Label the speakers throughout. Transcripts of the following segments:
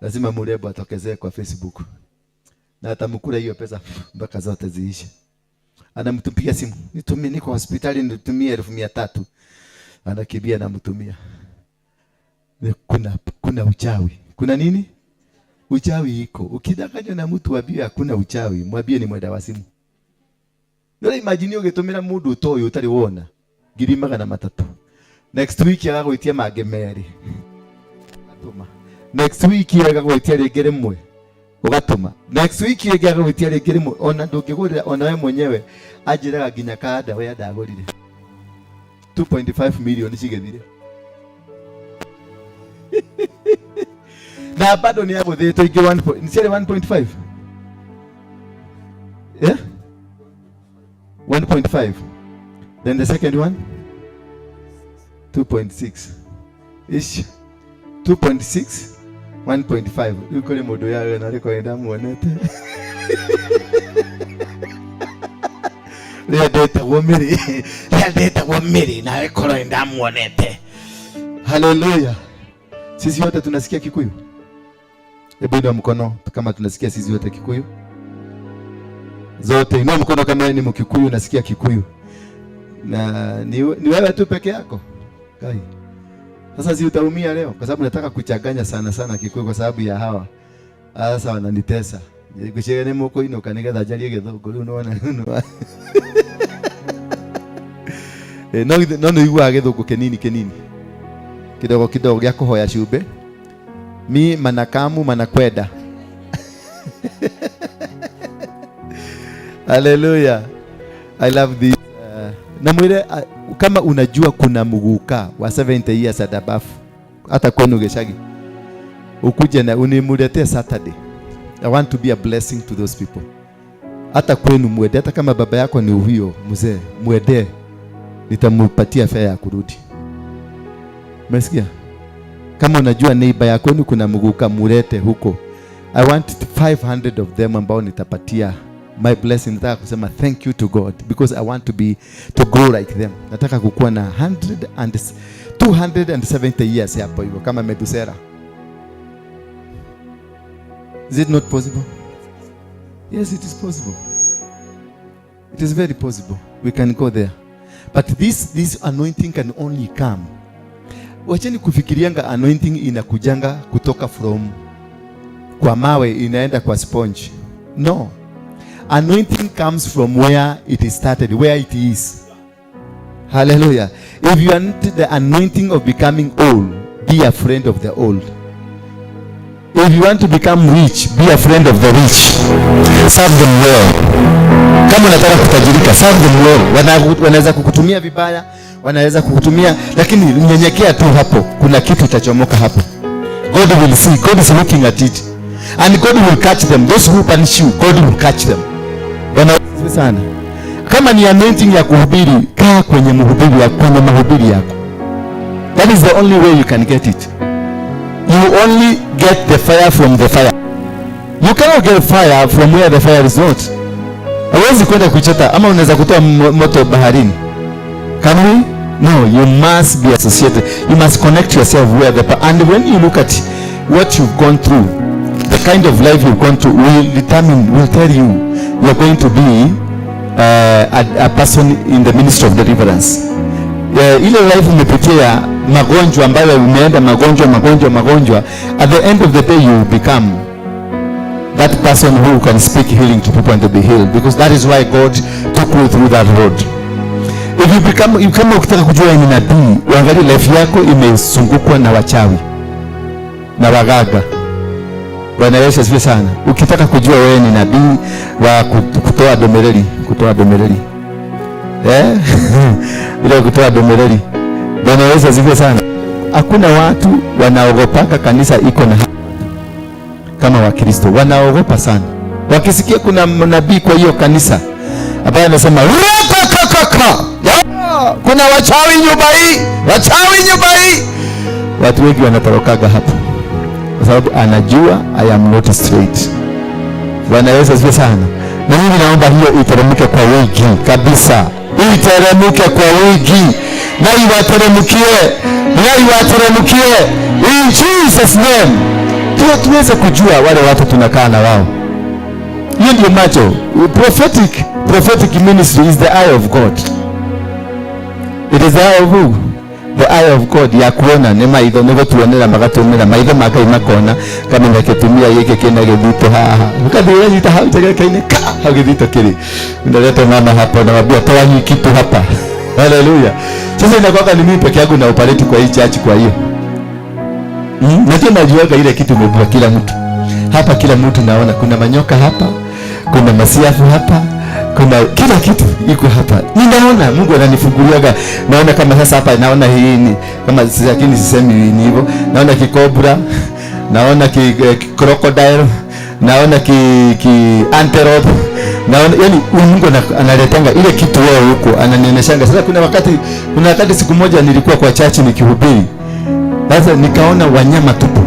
Speaker 1: Lazima murembo atokezee kwa Facebook na atamkula hiyo pesa mpaka zote ziishe. Anamtupigia simu, nitumie, niko hospitali, nitumie 300,000. Anakimbia namtumia. Kuna uchawi. Kuna nini? Uchawi iko. Ukidanganywa na mtu mwambie hakuna uchawi, mwambie ni mwenda wa simu. Ndio imagine ugitumira mundu utoĩ utari wona 300,000. Next week agagwitia mangĩ merĩ. Ugatũma. Next week agagwitia rĩngĩ rĩmwe. Ugatũma. Next week rĩngĩ agagwitia rĩngĩ rĩmwe. Ona ndũngĩgũrĩra ona we mwenyewe anjĩraga nginya kanda we ndagũrire. 2.5 million cigĩthire. Na bado ni agũthĩtwo ingĩ 1 point, ciarĩ 1.5? Yeah? 1.5. Then the second one? 2.6. Ish. 2.6, 1.5. Rĩu kũrĩ mũndũ yawe na rĩko ndamuonete. Rĩrĩa ndetagwo Mĩrĩ, rĩrĩa ndetagwo Mĩrĩ na rĩkorwo ndamuonete. Hallelujah. Sisi wote tunasikia Kikuyu? Hebu inua mkono kama tunasikia sisi wote Kikuyu. Zote inua mkono kama ni Mkikuyu unasikia Kikuyu. Na ni wewe tu peke yako. Kai. Sasa si utaumia leo kwa sababu nataka kuchanganya sana sana Kikuyu kwa sababu ya hawa. Sasa wananitesa. Nikushika ni moko ino nigetha njarie Gĩthũngũ rĩu nĩwona rĩu. No nĩ iguaga Gĩthũngũ kĩnini kĩnini. Kidogo kidogo gĩa kũhoya cumbĩ. Mi manakamu manakwenda. Hallelujah. I love this. Na mwire kama unajua kuna muguka wa 70 years and above hata kwenu Gĩcagi, ukuje na unimuletee Saturday. I want to be a blessing to those people. Hata kwenu mwende, hata kama baba yako ni huyo mzee, mwende, nitamupatia fare ya kurudi. Umesikia? Kama unajua neighbor ya kwenu kuna muguka, mulete huko. I want 500 of them ambao nitapatia my blessing. Nataka kusema thank you to God because I want to grow like them. Nataka kukuwa na 270 years hapo hivyo kama Methuselah. Is it not possible? Yes, it is possible. It is very possible. We can go there. But this anointing can only come. Wacheni kufikirianga anointing inakujanga kutoka from kwa mawe inaenda kwa sponge. No. Anointing comes from where it is started, where it is. Hallelujah. If you want the anointing of becoming old, be a friend of the old. If you want to become rich, be a friend of the rich. Serve them well. Kama unataka kutajirika, serve them well. Wanaweza kukutumia vibaya, wanaweza kukutumia, lakini nyenyekea tu hapo. Kuna kitu itachomoka hapo. God will see. God is looking at it. And God will catch them. Those who punish you, God will catch them. Bwana asifiwe sana. Kama ni anointing ya kuhubiri, kaa kwenye mhubiri yako, kwenye mahubiri yako. That is the only way you can get it. You only get the fire from the fire. You cannot get fire from where the fire is not. Hauwezi kwenda kuchota ama unaweza kutoa moto baharini. Can we? No, you must be associated. You must connect yourself where the and when you look at what you've gone through, the kind of life you've gone through will determine, will tell you you're going to be a person in the ministry of deliverance. Ile life umepitia magonjwa ambayo umeenda magonjwa magonjwa magonjwa, at the end of the day you become that person who can speak healing to people and to be healed, because that is why God took you through that road. If you become, you kama ukitaka kujua ni nabii, uangalie life yako imezungukwa na wachawi na waganga. Bwana Yesu asifiwe sana. Ukitaka kujua wewe ni nabii wa kutoa domereli, kutoa domereli. Ile kutoa domereli. Bwana Yesu asifiwe sana. Hakuna watu wanaogopaka kanisa iko na kama Wakristo, wanaogopa sana. Wakisikia kuna nabii kwa hiyo kanisa ambaye anasema rokokokoko, kuna wachawi nyumba hii, wachawi nyumba hii, watu wengi wanatorokaga hapo kwa sababu anajua I am not straight. Bwana Yesu asifiwe sana. Na mimi naomba hiyo iteremke kwa wingi kabisa, iteremke kwa wingi na iwateremkie, na iwateremkie in Jesus name. Tuweze kujua wale watu tunakaa na wao. Hiyo ndio macho. Prophetic ministry is the eye of God. It is the eye of who? The eye of God ya kuona nĩ maitho nĩ gũtuonera magatuonera maitho ma Ngai makona kamenya kĩtumia gĩkĩ kĩna gĩthito haha ũkathiĩ ũganyita hau njegeke-inĩ ka hau gĩthito kĩrĩ unaleta mama hapa unamwambia toa hii kitu hapa. Haleluya. Sasa inakuwa ni mimi peke yangu na operate kwa hii church kwa hiyo. Najua najuaga ile kitu imebua kila mtu. Hapa kila mtu naona kuna manyoka hapa, kuna masiafu hapa, kuna kila kitu iko hapa. Ninaona Mungu ananifunguliaga. Naona kama sasa hapa naona hii ni kama lakini sisemi ni hivyo. Naona kikobra, naona ki crocodile, naona ki antelope. Naona yani Mungu analetanga ile kitu wewe huko ananionyeshanga. Sasa kuna wakati siku moja nilikuwa kwa church nikihubiri. Sasa nikaona wanyama tupu.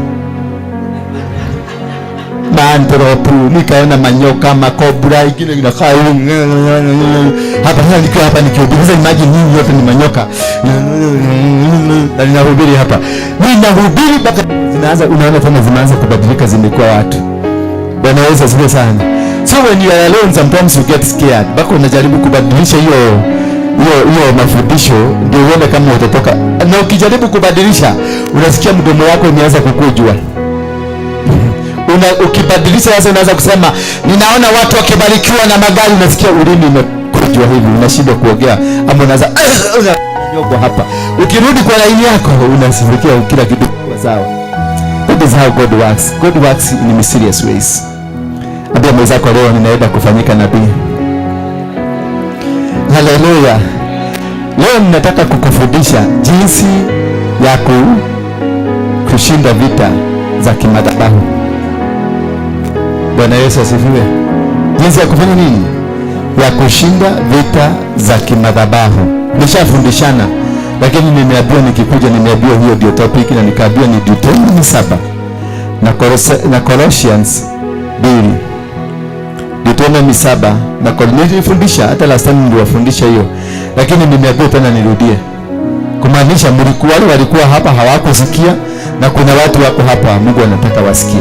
Speaker 1: Maantelope, nikaona manyoka, makobra, ingine inakaa hivi hapa. Sasa nikiwa hapa nikihubiri, sasa imagine nyinyi yote ni manyoka na ninahubiri hapa, ninahubiri mpaka zinaanza, unaona tena zimeanza kubadilika, zimekuwa watu. Bwana Yesu asifiwe sana. So when you are alone sometimes you get scared, mpaka unajaribu kubadilisha hiyo mafundisho ndio uone kama utatoka. Na ukijaribu kubadilisha unasikia mdomo wako umeanza kukujwa. Ukibadilisha sasa unaanza kusema ninaona watu wakibarikiwa na magari, unasikia ulimi umekujwa hivi, unashindwa kuongea, ama unaanza unanyogwa hapa. Ukirudi kwa laini yako unasikia kila kitu kwa sawa. That is how God works. God works in mysterious ways. Ambia mwenzako leo ninaenda kufanyika nabii. Haleluya. Leo ninataka kukufundisha jinsi ya kushinda vita za kimadhabahu. Bwana Yesu asifiwe. Jinsi ya kufanya nini? Ya kushinda vita za kimadhabahu. Nishafundishana, lakini nimeambiwa nikikuja, nimeambiwa hiyo ndio topic, na nikaambiwa ni Deuteronomy 7 na Colossians 2. Deuteronomy 7 na Colossians nilifundisha, hata last time niliwafundisha hiyo, lakini nimeambiwa tena nirudie. Kumaanisha mlikuwa wale walikuwa hapa hawakusikia, na kuna watu wako hapa Mungu anataka wasikie.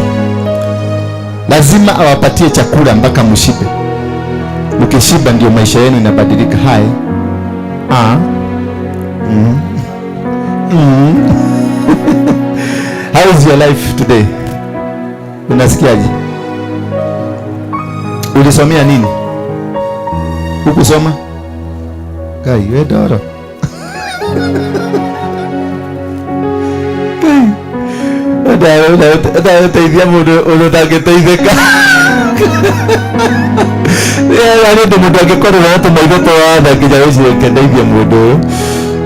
Speaker 1: Lazima awapatie chakula mpaka mshibe. Mkishiba ndio maisha yenu inabadilika. Hai. How is your life today? Unasikiaje? Ulisomea nini? Hukusoma? Kai, we doro. Kai. Ndateithia mũndũ ũrĩa ũtangĩteithĩka. Harĩ ũndũ mũndũ angĩkorwo na tũmaitho twothe nginya wĩcirie ndeithie mũndũ ũyũ.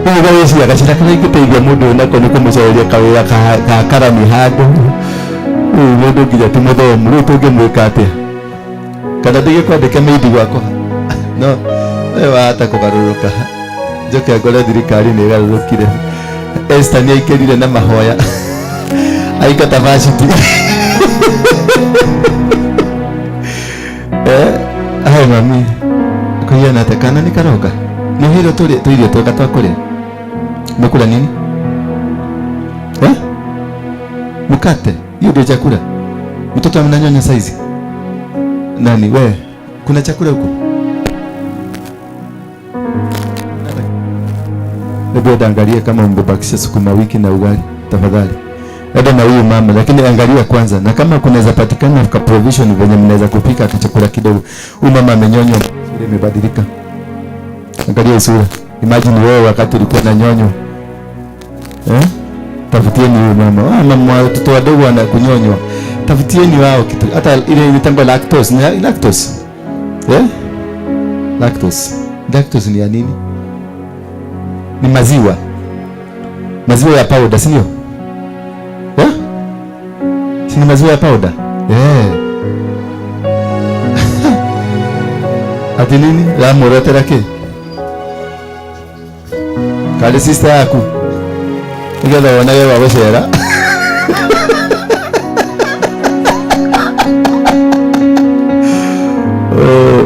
Speaker 1: Rĩu ũgagĩciria gacĩra karĩa ingĩteithia mũndũ ũyũ nako nĩ kũmũcaria kawĩra ka karani handũ. Rĩu mũndũ nginya ti mũthomu, rĩu tũngĩmwĩka atĩa? Kana ndĩgĩkwandĩke maidi gwakwa? No, we wahota kũgarũrũka. Njoke ngore thirikari nĩ ĩgarũrũkire. Esther nĩ aikĩrire na mahoya. Aingata varsity. Hai mami. Kuiona ate kana nĩ karoga. Nĩ hĩro tũirio twega twa kũrĩa. Umekula nini? Mkate. Hiyo ndio chakula. Mtoto ananyonya saizi. Nani we? Kuna chakula huko? Hebu angalia kama umebakisha sukuma wiki na ugali tafadhali. Enda na huyu mama, lakini angalia kwanza, na kama kunaweza patikana ka provision venye mnaweza kupika chakula kidogo. Huyu mama amenyonywa, sura imebadilika. Angalia sura. Imagine wewe wakati ulikuwa unanyonywa. Tafutieni huyu mama. Mama watoto wadogo wanakunyonywa. Tafutieni wao kitu. Hata ile inaitwa lactose, ni lactose. Lactose. Lactose ni ya nini? Ni maziwa. Maziwa ya powder, si ndio? Si ni maziwa ya powder? Ati nini? La morotera ke? Kale sister yaku. Nigetha wonage wa gũcera.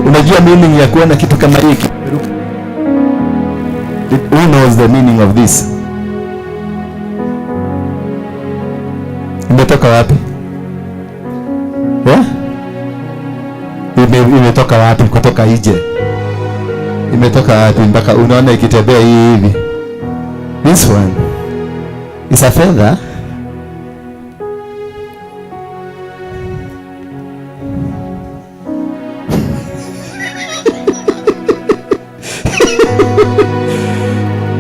Speaker 1: Unajua meaning ya kuona kitu kama hiki? Who knows the meaning of this? Umetoka wapi? Yeah? Imetoka wapi? Kutoka nje. Imetoka wapi mpaka unaona ikitembea hivi? This one is a feather.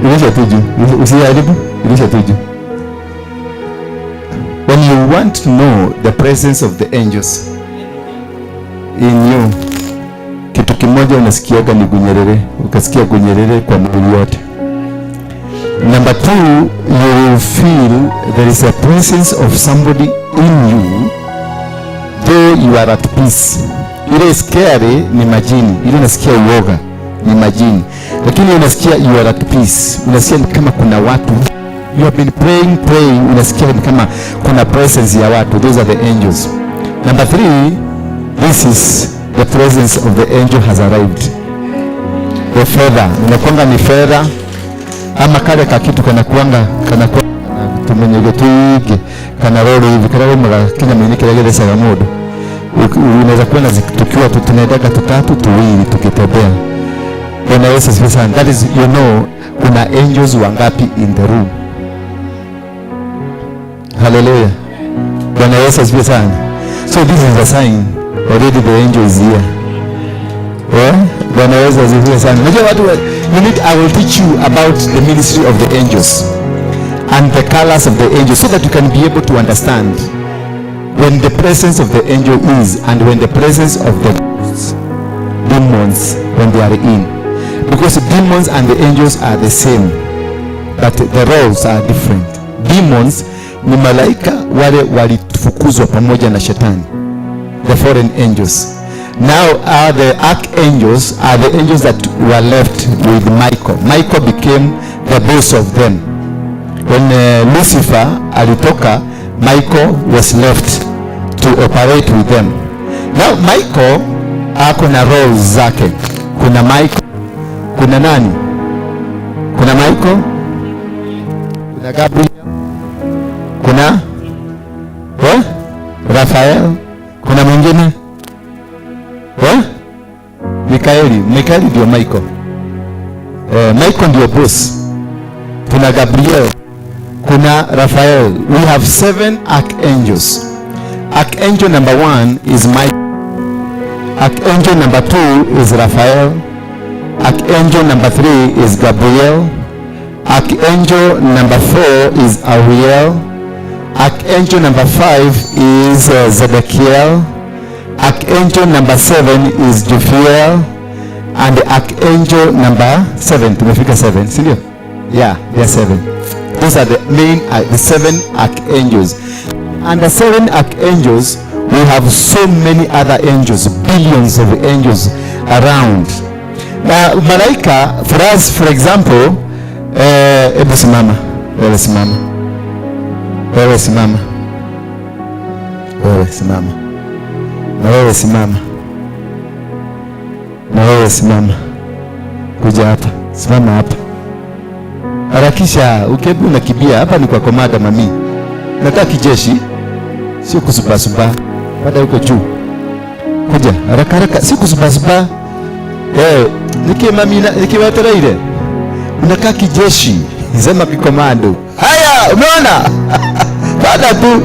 Speaker 1: Irusha tu juu. Usijaribu, irusha tu juu. When you want to know the presence of the angels in you, kitu kimoja unasikiaga ni gunyerere, ukasikia gunyerere kwa mwili yote. Number two, you will feel there is a presence of somebody in you, though you are at peace. Ile scary ni majini, ile unasikia uoga ni majini, lakini unasikia you are at peace. Unasikia ni kama kuna watu, you have been praying, praying, unasikia ni kama kuna presence ya watu. Those are the angels. Number three, this is the presence of the angel has arrived. The feather, inakuanga ni feather ama kale kakitu kanakuanga kanakuanga tumenyege tuige kana roro hivi kana roro kinya kile gethecaga mundu. Unaweza kuwa na tukiwa tunaendaga tutatu tuwili tukitembea. Bwana Yesu asifiwe sana. That is, you know, kuna angels wangapi in the room. Hallelujah. Bwana Yesu asifiwe sana. So this is a sign already the angel is here. Yeah? Bwana Yesu asifiwe sana. Unajua watu, you need, I will teach you about the ministry of the angels and the colors of the angels so that you can be able to understand when the presence of the angel is and when the presence of the demons, when they are in. Because demons and the angels are the same, but the roles are different. Demons ni malaika wale walifukuzwa pamoja na shetani, the foreign angels. Now are the archangels, are the angels that were left with Michael. Michael became the boss of them. When Lucifer alitoka, Michael was left to operate with them. Now Michael ako na roles zake. Kuna Michael, kuna nani? Kuna Michael, kuna Gabriel, kuna Raphael, kuna mwingine Mikaeli. Mikaeli ndio Michael. Michael ndio boss. Kuna Gabriel, kuna Raphael. We have 7 archangels. Archangel number 1 is Michael. Archangel number 2 is Raphael. Archangel number 3 is Gabriel. Archangel number 4 is Ariel. Archangel number 5 is Zedekiel. Archangel number 7 is Jophiel. And Archangel number 7, tumefika 7, si ndio? Yeah, they are 7. Those are the main, the 7 archangels. And the 7 archangels, we have so many other angels, billions of angels around. Na malaika, for us, for example, ebu simama, wewe simama, wewe simama, wewe simama, na wewe simama, na wewe simama, kuja hapa, simama hapa, harakisha, ukebu unakimbia, hapa ni kwa komanda mami, nataka kijeshi, sio kusubasuba, baada huko juu, kuja haraka haraka, sio kusubasuba. Nikiwetereire unakaa kijeshi, sema kikomando. Haya, umeona? Baada tu,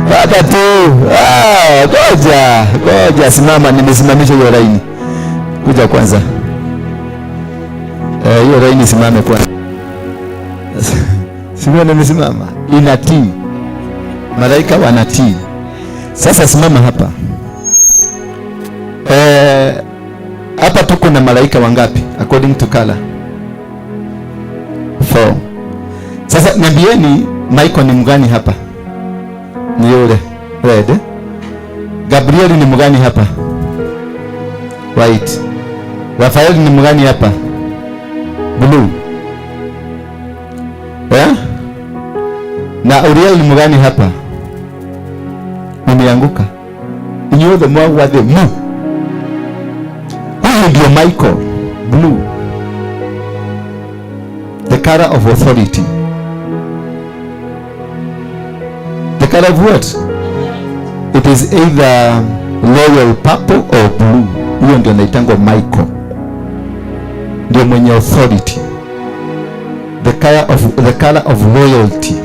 Speaker 1: baada tu. Ah, goja, goja, simama, nimesimamisha hiyo laini. Kuja kwanza. Hiyo laini simame kwanza. Simama, nimesimama. Inatii. Malaika wanatii. Sasa simama hapa. Hapa tuko na malaika wangapi according to color? 4. Sasa niambieni Michael ni mgani hapa? Ni yule red. Gabriel ni mgani hapa? White. Raphael ni mgani hapa? Blue. Eh? Na Uriel ni mgani hapa? Nimeanguka. Inyuothe mwagwa the mu. Huyu ndio Michael, blue. The color of authority. The color of what? It is either Royal purple or blue. Hiyo ndio inaitangwa Michael, ndio mwenye authority, the color of royalty,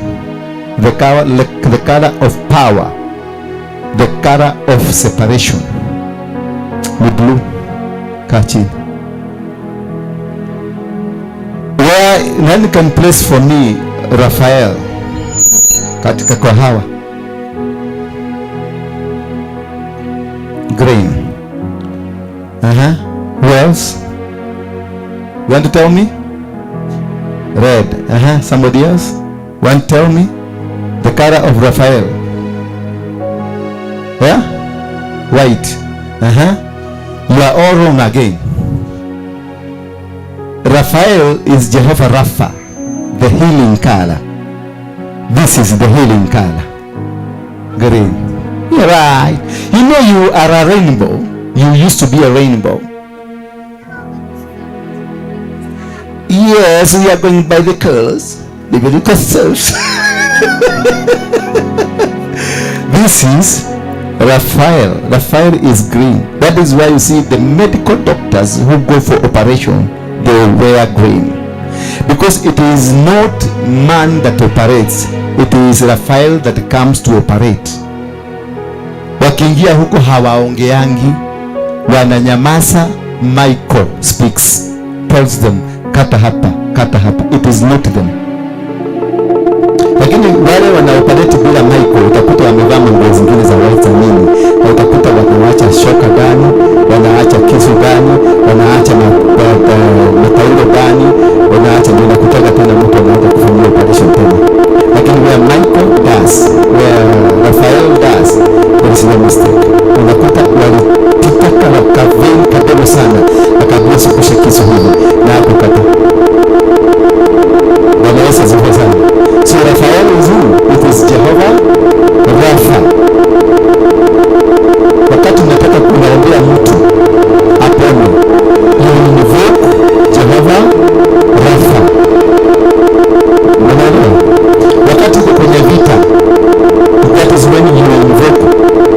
Speaker 1: the color of power, the color of separation ni blue. Kaa chini. Where nani can place for me Raphael katika kwa hawa? Green. Who else? You want to tell me? Red. Somebody else? Want to tell me? The color of Raphael. Yeah? White. You are all wrong again. Raphael is Jehovah Rapha, the healing color. This is the healing color. Green. You're right. You know you are a rainbow. You used to be a rainbow. Yes, we are going by the colors. The colors. This is Raphael. Raphael is green. That is why you see the medical doctors who go for operation, they wear green. Because it is not man that operates, it is Raphael that comes to operate. Wakiingia huko hawaongeangi, wananyamaza. Michael speaks, tells them kata hapa, kata hapa. It is not them. Lakini wale wanaoperate bila Michael utakuta wamevaa nguo zingine za white za nini, na utakuta wanaacha shoka ndani, wanaacha kisu ndani, wanaacha matauro ndani, wanaacha ndio nakutaga tena mtu anaanza kufanyia operation tena. Lakini where Michael does, where Raphael does, there is no mistake. Unakuta walititaka wakaveni kadogo sana, akaambia sugusha kisu hivi na akukata. Bwana Yesu asifiwe sana. So Raphael is who? It is Jehovah Rapha. Wakati unataka kunaombea mtu apone, you invoke Jehovah Rapha. Unaelewa? Wakati uko kwenye vita, that is when you invoke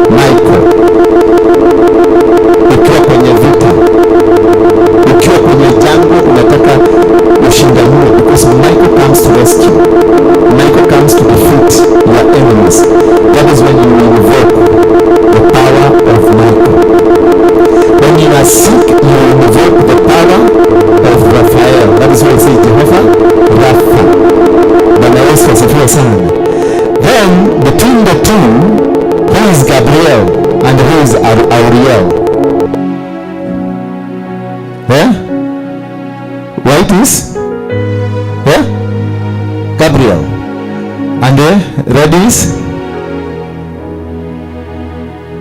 Speaker 1: Michael. Ukiwa kwenye vita, ukiwa kwenye jangwa, unataka ushindaniwe, because Michael comes to rescue. Michael comes to defeat your enemies. That is when you invoke the power of Michael. When you are sick, you invoke the power of Raphael. That is why I say Jehovah Rapha. Bwana Yesu asifiwe sana. Then between the two, who is Gabriel and who is Auriel? Yeah? White is? Yeah? Gabriel. And the red is?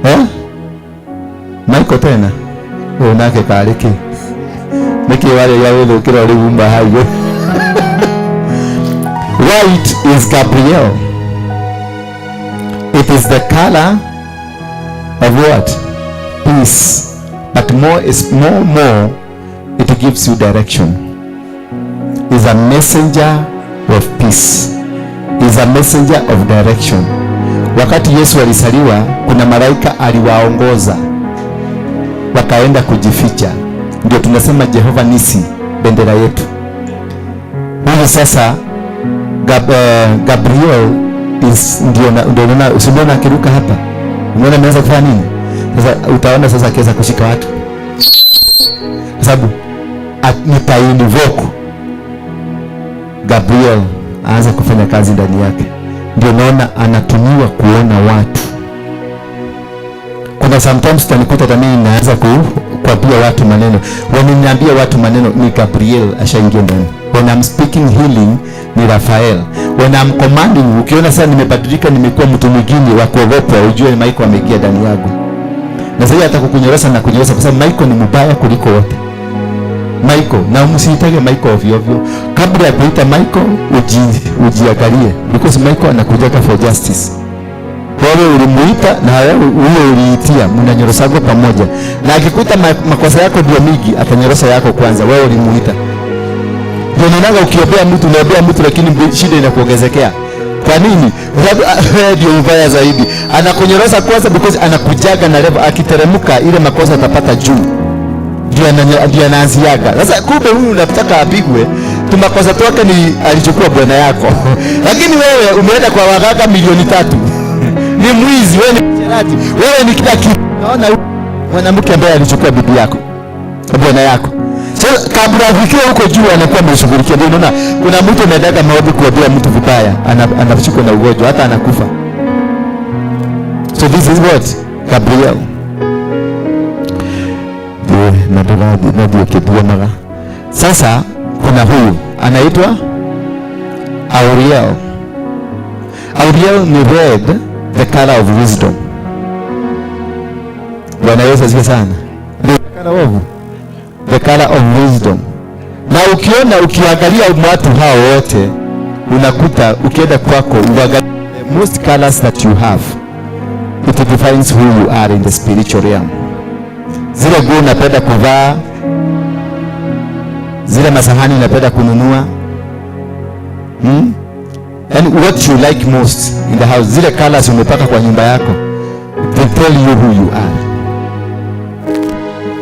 Speaker 1: Yeah? Michael tena. Ũyũ nake karĩ kĩ? Nĩkĩ warĩria gũthũkĩra ũrĩ gumba hau? White is Gabriel. It is the color of what? Peace. But more is more, it gives you direction. Is a messenger of peace. Is a messenger of direction. Wakati Yesu alizaliwa, kuna malaika aliwaongoza wakaenda kujificha. Ndio tunasema Jehova Nisi, bendera yetu. Huyu sasa Gabriel is ndio ndio unaona, usimuona akiruka hapa. Umeona ameanza kufanya nini? Sasa utaona sasa akiweza kushika watu. Kwa sababu nitainvoke Gabriel aanze kufanya kazi ndani yake. Ndio naona anatumiwa kuona watu. Kuna sometimes utanikuta hata mimi naanza kuambia watu maneno. Wananiambia watu maneno ni Gabriel ashaingia ndani. When I'm speaking healing ni Raphael. When I'm commanding, ukiona sasa nimebadilika, nimekuwa mtu mwingine wa kuogopwa, ujue Michael ameingia ndani yangu. Na sasa hata kukunyorosha na kunyorosha, kwa sababu Michael ni mbaya kuliko wote. Michael, na msiitage Michael ovyo ovyo. Kabla ya kuita Michael, ujiangalie, because Michael anakujaga for justice. Wewe ulimuita na wewe ule uliitia, mnanyorosagwa pamoja. Na akikuta makosa yako ndio mingi, atanyorosa yako kwanza, wewe ulimuita. Ndio naonaga ukiombea mtu, unaombea mtu lakini shida inakuongezekea. Kwa nini? Kwa sababu wewe ndio mbaya zaidi. Anakunyorosa kwanza because anakujaga na level, akiteremka ile makosa atapata juu ndio anaanziaga. Sasa kumbe huyu unataka apigwe, tumakosa twake ni alichukua bwana yako, lakini wewe umeenda kwa waganga 3 milioni, ni mwizi wewe, ni msherati wewe, ni kila kitu. Unaona huyu mwanamke ambaye alichukua bibi yako, bwana yako. So kabla afikie huko juu anakuwa ameshughulikia. Ndio unaona kuna mtu anaendaga maombi kuombea mtu vibaya, anashikwa na ugonjwa hata anakufa. So this is what Gabriel na ndio kĩthuomaga. Sasa kuna huyu anaitwa Auriel. Auriel ni red, the color of wisdom. Bwana Yesu asifiwe sana. The color of the color of wisdom. Na ukiona, ukiangalia watu hao wote, unakuta ukienda kwako uangalie the most colors that you have, it defines who you are in the spiritual realm. Zile nguo unapenda kuvaa, zile masahani unapenda kununua, Yani what you like most in the house, zile colors umepaka kwa nyumba yako, they tell you who you are.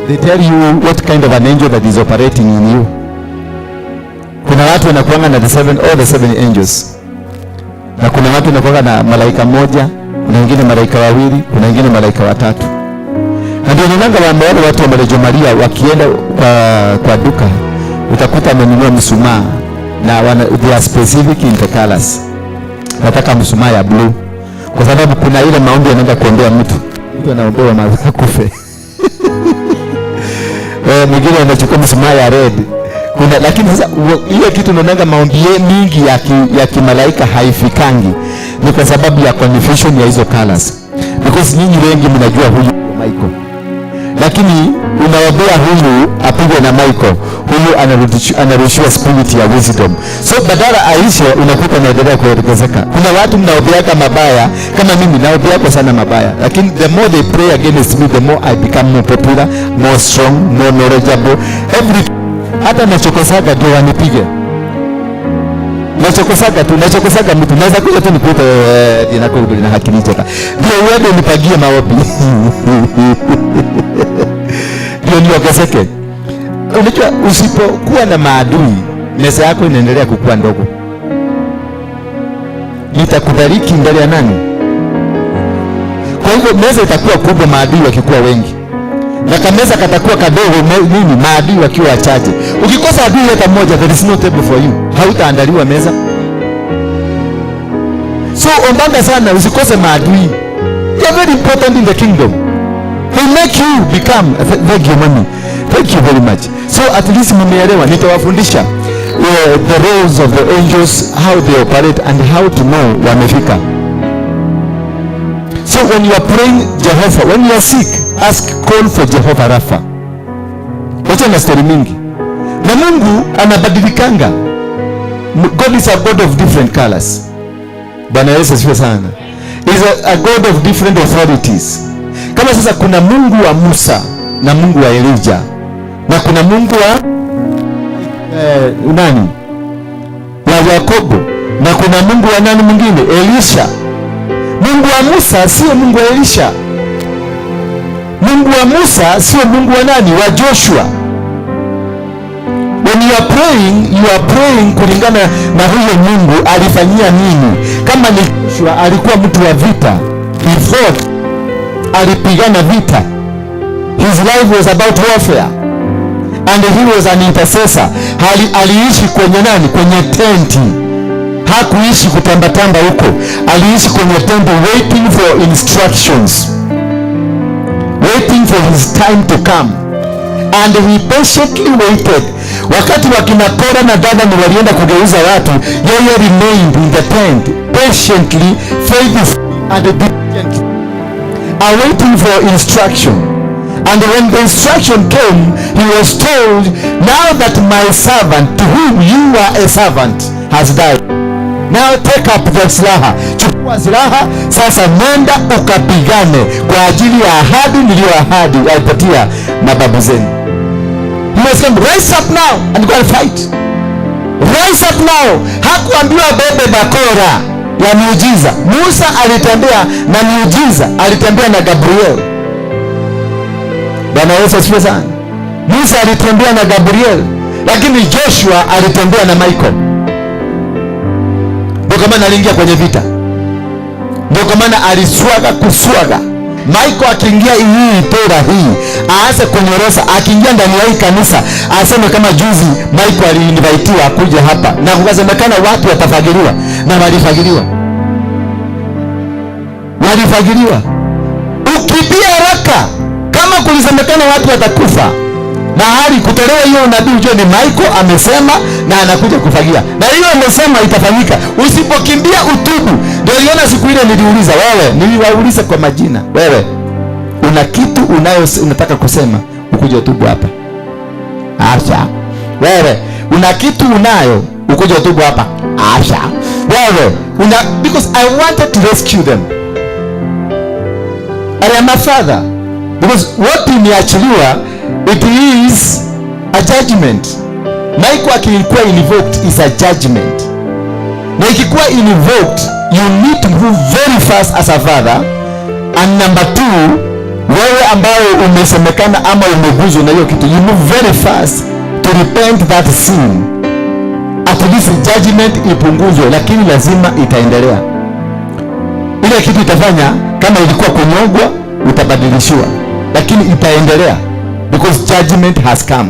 Speaker 1: They tell you what kind of an angel that is operating in you. Kuna watu wanakuanga na the seven, all the seven angels, na kuna watu wanakuanga na malaika moja, kuna wengine malaika wawili, kuna wengine malaika watatu. Na ndio naonanga wale watu wa Legio Maria wakienda kwa duka utakuta amenunua mshumaa na they are specific in the colors. Nataka mshumaa ya blue kwa sababu kuna ile maombi anaenda kuombea mtu, mtu anaombewa na akufe. Mwingine anachukua mshumaa ya red. Kuna lakini sasa ile kitu unaonanga maombi mingi ya kimalaika haifikangi ni kwa sababu ya confusion ya hizo colors, because nyinyi wengi mnajua huyu Michael, lakini unaombea huyu apigwe na Michael, huyu anarushiwa spirit ya wisdom. So badala aishe, unakuta anaendelea kuongezeka. Kuna watu mnaombeaga mabaya, kama mimi naombeaga sana mabaya, lakini the more they pray against me, the more I become more popular, more strong, more knowledgeable. Every hata nachokosaga ndio wanipige, nachokosaga tu, nachokosaga mtu, naweza kuja tu nikuite na hakili cheka, ndio uende unipagie maombi ndio niongezeke. Unajua, usipokuwa na maadui, meza yako inaendelea kukua ndogo. Nitakubariki mbele ya nani? Kwa hivyo meza itakuwa kubwa maadui wakikuwa wengi, na kameza katakuwa kadogo nini, maadui wakiwa wachache. Ukikosa adui hata mmoja, there is no table for you, hautaandaliwa meza. So ombanga sana, usikose maadui. They are very important in the kingdom. They make you become. Thank you, mommy. Thank you very much. So at least mmeelewa, nitawafundisha the roles of the angels, how they operate and how to know wamefika. So when you are praying Jehovah, when you are sick, ask, call for Jehovah Rapha. Wacha na story mingi. Na Mungu anabadilikanga. God is a God of different colors. Bwana Yesu asifiwe sana. Is a God of different authorities. Kama sasa kuna Mungu wa Musa na Mungu wa Elijah na kuna Mungu wa nani, wa Yakobo, na kuna Mungu wa nani mwingine, Elisha. Mungu wa Musa sio Mungu wa Elisha. Mungu wa Musa sio Mungu wa nani, wa Joshua. When you are praying, you are praying kulingana na huyo Mungu alifanyia nini. Kama ni Joshua alikuwa mtu wa vita, he fought, alipigana vita. His life was about warfare and he was an intercessor. Aliishi kwenye nani? Kwenye tenti. Hakuishi kutambatamba huko, aliishi kwenye tenti waiting for instructions, waiting for his time to come and he patiently waited. Wakati wakina Kora na Dathan walienda kugeuza watu, yeye remained in the tent patiently, faithfully and diligently awaiting for instruction. And when the instruction came, he was told, "Now that my servant, to whom you are a servant, has died, now take up the silaha." Chukua silaha sasa, nenda ukapigane kwa ajili ya ahadi niliyoahidi alipatia mababu zenu. He was saying, "Rise up now and go and fight. Rise up now." Hakuambiwa bebe bakora. Ya miujiza. Musa alitembea na miujiza, alitembea na Gabriel. Bwana Yesu asifiwe sana. Musa alitembea na Gabriel, lakini Joshua alitembea na Michael. Ndio kwa maana aliingia kwenye vita. Ndio kwa maana aliswaga kuswaga. Michael akiingia hii tora hii, aanze kunyorosa, akiingia ndani ya hii kanisa, aseme kama juzi Michael aliinvitiwa kuja hapa na kukasemekana watu watafagiliwa, na walifagiliwa. Walifagiliwa. Ukimbia haraka, kama kulisemekana watu watakufa, mahali kutolewa hiyo unabii, ujue ni Michael amesema na anakuja kufagia. Na hiyo amesema itafanyika. Usipokimbia utubu. Ndio uliona siku ile niliuliza wewe, niliwauliza kwa majina. Wewe una kitu unayo unataka kusema, ukuje utubu hapa. Asha. Wewe una kitu unayo, ukuje utubu hapa. Asha. Wewe una, because I wanted to rescue them. I am a father. Because what imeachiliwa, it is a judgment. Michael akikuwa invoked is a judgment. Na ikikuwa invoked, you need to move very fast as a father. And number two, wewe ambayo umesemekana ama umeguzwa na hiyo kitu, you move very fast to repent that sin. At least judgment ipunguzwe, lakini lazima itaendelea. Ile kitu itafanya, kama ilikuwa kunyongwa, utabadilishiwa, lakini itaendelea because judgment has come.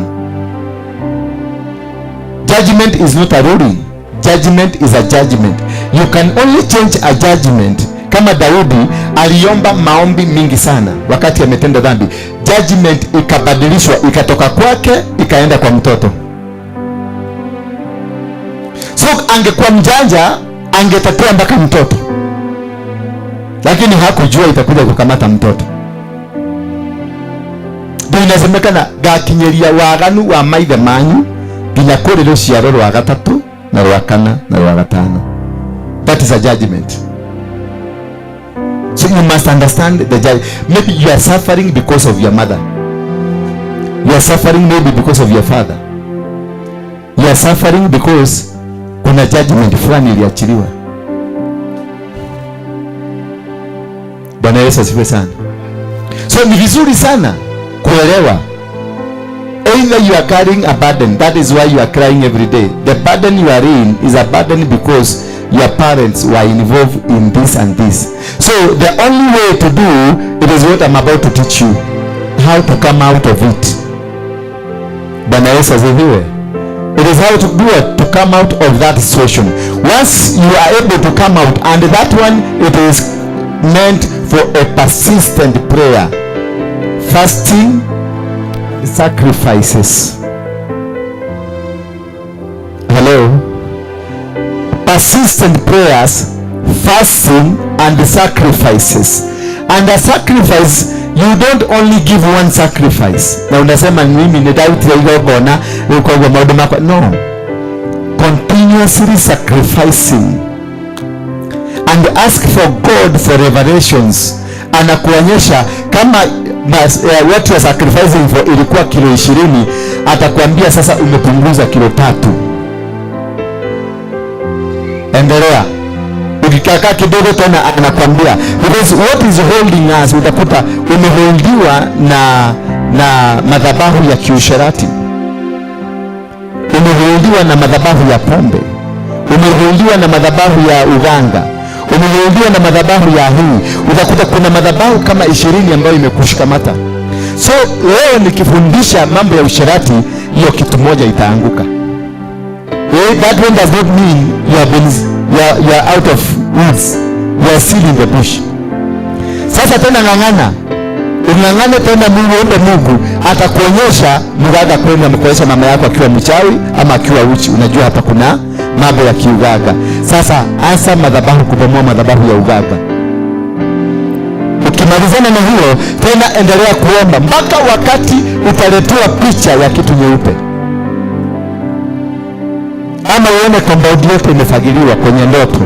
Speaker 1: Judgment is not a ruling. Judgment is a judgment. You can only change a judgment. Kama Daudi aliomba maombi mingi sana wakati ametenda dhambi, judgment ikabadilishwa, ikatoka kwake ikaenda kwa mtoto. So angekuwa mjanja angetetea mpaka mtoto, lakini hakujua itakuja kukamata mtoto. Ndio inasemekana gakinyeria waganu wa maithe manyu nginya kũrĩ rũciaro rwa gatatũ na rwa kana na rwa gatano. That is a judgment. So you must understand the judge. Maybe you are suffering because of your mother. You are suffering maybe because of your father. You are suffering because kuna judgment fulani iliachiliwa. Bwana Yesu asifiwe sana. So ni vizuri sana kuelewa, either you are carrying a burden, that is why you are crying every day. The burden you are in is a burden because your parents were involved in this and this. So the only way to do it is what I'm about to teach you, how to come out of it. Bwana Yesu asifiwe. It is how to do it, to come out of that situation. Once you are able to come out, and that one, it is meant for a persistent prayer, fasting, sacrifices. Hello? Persistent prayers, fasting, and sacrifices. And a sacrifice, you don't only give one sacrifice. Na unasema mimi nĩndarutire igongona rĩu koguo maũndũ makwa. No. Continuously sacrificing and ask for God for revelations. Anakuonyesha kama what you are sacrificing for ilikuwa kilo 20, atakwambia sasa umepunguza kilo 3. Endelea. Ukikaa kidogo tena anakwambia, because what is holding us, utakuta umeholdiwa na madhabahu ya kiusherati, umeholdiwa na madhabahu ya pombe, umeholdiwa na madhabahu ya uganga, umeholdiwa na madhabahu ya hii. Utakuta kuna madhabahu kama 20 ambayo imekushikamata. So leo nikifundisha mambo ya usherati, hiyo kitu moja itaanguka. That one does not mean you are out of weeds. You are still in the bush. Sasa tena ng'ang'ana. Ung'ang'ane tena Mungu, ombe Mungu atakuonyesha mganga kweli amekuonyesha mama yako akiwa mchawi ama akiwa uchi. Unajua hapa kuna mambo ya kiuganga. Sasa anza madhabahu, kubomoa madhabahu ya uganga. Ukimalizana na hiyo tena endelea kuomba mpaka wakati utaletewa picha ya kitu nyeupe, ama uone compound yote imefagiliwa kwenye ndoto,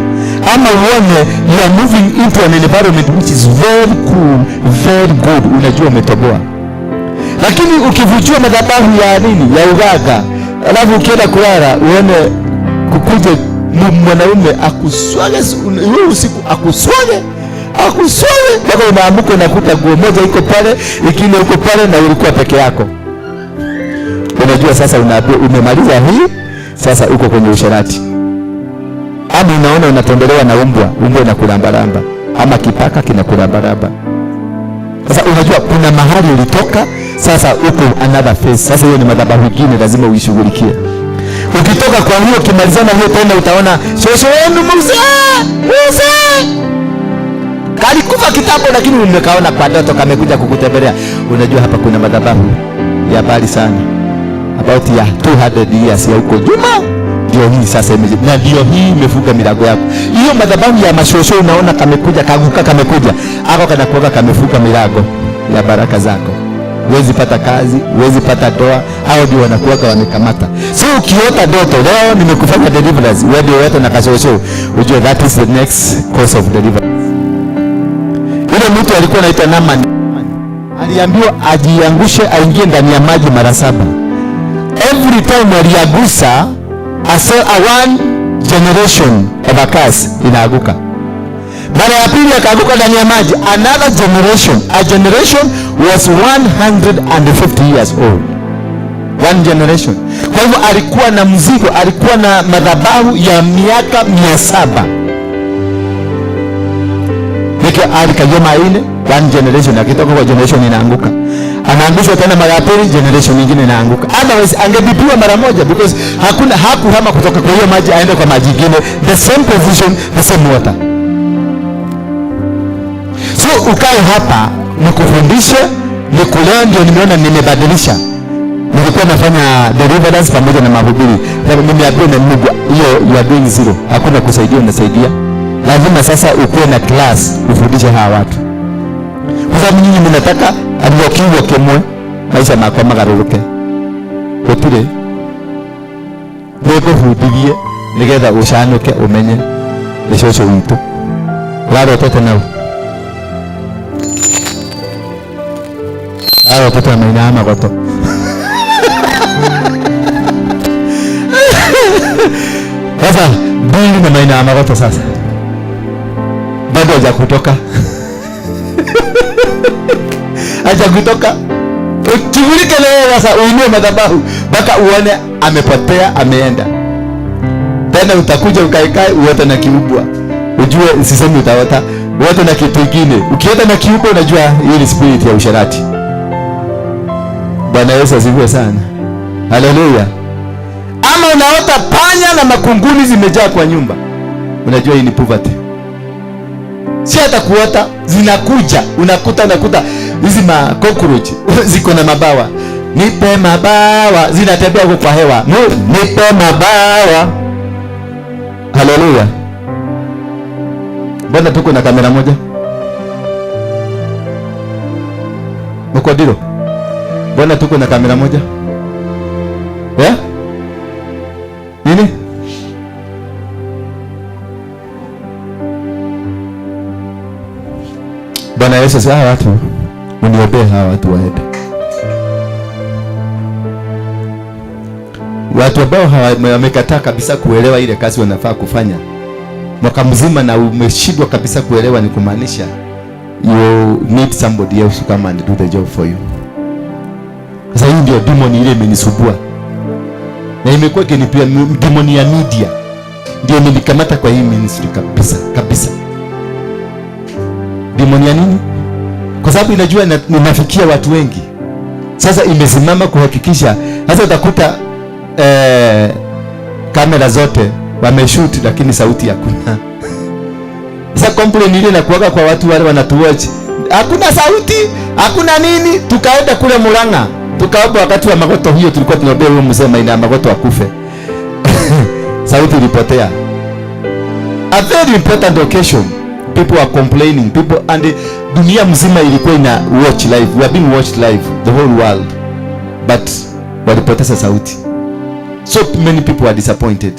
Speaker 1: ama uone you are moving into an environment which is very cool, very good, unajua umetoboa. Lakini ukivujua madhabahu ya nini, ya uganga, alafu ukienda kulala uone kukuje Mwanaume akuswage huo usiku, akuswage akuswage mpaka unaamuka unakuta nguo moja iko pale, ingine iko pale, na ulikuwa peke yako. Unajua sasa umemaliza hii, sasa uko kwenye usherati. Ama unaona unatembelewa na umbwa, umbwa inakulambalamba, ama kipaka kinakulambalamba. Sasa unajua kuna mahali ulitoka, sasa uko another phase. Sasa hiyo ni madhabahu nyingine, lazima uishughulikie. Ukitoka kwa hiyo, ukimalizana hiyo tena utaona shosho wenu mzee, mzee kalikufa kitambo, lakini umekaona kwa ndoto kamekuja kukutembelea. Unajua hapa kuna madhabahu ya mbali sana, about ya 200 years ya huko nyuma, ndio hii sasa na ndio hii imefunga milango yako. Hiyo madhabahu ya mashosho unaona kamekuja kaguka, kamekuja ako kanakuwa kamefunga milango ya baraka zako. Huwezi pata kazi, huwezi pata ndoa, hao ndio wanakuwa wamekamata. So ukiota ndoto leo nimekufanya deliverance, wewe ndio uote na kashosho, ujue that is the next course of deliverance. Yule mtu alikuwa anaitwa Naaman, aliambiwa ajiangushe aingie ndani ya maji mara 7. Every time aliagusa a one generation of a curse inaaguka. Mara ya pili akaanguka ndani ya maji, another generation. A generation was 150 years old. One generation. Kwa hivyo alikuwa na mzigo, alikuwa na madhabahu ya miaka 700. Niki alikajoma ine, one generation, akitoka kwa generation inaanguka. Anaangushwa tena mara ya pili, generation nyingine inaanguka. Otherwise angebibiwa mara moja, because hakuna hakuhama kutoka kwa hiyo maji aende kwa maji nyingine, the same position, the same water. So ukae hapa nikufundishe, nikulea, ndio nimeona nimebadilisha. Nilikuwa nafanya deliverance pamoja na mahubiri. Nimeambiwa na Mungu, hiyo you are doing zero. Hakuna kusaidia, unasaidia. Lazima sasa ukuwe na class ufundishe hawa watu. Kwa sababu nyinyi mnataka andũ kimwe maisha makwa magaruruke. Gũtirĩ. Nĩngũbundithie nĩgetha ũcanũke ũmenye nĩ cũcũ witũ. Ũrarotete nau? Arotete na maina ya magoto. Sasa mbili na maina ya magoto sasa. Bado hajakutoka. Hajakutoka. Ushughulike na yeye sasa, uinue madhabahu mpaka uone amepotea, ameenda. Tena utakuja ukaekae uote na kiubwa. Ujue sisemi utaota, uote na kitu kingine. Ukiota na kiubwa unajua hiyo ni spirit ya usherati. Bwana Yesu asifiwe sana. Haleluya. Ama unaota panya na makunguni zimejaa kwa nyumba. Unajua hii ni poverty. Si hata kuota, zinakuja, unakuta hizi ma cockroach ziko na mabawa. Nipe mabawa, zinatembea huko kwa hewa. Nipe mabawa. Haleluya. Mbona tuko na kamera moja? Mkodiro. Mbona tuko na kamera moja? Yeah? Nini? Bwana Yesu, hawa watu uniombee, hawa watu waende. Watu ambao wamekataa kabisa kuelewa ile kazi wanafaa kufanya mwaka mzima na umeshindwa kabisa kuelewa, ni kumaanisha you need somebody else to come and do the job for you. Sasa hii ndio demon ile imenisumbua. Na imekuwa ikinipia demon ya media. Ndio imenikamata kwa hii ministry kabisa, kabisa. Demon ya nini? Kwa sababu inajua ninafikia watu wengi. Sasa imesimama kuhakikisha. Sasa utakuta kamera zote wameshoot lakini sauti hakuna. Sasa complain ile inakuwaga kwa watu wale wanatuwatch. Hakuna sauti, hakuna nini. Tukaenda kule Murang'a. Tukaomba wakati wa magoto hiyo, tulikuwa tunaombea huyo mzee Maina ya Magoto akufe. Sauti ilipotea. A very important occasion. People are complaining. People and dunia mzima ilikuwa ina watch live. We are being watched live, the whole world. But walipoteza sauti. So many people are disappointed.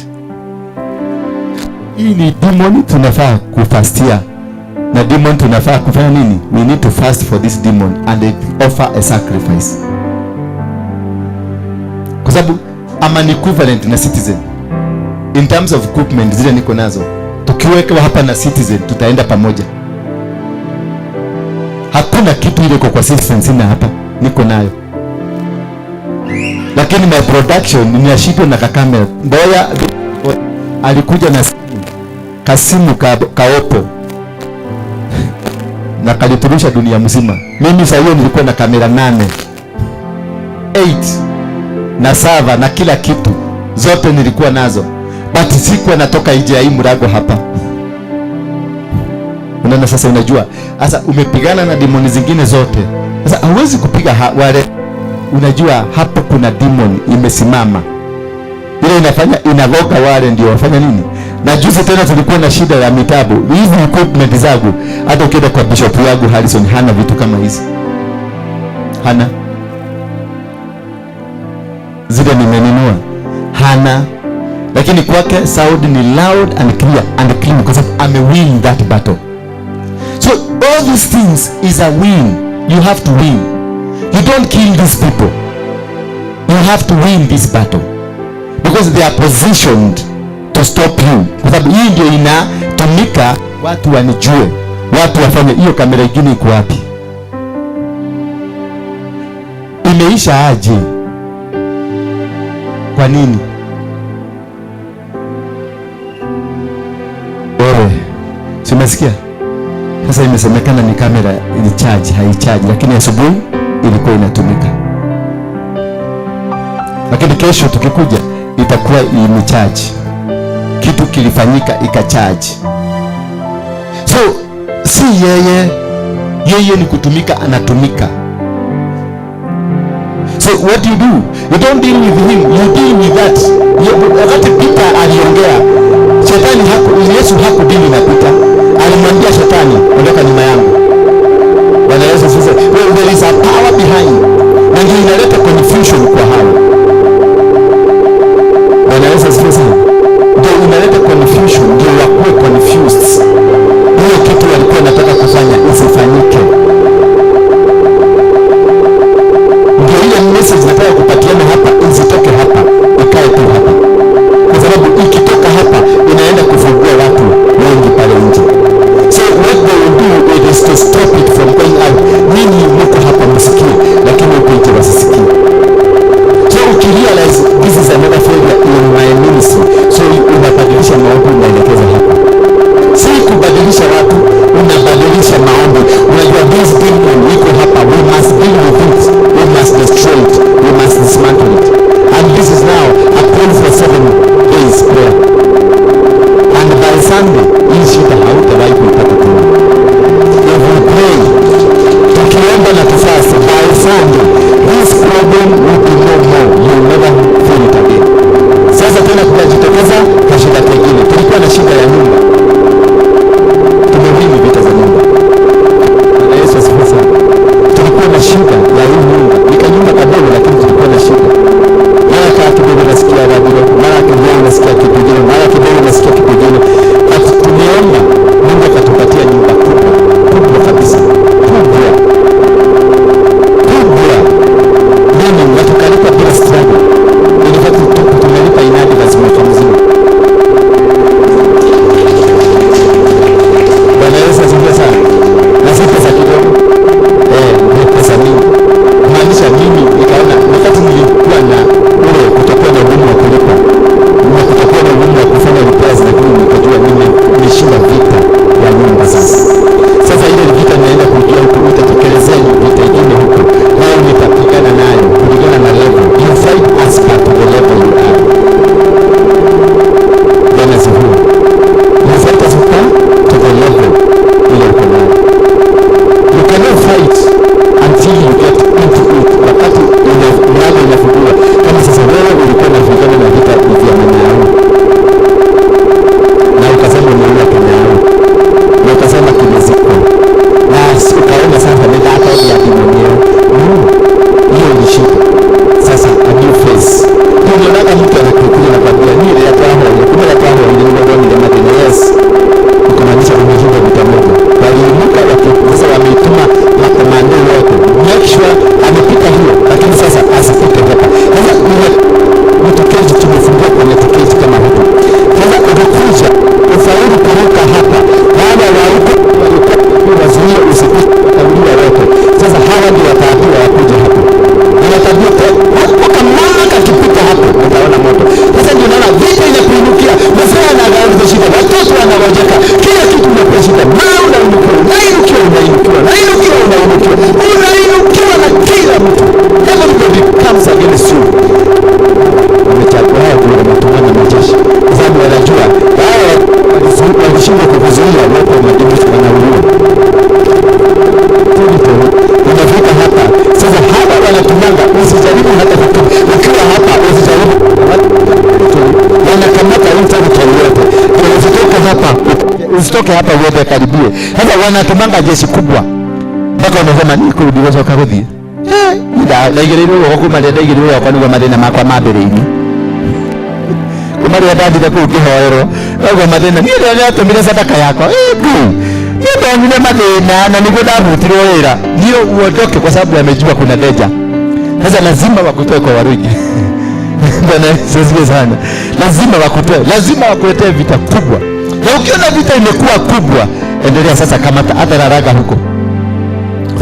Speaker 1: Hii ni demon tunafaa kufastia. Na demon tunafaa kufanya nini? We need to fast for this demon and offer a sacrifice. Kwa sababu I'm an equivalent na citizen. In terms of equipment zile niko nazo, tukiwekwa hapa na Citizen tutaenda pamoja. Hakuna kitu ile iko kwa Citizen sina hapa, niko nayo, lakini my production ninashindwa na kakamera. Mboya alikuja na simu, kasimu ka Oppo na kaliturusha dunia mzima. Mimi saa hiyo nilikuwa na kamera 8 8 na server na kila kitu, zote nilikuwa nazo, but sikuwa natoka nje ya hii mlango hapa. Unaona sasa, unajua sasa umepigana na demoni zingine zote, sasa hauwezi kupiga wale. Unajua hapo kuna demon imesimama, ile inafanya inagoga wale ndio wafanya nini. Na juzi tena tulikuwa na shida ya mitabu hizi equipment zangu, hata ukienda kwa bishop yangu Harrison hana vitu kama hizi, hana zile nimenunua, hana, lakini kwake sound ni loud and clear and clean, kwa sababu ame win that battle. So all these things is a win. You have to win. You don't kill these people. You have to win this battle because they are positioned to stop you, kwa sababu hii ndio inatumika watu wanijue, watu wafanye. Hiyo kamera ingine iko wapi? Imeisha aje? Kwa nini? Wewe si umesikia? Sasa imesemekana ni kamera ili charge, haicharge, lakini asubuhi ilikuwa inatumika, lakini kesho tukikuja itakuwa imecharge. Kitu kilifanyika ikacharge. So si yeye, yeye ni kutumika, anatumika. So what do you do? You don't deal with him, you deal with that. Wakati Peter aliongea, shetani haku, Yesu hakudili na Peter. Alimwambia shetani, "Ondoka nyuma yangu." Bwana Yesu asifiwe. Well, there is a power behind. Na ndio inaleta confusion kwa hao. Bwana Yesu asifiwe sana. Ndio inaleta confusion, ndio wakuwe confused. Hiyo kitu walikuwa wanataka kufanya isifanyike. Ndio ile message nataka kupatiana hapa isitoke hapa, ikae tu hapa, kwa sababu ikitoka hapa inaenda kufungua watu wengi pale nje. So what they will do, it is to stop it from going out. Nyinyi mko hapa. Utoke hapa uende karibie. Sasa wanatumanga jeshi kubwa mpaka unasema ni kurudi gocoka guthie. Ndaigĩrĩirwo guoko kuma rĩrĩa ndaigĩrĩirwo gwakwa nĩguo mathĩna makwa mambĩrĩirie. Kuma rĩrĩa ndathire kũu ngĩhoerwo noguo mathĩna. Niĩ rĩrĩa ndatũmire sadaka yakwa kũu niĩ ndonire mathĩna na nĩguo ndabutirwo wĩra. Niĩ uondoke kwa sababu amejua kuna danger. Sasa lazima wakutoe kwa Waruingi. Bwana Yesu asifiwe sana. Lazima wakutoe, lazima wakuletee vita kubwa. Na ukiona vita imekuwa kubwa, endelea sasa, kamata hata raraga huko.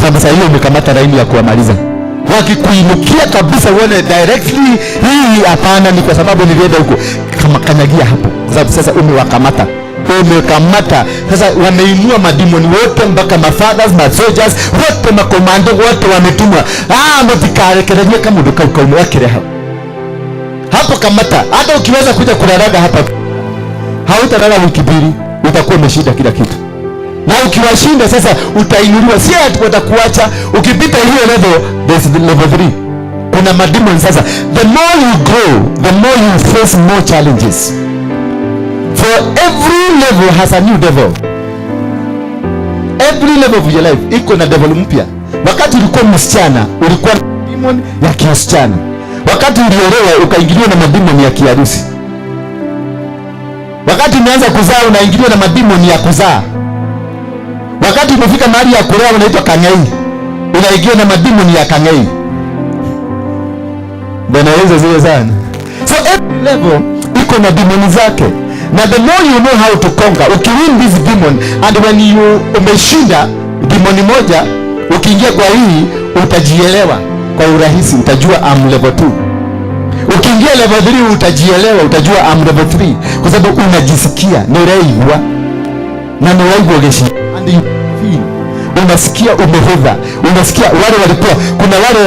Speaker 1: Sasa hiyo umekamata laini ya kuwamaliza. Wakikuinukia kabisa uone directly hii hapana, ni kwa sababu nilienda huko. Kama kanyagia hapo, kwa sababu sasa umewakamata. Umekamata. Sasa wameinua madimoni wote mpaka mafathers, masoldiers, wote makomando wote wametumwa. Ah, mutikarekererie kamundu kau kaume wakire hau. Hapo kamata. Hata ukiweza kuja kulalaga hapa, hautalala wiki mbili, utakuwa umeshinda kila kitu. Na ukiwashinda sasa utainuliwa, si ati watakuacha. Ukipita hiyo level, there's the level 3. Kuna mademon sasa. The more you grow, the more you face more challenges. For every level has a new devil. Every level of your life iko na devil mpya. Wakati ulikuwa msichana, ulikuwa na demon ya kiusichana. Wakati uliolewa ukaingiliwa na mademon ya kiharusi. Wakati umeanza kuzaa unaingiliwa na mademon ya kuzaa. Wakati umefika mahali ya kulea unaitwa kang'ei, unaingiwa na mademon ya kang'ei. Bwana Yesu asifiwe sana. So every level iko na demoni zake, na the more you know how to conquer, ukiwin this demon and when you umeshinda demoni moja, ukiingia kwa hii utajielewa kwa urahisi, utajua I'm level 2. Ukiingia level 3 utajielewa, utajua I'm level 3, kwa sababu unajisikia ni uraigua na ni uraigua gĩci and you feel, unasikia umehudha, unasikia wale walikuwa, kuna wale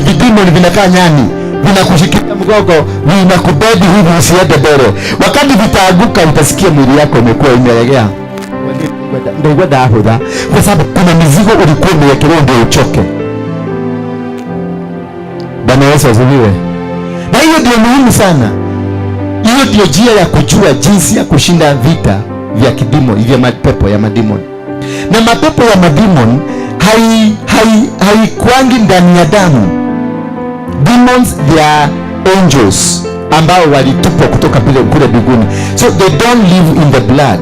Speaker 1: videmoni vinakaa nyani vinakushikilia mgongo, vinakubedi hivi usiende mbele. Wakati vitaanguka, utasikia mwili yako imekuwa imelegea, ndaigua ndahũtha, kwa sababu kuna mizigo ulikuwa umewekelewa ndio uchoke. Bwana Yesu asifiwe. Na hiyo ndio muhimu sana. Hiyo ndio njia ya kujua jinsi ya kushinda vita vya kidemon, vya mapepo ya mademon. Na mapepo ya mademon haikwangi ndani ya damu. Demons, they are angels ambao walitupwa kutoka pale kule mbinguni. So they don't live in the blood.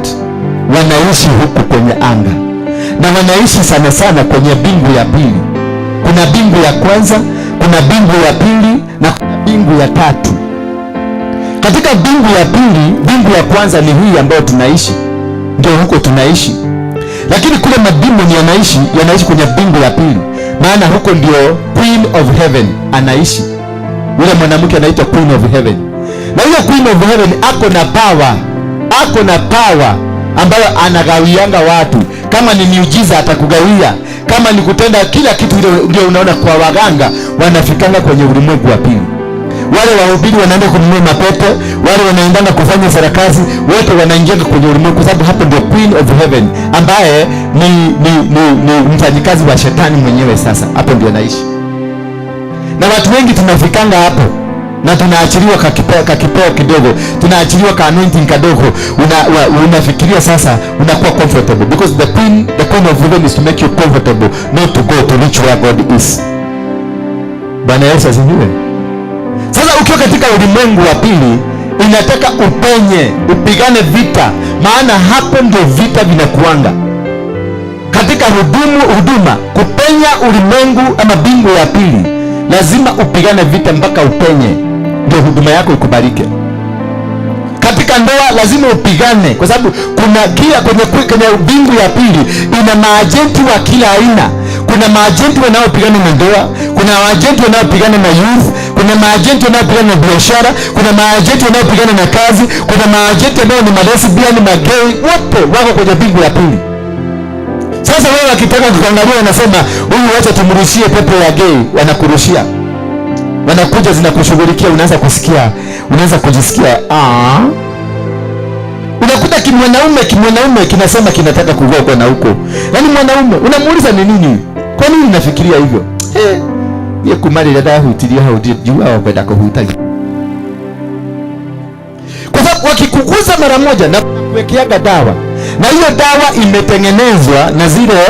Speaker 1: Wanaishi huku kwenye anga. Na wanaishi sana sana kwenye mbingu ya pili. Kuna mbingu ya kwanza, kuna mbingu ya pili na kuna mbingu ya tatu. Katika mbingu ya pili, mbingu ya kwanza ni hii ambayo tunaishi, ndio huko tunaishi. Lakini kule mademoni yanaishi kwenye mbingu ya pili, maana huko ndio Queen of Heaven anaishi. Yule mwanamke anaitwa Queen of Heaven, na huyo Queen of Heaven ako na power, ako na power ambayo anagawianga watu. Kama ni miujiza atakugawia, kama ni kutenda kila kitu, ile ndio unaona kwa waganga wanafikanga kwenye ulimwengu wa pili. Wale wahubiri wanaenda kununua mapepo, wale wanaendanga kufanya sarakasi, wote wanaingia kwenye ulimwengu, kwa sababu hapo ndio Queen of Heaven ambaye ni mfanyikazi wa shetani mwenyewe. Sasa hapo ndio anaishi, na watu wengi tunafikanga hapo na tunaachiliwa kakipeo kidogo, tunaachiliwa ka anointing kadogo, unafikiria sasa unakuwa comfortable because the queen of heaven is to make you comfortable, not to go to reach where God is. Bwana Yesu asifiwe. Sasa ukiwa katika ulimwengu wa pili, inataka upenye, upigane vita, maana hapo ndio vita vinakuanga katika huduma. Kupenya ulimwengu ama mbingu ya pili, lazima upigane vita mpaka upenye, ndio huduma yako ikubalike. Katika ndoa lazima upigane, kwa sababu kuna kila kwenye mbingu ya pili ina maajenti wa kila aina. Kuna maajenti wanaopigana na ndoa, kuna maajenti wanaopigana na youth, kuna maajenti wanaopigana na biashara, kuna maajenti wanaopigana na kazi, kuna maajenti ambao ni malesbian, magay, wote wako kwenye mbingu ya pili. Sasa wewe wakitaka kuangalia, wanasema huyu wacha tumrushie pepo ya gay, wanakurushia, wanakuja zinakushughulikia, unaanza kusikia, unaanza kujisikia unakuta kimwanaume kinasema kinataka kuvaa na huko, yaani mwanaume unamuuliza ni nini, kwa nini nafikiria hivyo? Ye kuma rĩrĩa ndahutirie hau ndiugaga kwenda kũhutagia, kwa sababu wakikuguza mara moja na kuwekeaga dawa. Na hiyo dawa imetengenezwa na zile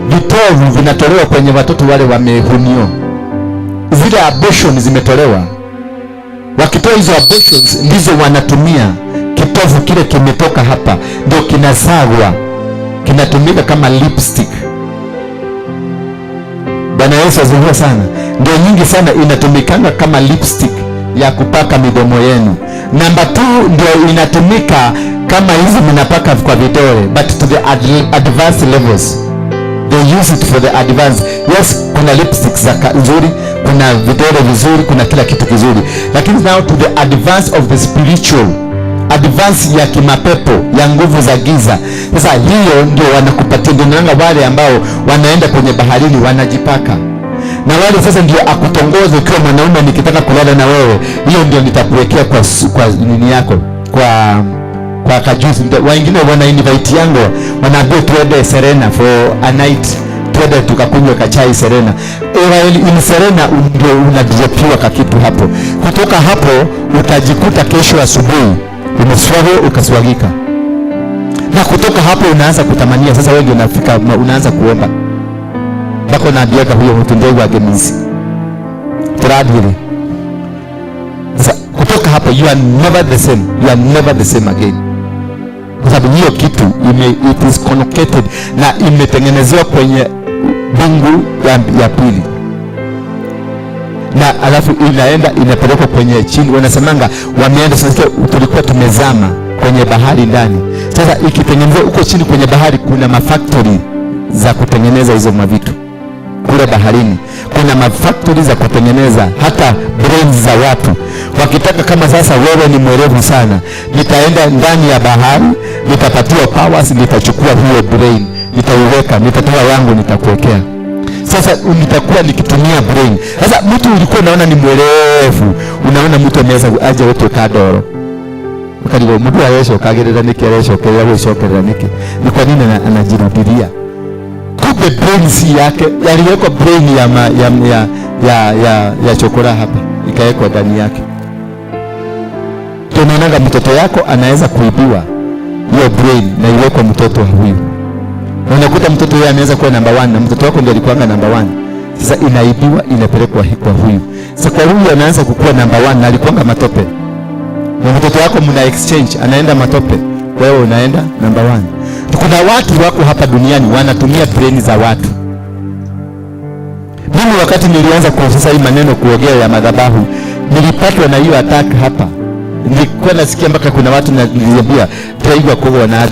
Speaker 1: vitovu vinatolewa kwenye watoto wale wamehunio, zile abortion zimetolewa. Wakitoa hizo abortions ndizo wanatumia. Kitovu kile kimetoka hapa ndio kinasagwa, kinatumika kama lipstick. Bwana Yesu asifiwe sana. Ndio nyingi sana inatumikanga kama lipstick ya kupaka midomo yenu. Namba 2 ndio inatumika kama hizi mnapaka kwa vidole, but to the advanced levels. They use it for the advanced. Yes, kuna lipstick za nzuri, kuna vidole vizuri, kuna kila kitu kizuri, lakini now to the advance of the spiritual, advance ya kimapepo ya nguvu za giza. Sasa hiyo ndio wanakupatia, ndio naona wale ambao wanaenda kwenye baharini wanajipaka, na wale sasa ndio akutongoze ukiwa mwanaume, nikitaka kulala na wewe, hiyo ndio nitakuwekea kwa nini yako, kwa kajuzi. Wengine wana invite yangu, wanaambia tuende Serena for a night, twende tukakunywa kachai Serena. In Serena ndio unadropiwa kakitu hapo. Kutoka hapo utajikuta kesho asubuhi umeswago ukaswagika, na kutoka hapo unaanza kutamania. Sasa wewe ndio unafika unaanza kuomba mpaka unaambiaga huyo mtu ndio wagemizi turadhiri. Sasa kutoka hapo you are never the same, you are never the same again, kwa sababu hiyo kitu it is connected na imetengenezewa kwenye mbingu ya pili, na alafu inaenda inapelekwa kwenye chini. Wanasemanga wameenda sasa, tulikuwa tumezama kwenye bahari ndani. Sasa ikitengenezwa huko chini kwenye bahari, kuna mafactory za kutengeneza hizo mavitu kule baharini. Kuna mafactory za kutengeneza hata brains za watu. Wakitaka kama sasa wewe ni mwerevu sana, nitaenda ndani ya bahari, nitapatiwa powers, nitachukua hiyo brain, nitaiweka, nitatoa yangu, nitakuwekea. Sasa nitakuwa nikitumia brain. Sasa mtu ulikuwa unaona ni mwerevu, unaona mtu ameweza aje wetu kadoro. Ukarigo mtu arecokagĩrĩra nĩkĩ, arecokerera gwĩcokerera nĩkĩ? Ni kwa nini anajirudilia? Kumbe brain si yake, yaliwekwa brain ya chokora hapa, ikawekwa ndani yake. Tunaonaga mtoto yako anaweza kuibiwa hiyo brain na iwekwa mtoto huyu. Na unakuta mtoto yeye ameweza kuwa number 1 na mtoto wako ndiye alikuwa number 1. Sasa inaibiwa inapelekwa kwa huyu. Sasa kwa huyu anaanza kukua number 1 na alikuwa matope. Na mtoto wako mna exchange, anaenda matope, wewe unaenda number 1. Kuna watu wako hapa duniani wanatumia brain za watu. Mimi wakati nilianza kwa sasa hii maneno kuogea ya madhabahu, nilipatwa na hiyo attack hapa. Nilikuwa nasikia mpaka kuna watu niliambia taiwa kwa wana,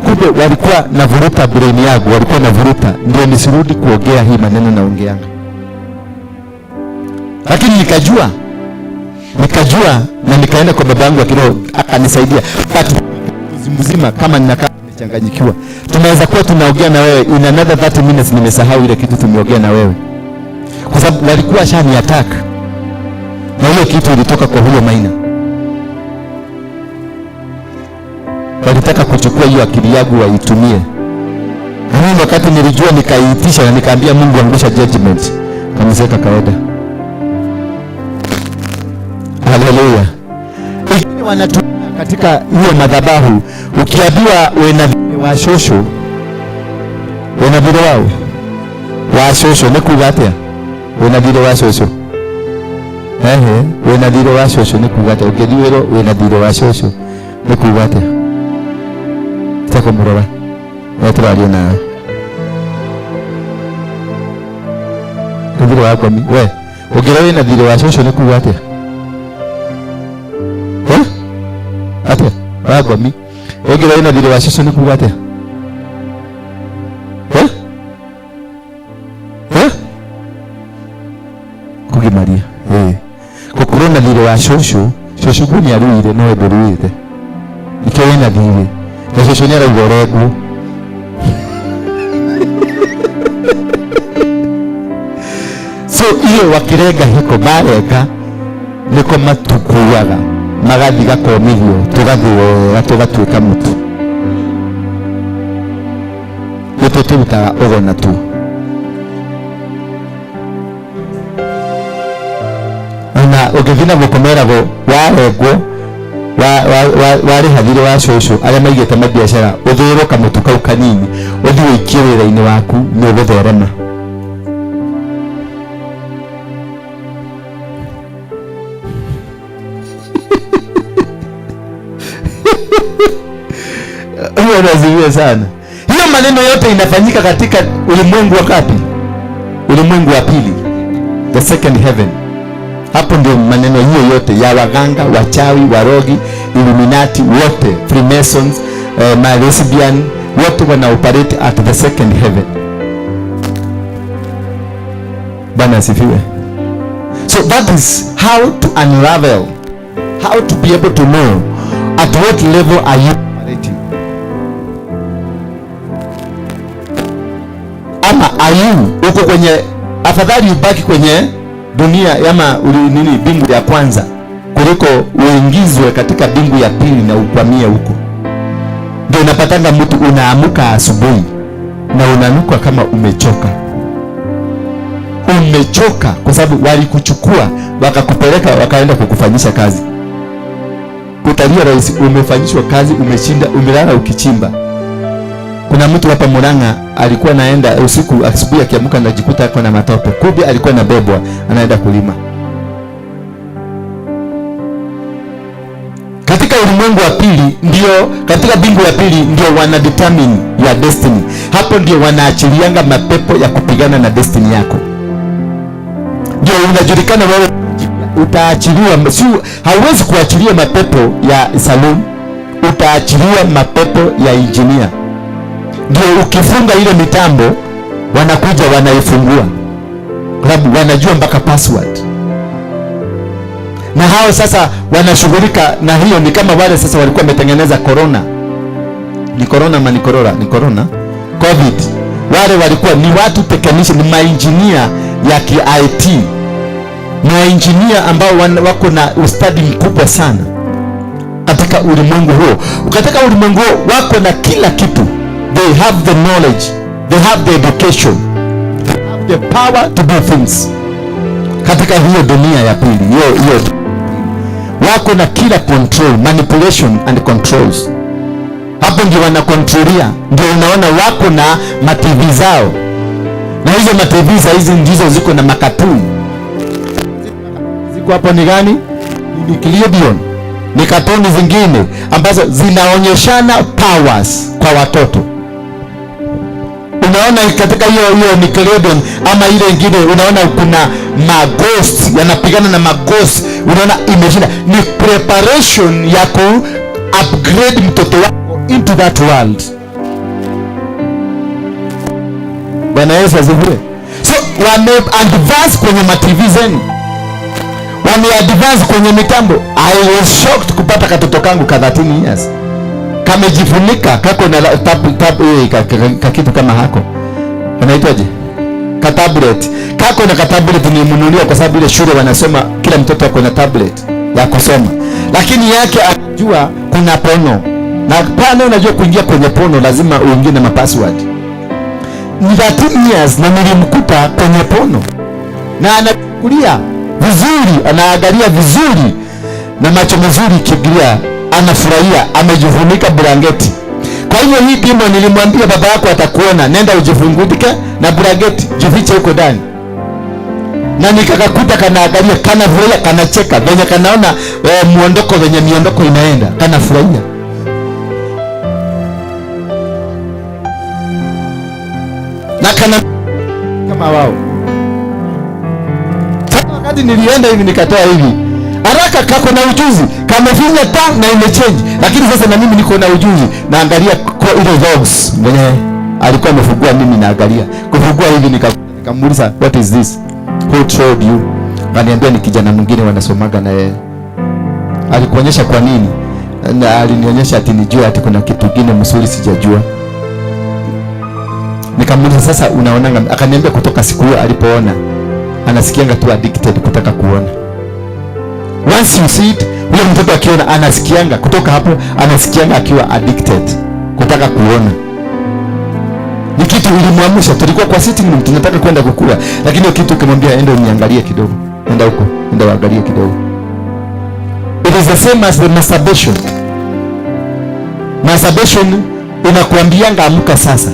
Speaker 1: kumbe walikuwa navuruta brain yangu, walikuwa navuruta ndio nisirudi kuogea hii maneno naongeanga. Lakini nikajua na nikaenda kwa babangu wa kiroho akanisaidia. But mzima kama ninakaa nimechanganyikiwa, tunaweza kuwa tunaongea na wewe in another 30 minutes nimesahau ile kitu tumeongea na wewe, kwa sababu walikuwa shani attack na hiyo kitu ilitoka kwa huyo Maina. Walitaka kuchukua hiyo akili yangu waitumie. Mimi wakati nilijua nikaitisha na nikaambia Mungu angusha judgment, kamzeka kawaida. Haleluya. Wengine wanatumia katika hiyo madhabahu, ukiambiwa wena wa shosho, wena vile wao wa shosho ni kuga atia? Wena vile wa shosho. Ehe, wena vile wa shosho ni kuga atia? Ũngĩthiĩ wena vile wa shosho ni kuga atia? Takumurora. Wewe tũraria nawe. Thirĩ wa ngomi. We, ũngĩra wĩna thirĩ wa shosho ni kuga atia? Eh? Atia? Wa ngomi. Ũngĩra wĩna thirĩ wa shosho ni kuga atia? Eh? Eh? Kugimaria. Eh. Gũkorwo na thirĩ wa shosho, shosho guo nĩ aruire no ndũruĩte. Nĩkĩo wĩna thirĩ. Na shosho nĩ arauga ũrengwo. So iyo wakirenga hiko barenga niko matukuaga magathi gakomithio tugathio tugatuika mutu nitũ turutaga ũgona tu. Na ũngĩthiĩ na gũkũ meragwo warengwo Warĩha thirĩ wa cũcũ arĩa maigĩte mabiacara, ũthĩrwo kamũtu kau kanini, ũthiĩ ũikie wĩra-inĩ waku, nĩ ũgũtherema. Bwana asifiwe sana. Hiyo maneno yote inafanyika katika ulimwengu wa kapi? Ulimwengu wa pili, the second heaven. Hapo ndio maneno hiyo yote ya waganga, wachawi, warogi, Illuminati wote, Freemasons, lesbian, wote wana operate at the second heaven. Bwana asifiwe. So that is how to unravel, how to be able to know at what level are you operating. Ama are you uko kwenye, afadhali ubaki kwenye dunia ama nini bingu ya kwanza kuliko uingizwe katika bingu ya pili na ukwamie huko. Ndio unapatanga mtu unaamuka asubuhi na unanuka kama umechoka. Umechoka kwa sababu walikuchukua wakakupeleka wakaenda kukufanyisha kazi. Utalia rais, umefanyishwa kazi, umeshinda, umelala ukichimba. Kuna mtu hapa Murang'a alikuwa naenda usiku, asubuhi akiamka anajikuta ako na matope. Kumbe alikuwa anabebwa anaenda kulima. Katika ulimwengu wa pili ndio, katika bingu ya pili ndio wana determine your destiny. Hapo ndio wanaachilianga mapepo ya kupigana na destiny yako. Ndio unajulikana wewe utaachiliwa, si hauwezi kuachilia mapepo ya saloon, utaachiliwa mapepo ya engineer. Ndio ukifunga ile mitambo wanakuja wanaifungua, kwa sababu wanajua mpaka password. Na hao sasa wanashughulika na hiyo. Ni kama wale sasa walikuwa wametengeneza corona, ni corona ama ni corona, ni corona COVID. Wale walikuwa ni watu technician, ni maengineer ya ki-IT, maengineer ambao wako na ustadi mkubwa sana katika ulimwengu huo. Katika ulimwengu huo wako na kila kitu. They have the knowledge, they have the education, they have the power to do things. Katika hiyo dunia ya pili, hiyo wako na kila control, manipulation and controls. Hapo ndio wanakontrolia, ndio unaona wako na ma-TV zao, na hizo ma-TV za hizi ndizo ziko na makatuni. Ziko hapo ni gani? Ni Nickelodeon, ni katuni zingine ambazo zinaonyeshana powers kwa watoto. Unaona katika hiyo Nickelodeon ama ile ingine, unaona kuna maghost yanapigana na maghost, unaona imeshinda. Ni preparation ya ku upgrade mtoto wako into that world. Bwana Yesu asifiwe. So wame advance kwenye ma TV zenu, wame advance kwenye mitambo. I was shocked kupata katoto kangu ka 13 years kamejifunika, kako na tab, tab, ka kitu kama hako kanaitwaje, ka tablet kako na ka tablet nilimnunulia kwa sababu ile shule wanasoma kila mtoto ako na tablet ya kusoma, lakini yake anajua kuna porno, na pale unajua kuingia kwenye porno lazima uingie na mapassword. Ni 13 years na nilimkuta kwenye porno na anachukulia vizuri, anaangalia vizuri na macho mazuri, kigilia anafurahia, amejifunika blanketi. Kwa hiyo hii demon nilimwambia baba yako atakuona, nenda ujifunguke na blanketi, jifiche huko ndani. Na nikakakuta kanaangalia, kanafurahia, kanacheka venye kanaona muondoko venye miondoko inaenda, kanafurahia. Na kana kama wao. Sasa wakati nilienda hivi nikatoa hivi haraka, kako na ujuzi, kamefinya ta na imechange. Lakini sasa na mimi niko na ujuzi, naangalia kwa ile dogs mwenye alikuwa amefungua, mimi naangalia kufungua hivi, nikamuuliza what is this, who told you? Akaniambia ni kijana mwingine wanasomaga na yeye. Alikuonyesha kwa nini? Na alinionyesha ati nijue ati kuna kitu kingine mzuri sijajua. Nikamuuliza sasa unaonanga? Akaniambia kutoka siku hiyo alipoona anasikianga tu addicted kutaka kuona. Once you see it, huyo mtoto akiona anasikianga kutoka hapo, anasikianga akiwa addicted kutaka kuona. Ni kitu ilimwamsha. Tulikuwa kwa sitting room tunataka kwenda kukula, lakini hiyo kitu ukimwambia enda uniangalie kidogo, enda huko, enda uangalie kidogo. It is the same as the masturbation. Masturbation inakuambianga amka sasa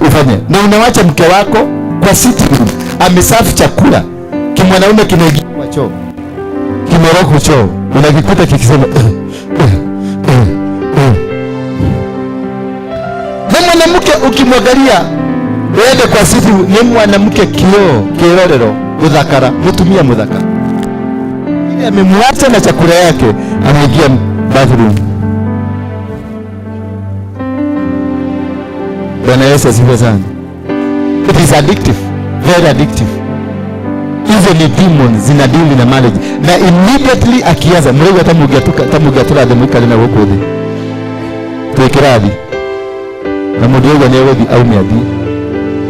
Speaker 1: ufanye, na unawacha mke wako kwa sitting room amesafu chakula, kimwanaume kinaingia kwa choo, kimeroko choo, unakikuta kikisema eh, eh, eh, eh. Na mwanamke ukimwangalia wende kwa sitting room, ni mwanamke kioo kirorero muthakara mutumia muthaka, ile amemwacha na chakula yake, anaingia bathroom. Bwana Yesu asifiwe sana. It is addictive, very addictive. Hizo ni demons zinadili na marriage, na immediately akianza mrego tamugiatuka tamugiatura thĩ mũikare na gũkũ thĩ twĩ kĩrathi na mũndũ ũguo nĩ egũthiĩ aume athiĩ,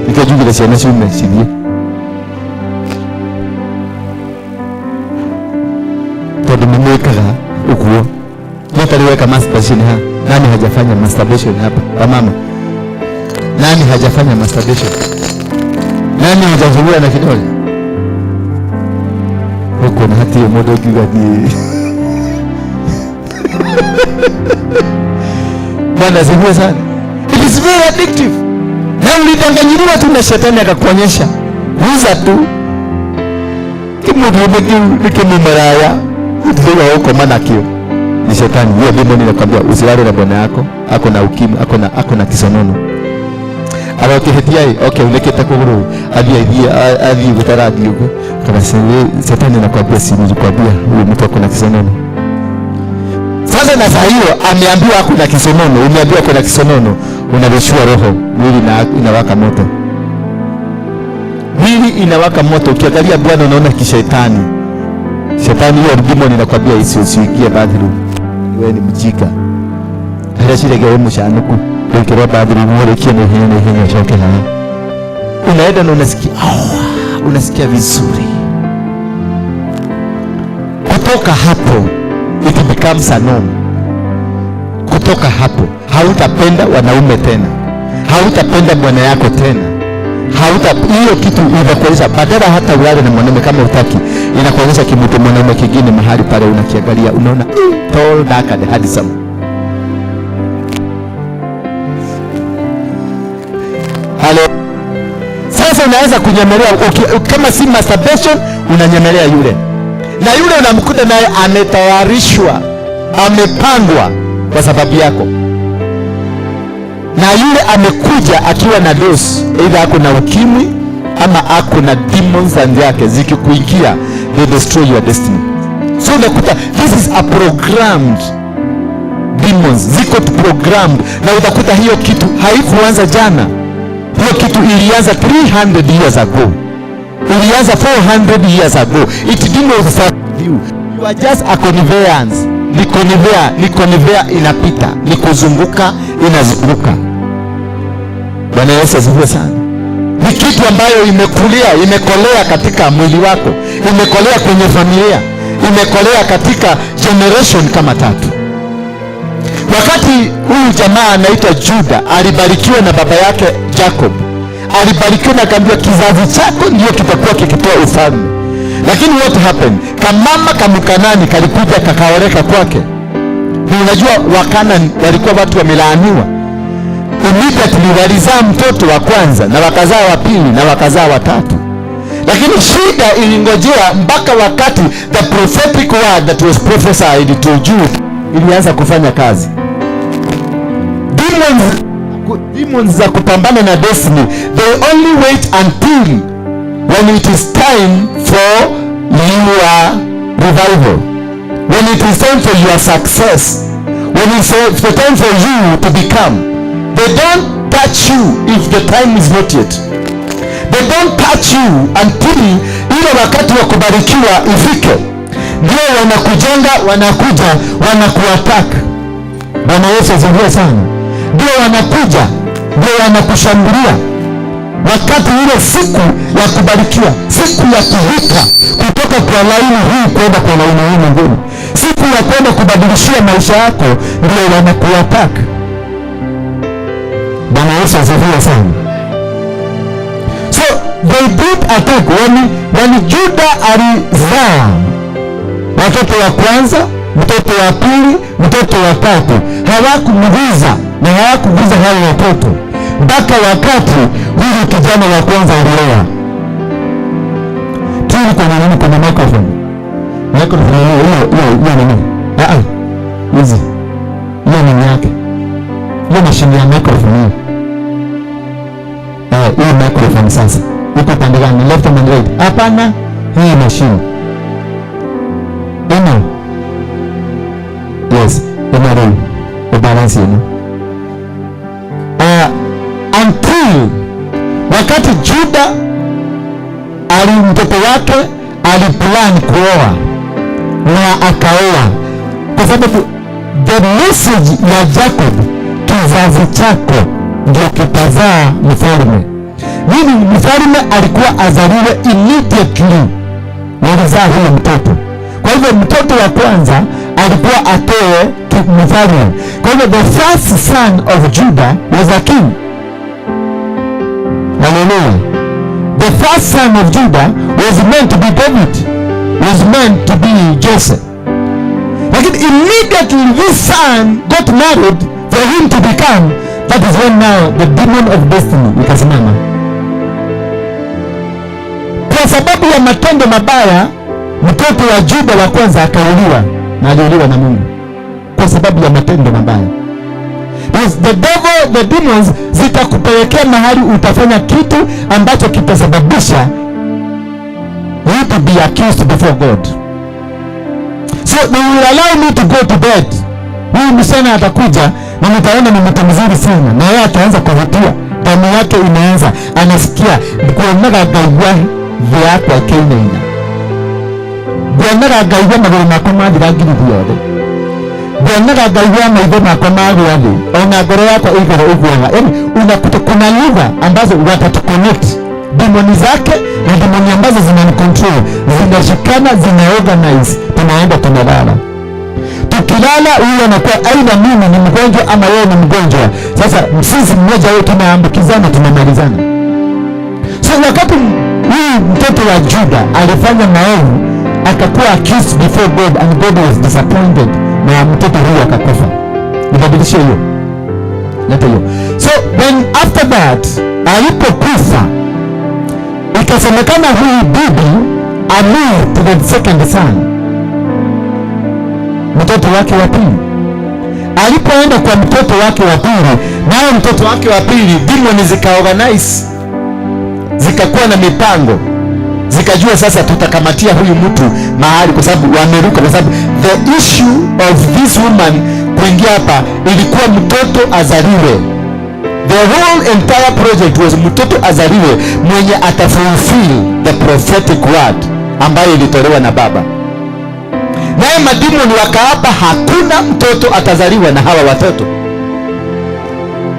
Speaker 1: nikĩo njugire ciana ciume cithiĩ tondũ nĩ mwĩkaga ũguo. Nĩ weka masturbation ha? Nani hajafanya masturbation hapa? Wamama, nani hajafanya masturbation? Nani hajazungua na kidole huko? Na hati mũndũ ũngiuga thiĩ. Bwana asifiwe sana. It is very addictive. Na ulidanganyiliwa tu na shetani akakuonyesha guza tu kimũndũ kĩu nĩ kĩmũmaraya ũtithĩga gũkoma nakĩo ni shetani. Hiyo demon inakwambia usilale na bwana yako, ako na ukimwi, ako na kisonono. Arokĩhĩtia ĩ, okay, unĩkĩte kũgũrũ athiĩ athiĩ athiĩ gũtarathiĩ ũguo, kana shetani anakwambia si nilikwambia huyu mtu ako na kisonono. Sasa na saa hiyo ameambiwa ako na kisonono, umeambiwa ako na kisonono, unarushiwa roho, mwili na inawaka moto, mwili inawaka moto. Ukiangalia bwana unaona kishetani. Shetani hiyo demon inakwambia usiingie bathroom, wewe ni mjinga. Ndĩreciria wĩ mũcanũku wĩkĩrwo bathroom ũrĩkie na ihenya na ihenya ũcoke haha. Unaenda na unasikia oh, unasikia vizuri. Kutoka hapo it becomes a norm. Kutoka hapo hautapenda wanaume tena, hautapenda bwana yako tena, hauta hiyo kitu inakuonyesha, badala hata ulale na mwanaume kama utaki, inakuonyesha kimutu mwanaume kingine mahali pale, unakiangalia unaona tall, dark and handsome. Halo. Sasa unaweza kunyemelea kama si masturbation, unanyemelea yule na yule unamkuta naye ametayarishwa, amepangwa kwa sababu yako, na yule amekuja akiwa na dose, either ako na ukimwi ama ako na demons ndani yake, zikikuingia they destroy your destiny. So unakuta this is a programmed demons, ziko programmed, na utakuta hiyo kitu haikuanza jana, hiyo kitu ilianza 300 years ago, ilianza 400 years ago. It did not start with you. You are just a conveyance. Ni conveyor, ni conveyor inapita, ni kuzunguka, inazunguka. Bwana Yesu asifiwe sana. Ni kitu ambayo imekulia, imekolea katika mwili wako, imekolea kwenye familia, imekolea katika generation kama tatu. Wakati huyu jamaa anaitwa Juda alibarikiwa na baba yake Jacob, alibarikiwa na akaambiwa kizazi chako ndio kitakuwa kikitoa ufalme. Lakini what happened? Kamama kamukanani kalikuja kakaoreka kwake. Na unajua Wakanani walikuwa watu wamelaaniwa. Immediately walizaa mtoto wa kwanza na wakazaa wa pili na wakazaa watatu, lakini shida ilingojea mpaka wakati the prophetic word that was prophesied to Jude ilianza kufanya kazi. Demons za kupambana na destiny, they only wait until when it is time for your revival, when it is time for your success, when it's the time for you to become. They don't touch you if the time is not yet. They don't touch you until ile wakati wa kubarikiwa ifike, ndio wanakujenga, wanakuja wanakuattack. Bwana Yesu asifiwe sana. Ndio wanakuja, ndio wanakushambulia wakati ile siku ya kubarikiwa, siku ya kuvuka kutoka kwa laini hii kwenda kwa laini hii nyingine, siku ya kwenda kubadilishia maisha yako, ndio wanakuattack. Bwana Yesu asifiwe sana. So they did attack when Judah alizaa
Speaker 2: Watoto wa kwanza, mtoto wa pili, mtoto wa tatu hawakumguza na hawakuguza hao watoto mpaka wakati huyu kijana wa kwanza alioa. Tuli kwenye nini? Kwenye microphone, microphone hiyo hiyo hiyo nini? Ah ah, hizi hiyo nini yake, hiyo mashine ya microphone hiyo. Eh, hiyo microphone sasa iko pande gani? Left and right? Hapana, hii mashine ino. Yes, ina rĩu balance ino. Until wakati Juda ali mtoto wake aliplan kuoa na akaoa, kwa sababu the message ya Jacob, kizazi chako ndio kitazaa mfalme. Mimi mfalme alikuwa azaliwe immediately walizaa huyo mtoto. Kwa hivyo mtoto wa kwanza alikuwa atoe mfalme. Kwa hivyo the first son of Judah was a king. Hallelujah. The first son of Judah was meant to be David, was meant to be Joseph. Lakini immediately this son got married for him to become, that is when now the demon of destiny ikasimama. Kwa sababu ya matendo mabaya, mtoto wa Juda wa kwanza akauliwa na aliuliwa na Mungu kwa sababu ya matendo mabaya. Because the devil, the demons zitakupelekea mahali utafanya kitu ambacho kitasababisha you to be accused before God. So they will allow me to go to bed. Huyu msichana atakuja na nitaona ni mtu mzuri sana, na yeye ataanza kuvutia, damu yake inaanza, anasikia kuonaga ngaigua thĩ yakwa ĩkĩinaina, nguonaga ngaigua magũrũ makwa mathira ngirithi yothe, nguonaga ngaigua maitho makwa magĩa thĩ, ona ngoro yakwa ĩigara ĩguaga. Yani unakuta kuna lugha ambazo watatuconnect demoni zake na demoni ambazo zinanicontrol zinashikana, zinaorganize, tunaenda tunalala. Tukilala huyu anakuwa aidha mimi ni mgonjwa ama yeye ni mgonjwa. Sasa sisi mmoja wetu tunaambukizana, tunamalizana. So wakati huyu mtoto wa Juda alifanya maovu, akakuwa accused before God and God was disappointed, na mtoto huyu akakufa. Nibadilishe hiyo, leta hiyo. So then after that alipokufa, ikasemekana huyu bibi amoved to the second son, mtoto wake wa pili. Alipoenda kwa mtoto wake wa pili, naye mtoto wake wa pili, demon zikaorganize, zikakuwa na mipango, zikajua sasa tutakamatia huyu mtu mahali, kwa sababu wameruka, kwa sababu the issue of this woman kuingia hapa ilikuwa mtoto azaliwe. The whole entire project was mtoto azaliwe mwenye atafulfill the prophetic word ambayo ilitolewa na baba. Naye madimoni wakaapa hakuna mtoto atazaliwa na hawa watoto.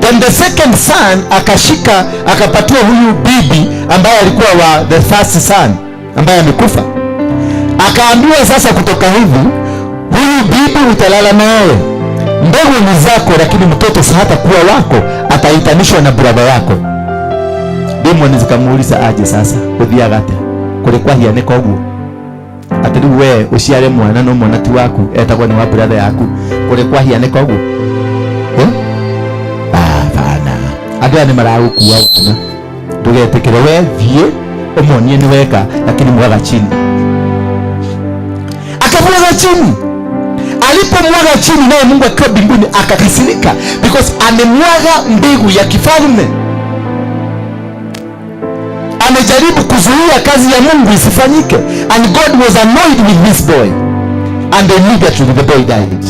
Speaker 2: Then the second son akashika akapatiwa huyu bibi ambaye alikuwa wa the first son ambaye amekufa, akaambiwa sasa, kutoka hivi huyu bibi utalala naye, mbegu ni zako, lakini mtoto si hata kuwa wako, ataitanishwa na brother yako. Demoni zikamuuliza aje, sasa guthiaga atia kuri kwahianĩka ũguo atĩ rĩu we ũciare mwana no mwana ti waku, etagwo nĩ wa brother yaku, kũrĩ kwahianĩka ũguo, eh? Hapana, andũ aya nĩ maragũkua wana, ndũgetĩkĩre. We thiĩ ũmonie nĩ weka, lakini mwaga chini. Akamwaga chini. Alipomwaga chini, naye Mungu akiwa mbinguni akakasirika because amemwaga mbegu ya kifalme, amejaribu kuzuia kazi ya Mungu isifanyike, and God was annoyed with this boy and immediately the boy died.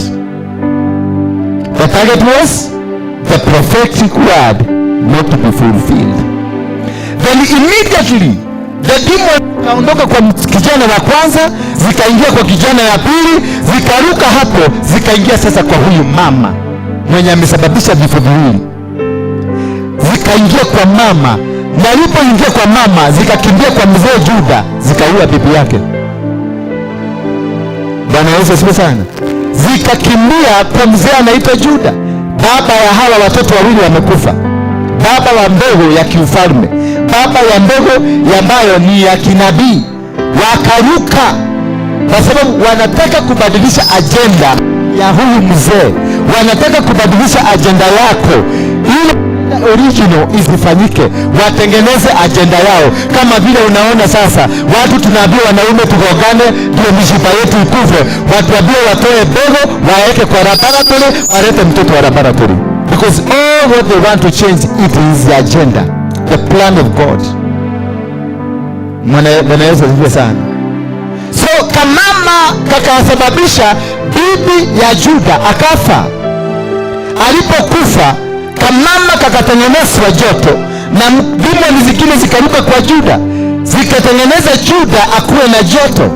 Speaker 2: The target was the prophetic word not to be fulfilled. Then immediately the demon kaondoka kwa kijana wa kwanza, zikaingia kwa kijana ya pili, zikaruka hapo, zikaingia sasa kwa huyu mama mwenye amesababisha vifo viwili, zikaingia kwa mama, na alipoingia kwa mama zikakimbia kwa mzee Juda, zikaua bibi yake. Bwana Yesu asifiwe sana. Zikakimbia kwa mzee anaitwa Juda, baba ya hawa watoto wawili wamekufa, baba wa mbegu ya kiufalme, baba ya mbegu ambayo ni ya kinabii. Wakaruka Kwa sababu wanataka kubadilisha ajenda ya huyu mzee, wanataka kubadilisha ajenda yako ile original isifanyike, watengeneze ajenda yao. Kama vile unaona sasa watu tunaambiwa wanaume tugongane ndio mishipa yetu ikufe, watuambie watoe mbegu waweke kwa laboratory, walete mtoto wa laboratory, because all what they want to change, it is the agenda, the plan of God. Bwana Yesu asifiwe sana. So kamama kakasababisha bibi ya Juda akafa. Alipokufa, kamama kakatengenezwa joto na demoni zingine zikaruka kwa Juda, zikatengeneza Juda akuwe na joto.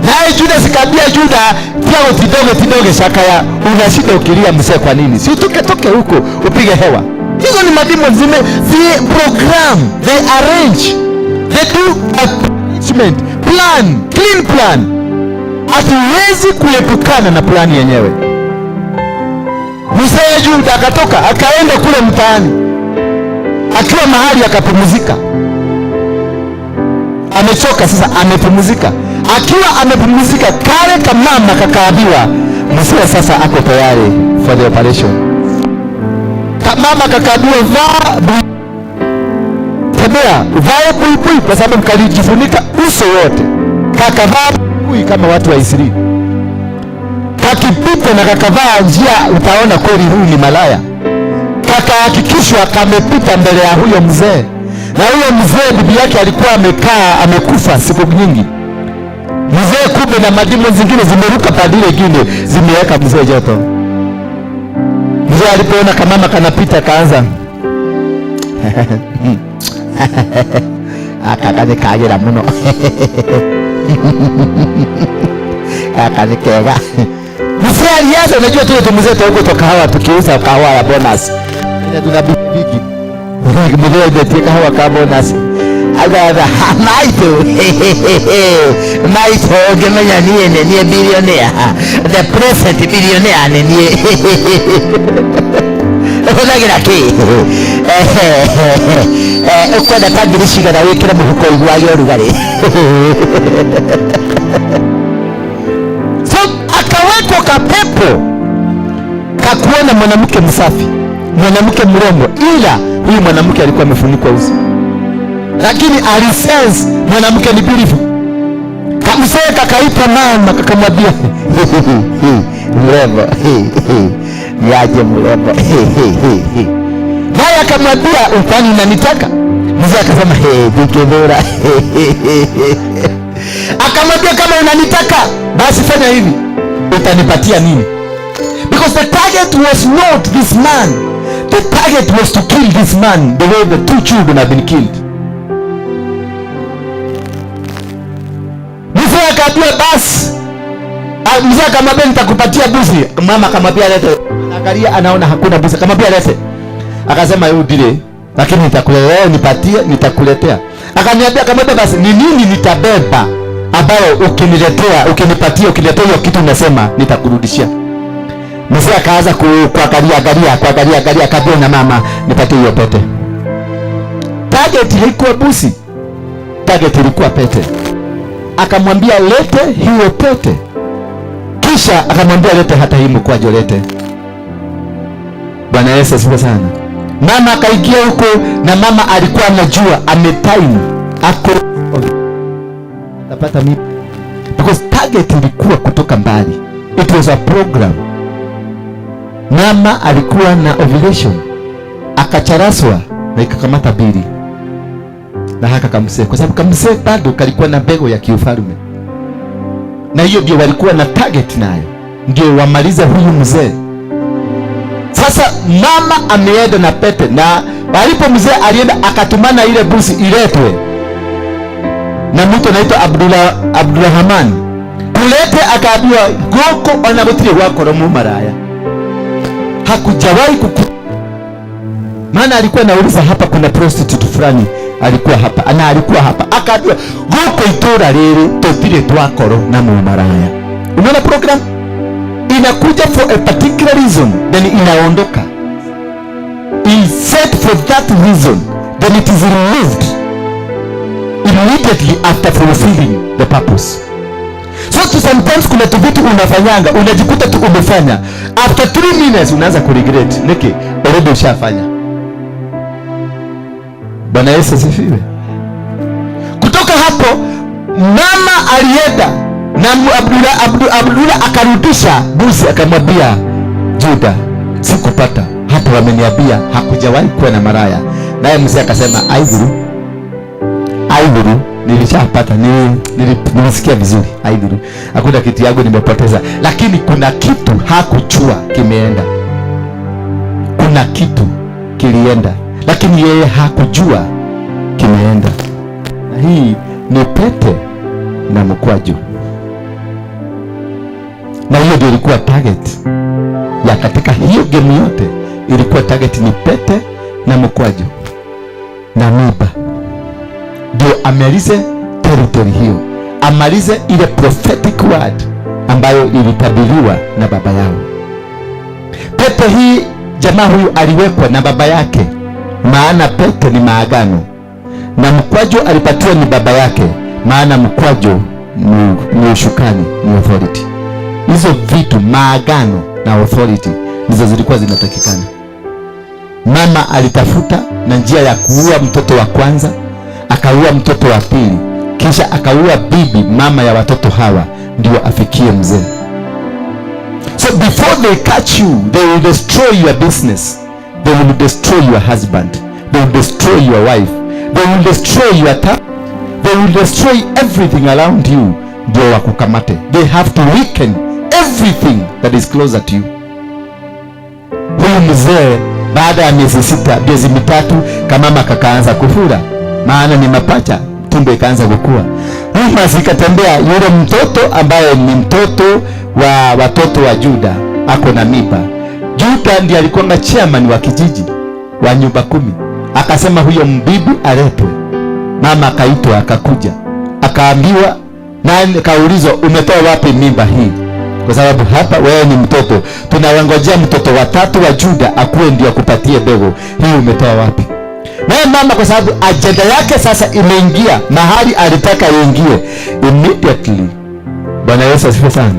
Speaker 2: Naye Juda zikaambia Juda, tiago tidogo tidogo shakaya, unashinda ukilia mzee kwa nini? Si utoke toke huko upige hewa. Hizo ni mademon zime they program, they arrange, they do arrangement, plan, clean plan. Hatuwezi kuepukana na plani yenyewe. Mzee Juda akatoka akaenda kule mtaani, akiwa mahali akapumzika. Amechoka sasa, amepumzika. Akiwa amepumzika, kale kamama kakaambiwa mzee sasa ako tayari for the operation. Kamama kakaambiwa vaa tembea, uvae buibui, kwa sababu kalijifunika uso wote. Kakavaa buibui kama watu wa Israeli, kakipita na kakavaa njia, utaona kweli huyu ni malaya. Kakahakikishwa kamepita mbele ya huyo mzee, na huyo mzee bibi yake alikuwa amekaa amekufa siku nyingi. Mzee kumbe na mademon zingine zimeruka padile ingine zimeweka mzee joto. Mzee alipoona kamama kanapita kaanza aka nĩ kagĩra mũno, aka nĩ kega. Mzee alianza, unajua tu mzee huko toka hawa tukiuza kahawa ya bonus. Ina tuna bigi. Mzee alitia kahawa ka bonus. Agatha maitũ maitũ ũngĩmenya niĩ nĩ niĩ billionaire, the present billionaire nĩ niĩ. Ũhũthagĩra kĩ? Ũkwenda ta ngiri cigana wĩkĩre mũhuko ũiguage ũrugarĩ? So akawekwa kapepo kakuona mwanamke msafi, mwanamke mrembo, ila huyu mwanamke alikuwa amefunikwa uso, lakini alisense mwanamke ni beautiful. Kamsee kakaita mama kakamwambia mrembo, niaje mrembo. Naye akamwambia utani unanitaka? Mzee akasema hey, dikebora. Akamwambia kama unanitaka basi fanya hivi, utanipatia nini? Because the target was not this man. The target was to kill this man the way the two children have been killed. Mzee akaambia basi, mzee akamwambia nitakupatia buzi. Mama akamwambia lete. Angalia, anaona hakuna buzi. Akamwambia lete. Akasema yeye ndile, lakini nitakuletea, nipatie, nitakuletea. Akaniambia, akamwambia basi ni nini nitabeba ambayo ukiniletea, ukinipatia, ukiniletea hiyo kitu unasema nitakurudishia. Mzee akaanza kuangalia angalia, kuangalia angalia, akaambia na mama nipatie hiyo pete. Target haikuwa busi. Target ilikuwa pete. Akamwambia lete hiyo pete. Kisha akamwambia lete hata hii mkwaju lete. Bwana Yesu asifiwe sana. Mama akaingia huko, na mama alikuwa anajua ametime ako atapata mimba, because target ilikuwa kutoka mbali. It was a program. Mama alikuwa na ovulation, akacharaswa na ikakamata bili na haka kamsee, kwa sababu kamsee bado kalikuwa na mbegu ya kiufalme, na hiyo ndio walikuwa na target nayo, ndio wamalize huyu mzee. Sasa mama ameenda na pete, na alipo mzee alienda akatumana ile busi iletwe na mtu anaitwa Abdulrahman kulete, akaambiwa goko ona gutire gwakora mu maraya, hakujawahi kuku. Maana alikuwa anauliza hapa kuna prostitute fulani alikuwa hapa, ana alikuwa hapa, akaambiwa goko itura riri tutire twakoro na mu maraya. Unaona program inakuja for a particular reason, then inaondoka. Is set for that reason, then it is removed immediately after fulfilling the purpose. Watu sometimes kuna tuvitu unafanyanga, unajikuta tu umefanya. After 3 minutes unaanza kuregret. Niki, already ushafanya. Bwana Yesu asifiwe. Kutoka hapo mama alienda na Abdullah akarudisha buzi, akamwambia Juda, "Sikupata hata, wameniambia hakujawahi kuwa na maraya." Naye mzee akasema, "Aidhuru, aidhuru, nilishapata, nilisikia vizuri, aidhuru, hakuna kitu yangu nimepoteza." Lakini kuna kitu hakujua kimeenda, kuna kitu kilienda, lakini yeye hakujua kimeenda. Na hii ni pete na mkwaju, na hiyo ndio ilikuwa target ya katika hiyo game yote. Ilikuwa target ni pete na mkwaju na mimba, ndio amalize territory hiyo, amalize ile prophetic word ambayo ilitabiriwa na baba yao. Pete hii jamaa huyu aliwekwa na baba yake, maana pete ni maagano, na mkwaju alipatiwa ni baba yake, maana mkwaju ni ushukani, ni authority. Hizo vitu, maagano na authority, ndizo zilikuwa zinatakikana. Mama alitafuta na njia ya kuua mtoto wa kwanza, akaua mtoto wa pili, kisha akaua bibi mama ya watoto hawa, ndio afikie mzee. So before they catch you, they will destroy your business, they will destroy your husband, they will destroy your wife, they will destroy your town, they will destroy everything around you, ndio wakukamate. They have to weaken everything that is closer to you. Huyu mzee baada ya miezi 6, miezi 3, kamama kakaanza kufura, maana ni mapacha, tumbo ikaanza kukua. Rumors ikatembea, yule mtoto ambaye ni mtoto wa watoto wa Juda ako na mimba. Juda ndiye alikuwa chairman wa kijiji wa nyumba kumi, akasema huyo mbibi aletwe. Mama akaitwa akakuja, akaambiwa nani, kaulizwa, "Umetoa wapi mimba hii? Kwa sababu hapa wewe ni mtoto, tunawangojea mtoto watatu wa Juda akuwe ndio akupatie mbegu hii, umetoa wapi?" Naye mama, kwa sababu ajenda yake sasa imeingia mahali alitaka iingie, immediately. Bwana Yesu asifiwe sana.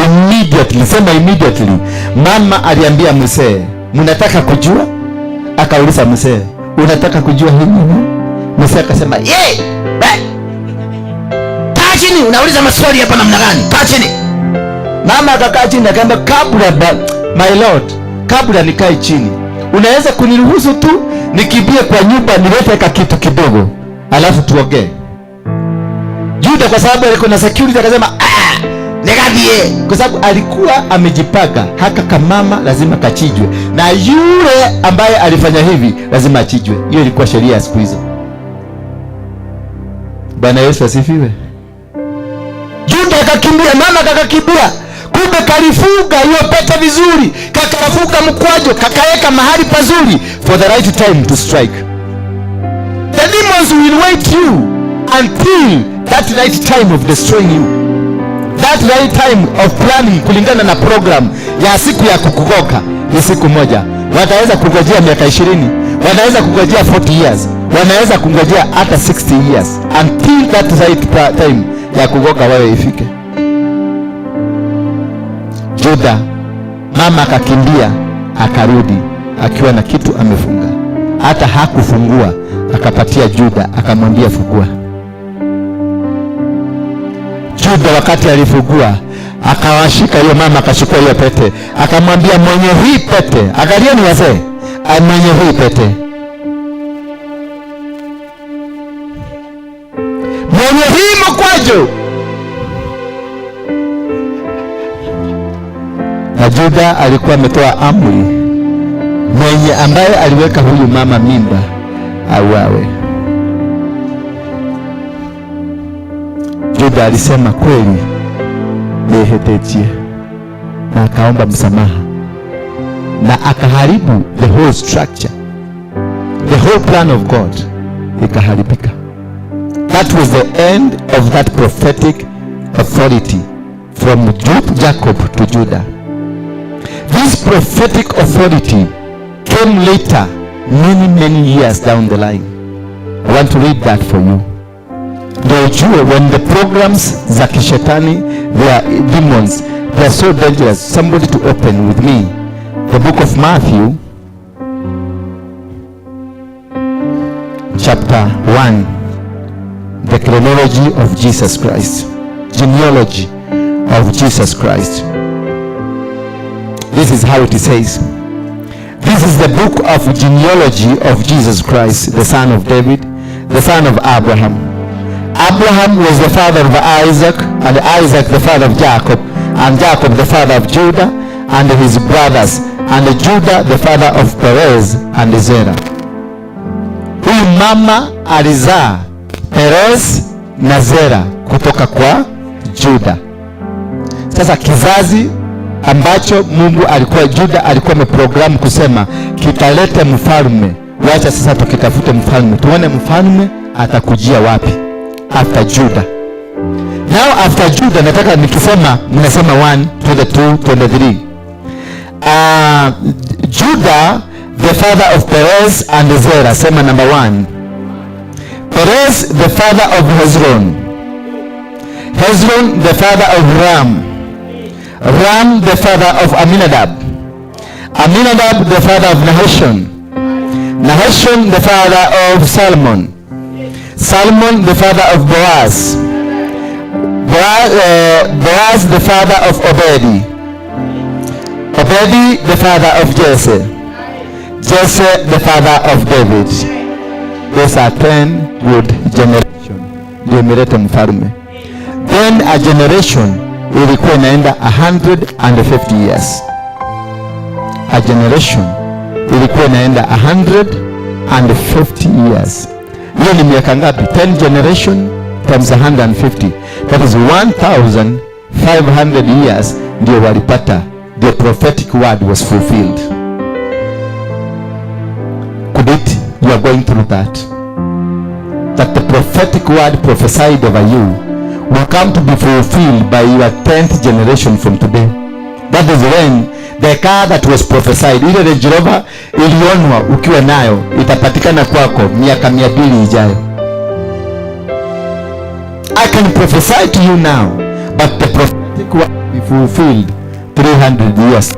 Speaker 2: Immediately, sema immediately. Mama aliambia mzee, "Mnataka kujua?" Akauliza mzee, "Unataka kujua hii nini?" Mzee akasema,
Speaker 3: Ye! Eh! Kaa chini, unauliza maswali hapa namna gani? Kaa chini.
Speaker 2: Mama akakaa chini akaambia, "Kabla my lord, kabla nikae chini, unaweza kuniruhusu tu nikimbie kwa nyumba nilete ka kitu kidogo, alafu tuongee?" Juda kwa sababu alikuwa na security akasema, "Ah,
Speaker 3: Nigathie.
Speaker 2: Kwa sababu alikuwa amejipanga, haka kamama lazima kachijwe, na yule ambaye alifanya hivi lazima achijwe." Hiyo ilikuwa sheria ya siku hizo. Bwana Yesu asifiwe. Juda akakimbia, mama kakakimbia, kumbe kalifunga hiyo pete vizuri, kakafunga mkwajo, kakaweka mahali pazuri for the right time to strike. The demons will wait you until that right time of destroying you, that right time of planning, kulingana na program ya siku ya kukugoka ni siku moja. Wataweza kungojea miaka 20, wanaweza kungojea 40 years, wanaweza kungojea hata 60 years until that right time ya kugoka wewe ifike. Juda, mama akakimbia akarudi akiwa na kitu amefunga, hata hakufungua, akapatia Juda akamwambia, "Fungua." Juda wakati alifungua akawashika hiyo mama, akachukua hiyo pete, akamwambia, "Mwenye hii pete," angalieni wazee, "mwenye hii pete, mwenye hii mkwaju." Na Juda alikuwa ametoa amri, mwenye ambaye aliweka huyu mama mimba auawe. Juda alisema, "Kweli nihĩtĩtie," na akaomba msamaha na akaharibu the whole structure, the whole plan of God ikaharibika. That was the end of that prophetic authority from Jacob to Judah. This prophetic authority came later, many, many years down the line. I want to read that for you. Ndio Ujue when the programs za kishetani, they are demons, they are so dangerous. Somebody to open with me the book of Matthew chapter 1, the chronology of Jesus Christ, genealogy of Jesus Christ. This is how it says. This is the book of genealogy of Jesus Christ, the son of David, the son of Abraham. Abraham was the father of Isaac, and Isaac the father of Jacob, and Jacob the father of Judah and his brothers, and Judah the father of Perez and Zerah. Huyu mama alizaa Perez na Zera kutoka kwa Juda. Sasa kizazi ambacho Mungu alikuwa, Juda alikuwa ameprogramu kusema kitalete mfalme. Wacha sasa tukitafute mfalme, tuone mfalme atakujia wapi after Juda. Now after Juda, nataka nikisema mnasema 1 22 23. Judah the father of Perez and Zerah. Sema number 1. Perez the father of Hezron. Hezron the father of Ram. Ram the father of Aminadab. Aminadab the father of Nahashon. Nahashon the father of Salmon. Salmon the father of Boaz. Boaz the father of Obedi. Obedi the father of Jesse. Jesse the father of David. Those are 10 good generation ndio imeleta mfalme. Then a generation ilikuwa inaenda 150 years. A generation ilikuwa inaenda 150 years. Hiyo ni miaka ngapi? 10 generation times 150, that is 1500 years ndio walipata the prophetic word was fulfilled. Could it you are going through that, that the prophetic word prophesied over you will come to be fulfilled by your 10th generation from today? That is when the car that was prophesied, ile Range Rover ilionwa ukiwa nayo, itapatikana kwako miaka 200 ijayo. I can prophesy to you now, but the prophetic word will be fulfilled 300 years.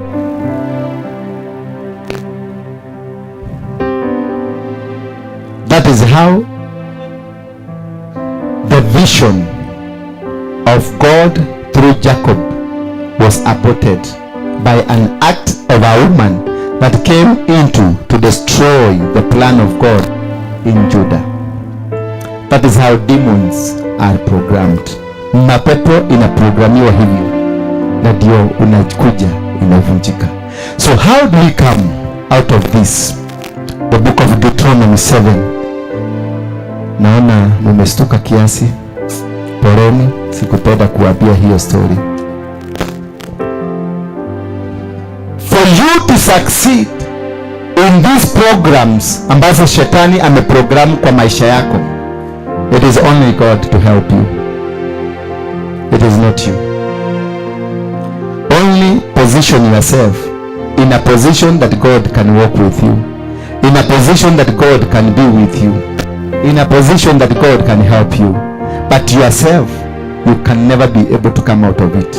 Speaker 2: That is how the vision of God through Jacob was aborted by an act of a woman that came into to destroy the plan of God in Judah. That is how demons are programmed. Mapepo inaprogramiwa hivyo, na ndio unakuja inavunjika. So how do we come out of this? The book of Deuteronomy 7. Naona mumestuka kiasi, poleni, sikupenda kuambia hiyo story. For you to succeed in these programs ambazo shetani ameprogramu kwa maisha yako, it is only God to help you. It is not you. Only position yourself in a position that God can walk with you, in a position that God can be with you, in a position that God can help you. But yourself, you can never be able to come out of it.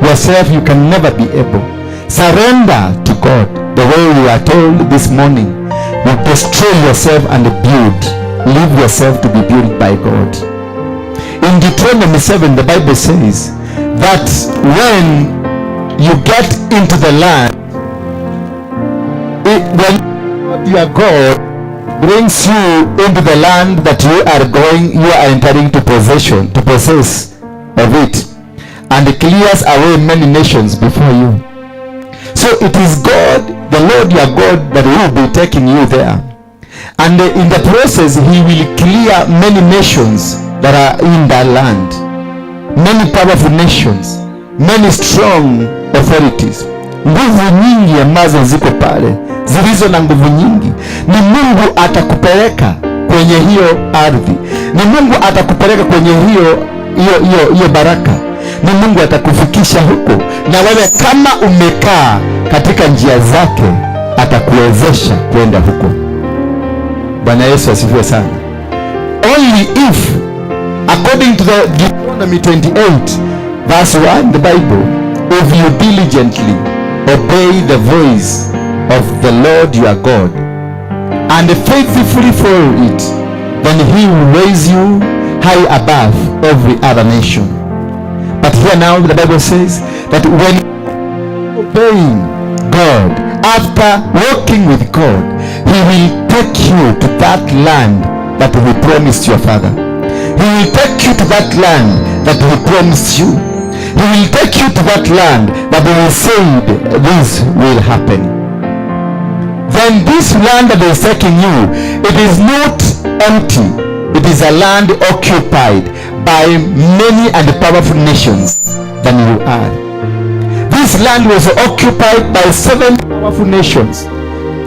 Speaker 2: Yourself, you can never be able. Surrender to God the way we are told this morning. You destroy yourself and build. Leave yourself to be built by God. In Deuteronomy 7, the Bible says that when you get into the land, when your God brings you into the land that you are going, you are entering to possession, to possess of it, and clears away many nations before you. So it is God, the Lord your God, that will be taking you there. And in the process, he will clear many nations that are in that land. Many powerful nations, many strong authorities. Nguvu nyingi ambazo ziko pale, zilizo na nguvu nyingi. Ni Mungu atakupeleka kwenye hiyo ardhi. Ni Mungu atakupeleka kwenye hiyo baraka. Ni Mungu atakufikisha huko, na wewe kama umekaa katika njia zake atakuwezesha kwenda huko. Bwana Yesu asifiwe sana. Only if according According to the Deuteronomy 28 verse 1, the Bible, if you diligently obey the voice of the Lord your God and faithfully follow it, then he will raise you high above every other nation. But here now the Bible says that when obeying God, after walking with God, he will take you to that land that he promised your father. He will take you to that land that he promised you. He will take you to that land that he said this will happen. Then this land that is taking you, it is not empty. It is a land occupied by many and powerful nations than you are. This land was occupied by seven powerful nations.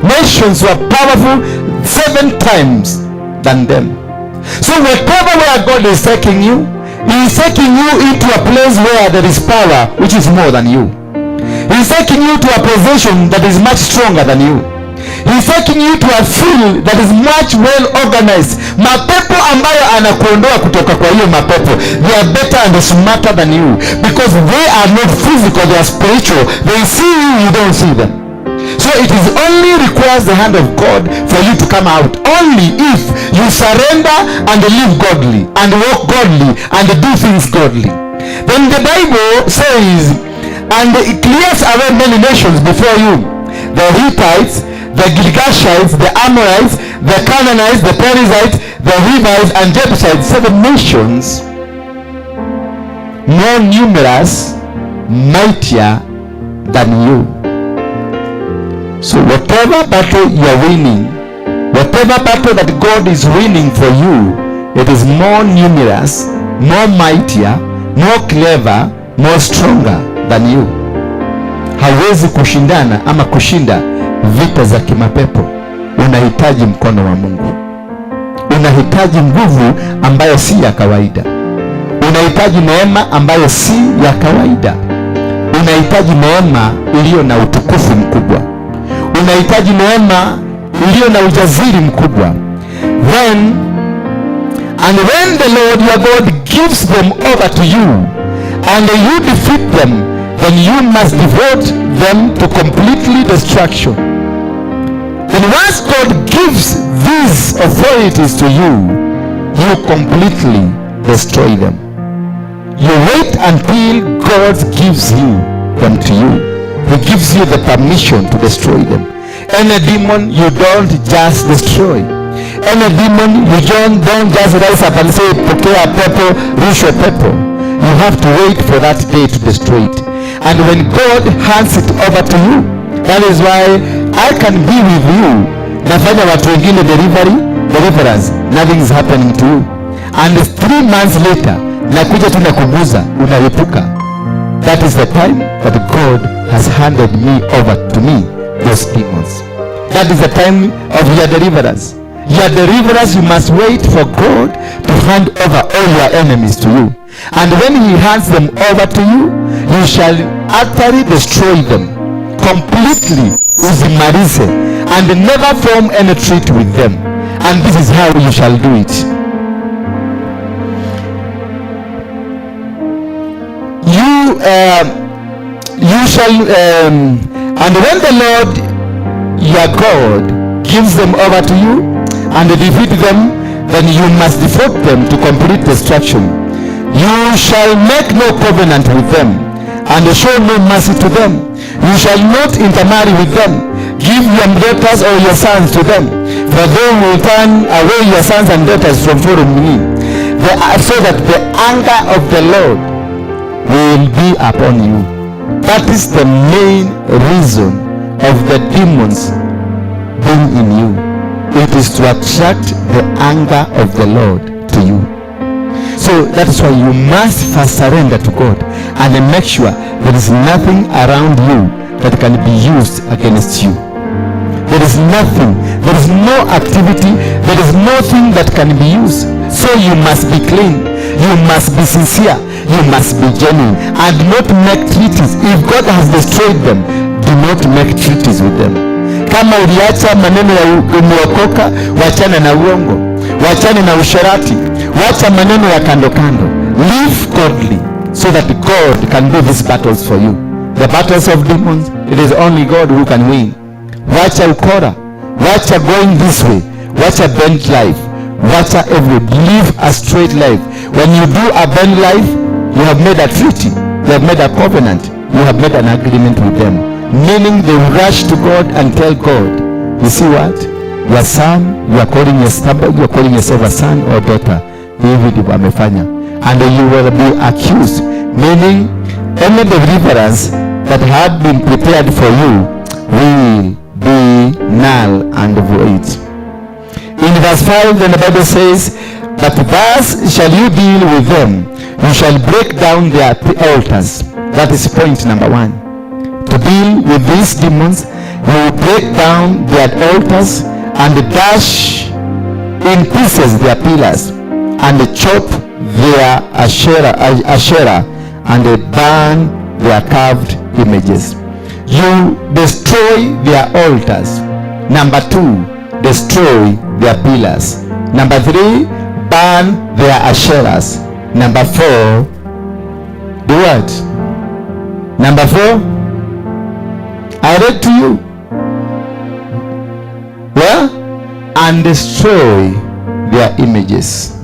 Speaker 2: Nations were powerful seven times than them. So whatever where God is taking you, he is taking you into a place where there is power which is more than you. He is taking you to a position that is much stronger than you. He is taking you to a field that is much well organized. Mapepo ambayo anakuondoa kutoka kwa hiyo mapepo, they are better and smarter than you because they are not physical, they are spiritual. They see you, you don't see them. So it is only requires the hand of God for you to come out. Only if you surrender and live godly and walk godly and do things godly. Then the Bible says, and it clears away many nations before you: the Hittites, the Girgashites, the Amorites, the Canaanites, the Perizzites, the Hivites, and Jebusites, seven nations more numerous, mightier than you. So whatever battle you are winning, whatever battle that God is winning for you, it is more numerous, more mightier, more clever, more stronger than you. Hawezi kushindana ama kushinda vita za kimapepo. Unahitaji mkono wa Mungu. Unahitaji nguvu ambayo si ya kawaida. Unahitaji neema ambayo si ya kawaida. Unahitaji neema iliyo na utukufu mkubwa. Unahitaji neema iliyo na ujasiri mkubwa. Then and when the Lord your God gives them over to you and you defeat them, then you must devote them to completely destruction. Then once God gives these authorities to you, you completely destroy them. You wait until God gives you them to you. He gives you the permission to destroy them. Any demon you don't just destroy. Any demon you don't just rise up and say, "Pokea pepo, rushwa pepo." You have to wait for that day to destroy it. And when God hands it over to you, that is why I can be with you. Nafanya watu wengine delivery, deliverance, nothing is happening to you. And 3 months later, nakuja tu nakuguza, unalipuka. That is the time that God has handed me over to me those demons. That is the time of your deliverance. Your deliverance, you must wait for God to hand over all your enemies to you. And when he hands them over to you, you shall utterly destroy them completely, uzimalize, and never form any treaty with them. And this is how you shall do it. You shall, and when the Lord your God gives them over to you and defeat them, then you must devote them to complete destruction. You shall make no covenant with them and show no mercy to them. You shall not intermarry with them. Give your daughters or your sons to them, for they will turn away your sons and daughters from following me, so that the anger of the Lord will be upon you. That is the main reason of the demons being in you. It is to attract the anger of the Lord to you. So that is why you must first surrender to God and then make sure there is nothing around you that can be used against you. There is nothing, there is no activity, there is nothing that can be used. So you must be clean, you must be sincere, you must be genuine and not make treaties. If God has destroyed them, do not make treaties with them. Kama uliacha maneno ya umeokoka, wachana na uongo, wachana na usherati. Wacha maneno ya kando kando. Live godly so that God can do these battles for you. The battles of demons, it is only God who can win. Wacha ukora, wacha going this way, wacha bent life, wacha every, live a straight life. When you do a bent life, you have made a treaty, you have made a covenant, you have made an agreement with them. Meaning they rush to God and tell God, you see what? Your son, you are calling yourself, you are calling yourself a son or daughter. Hivi ndivyo amefanya. And you will be accused. Meaning any deliverance that had been prepared for you will be null and void. In verse 5, then the Bible says, but thus shall you deal with them. You shall break down their altars. That is point number 1. To deal with these demons, you will break down their altars and dash in pieces their pillars and chop their Asherah and burn their carved images. You destroy their altars. Number 2, destroy their pillars. Number 3, burn their Asherahs. Number 4, do what? Number 4, I read to you. Well, and destroy their images.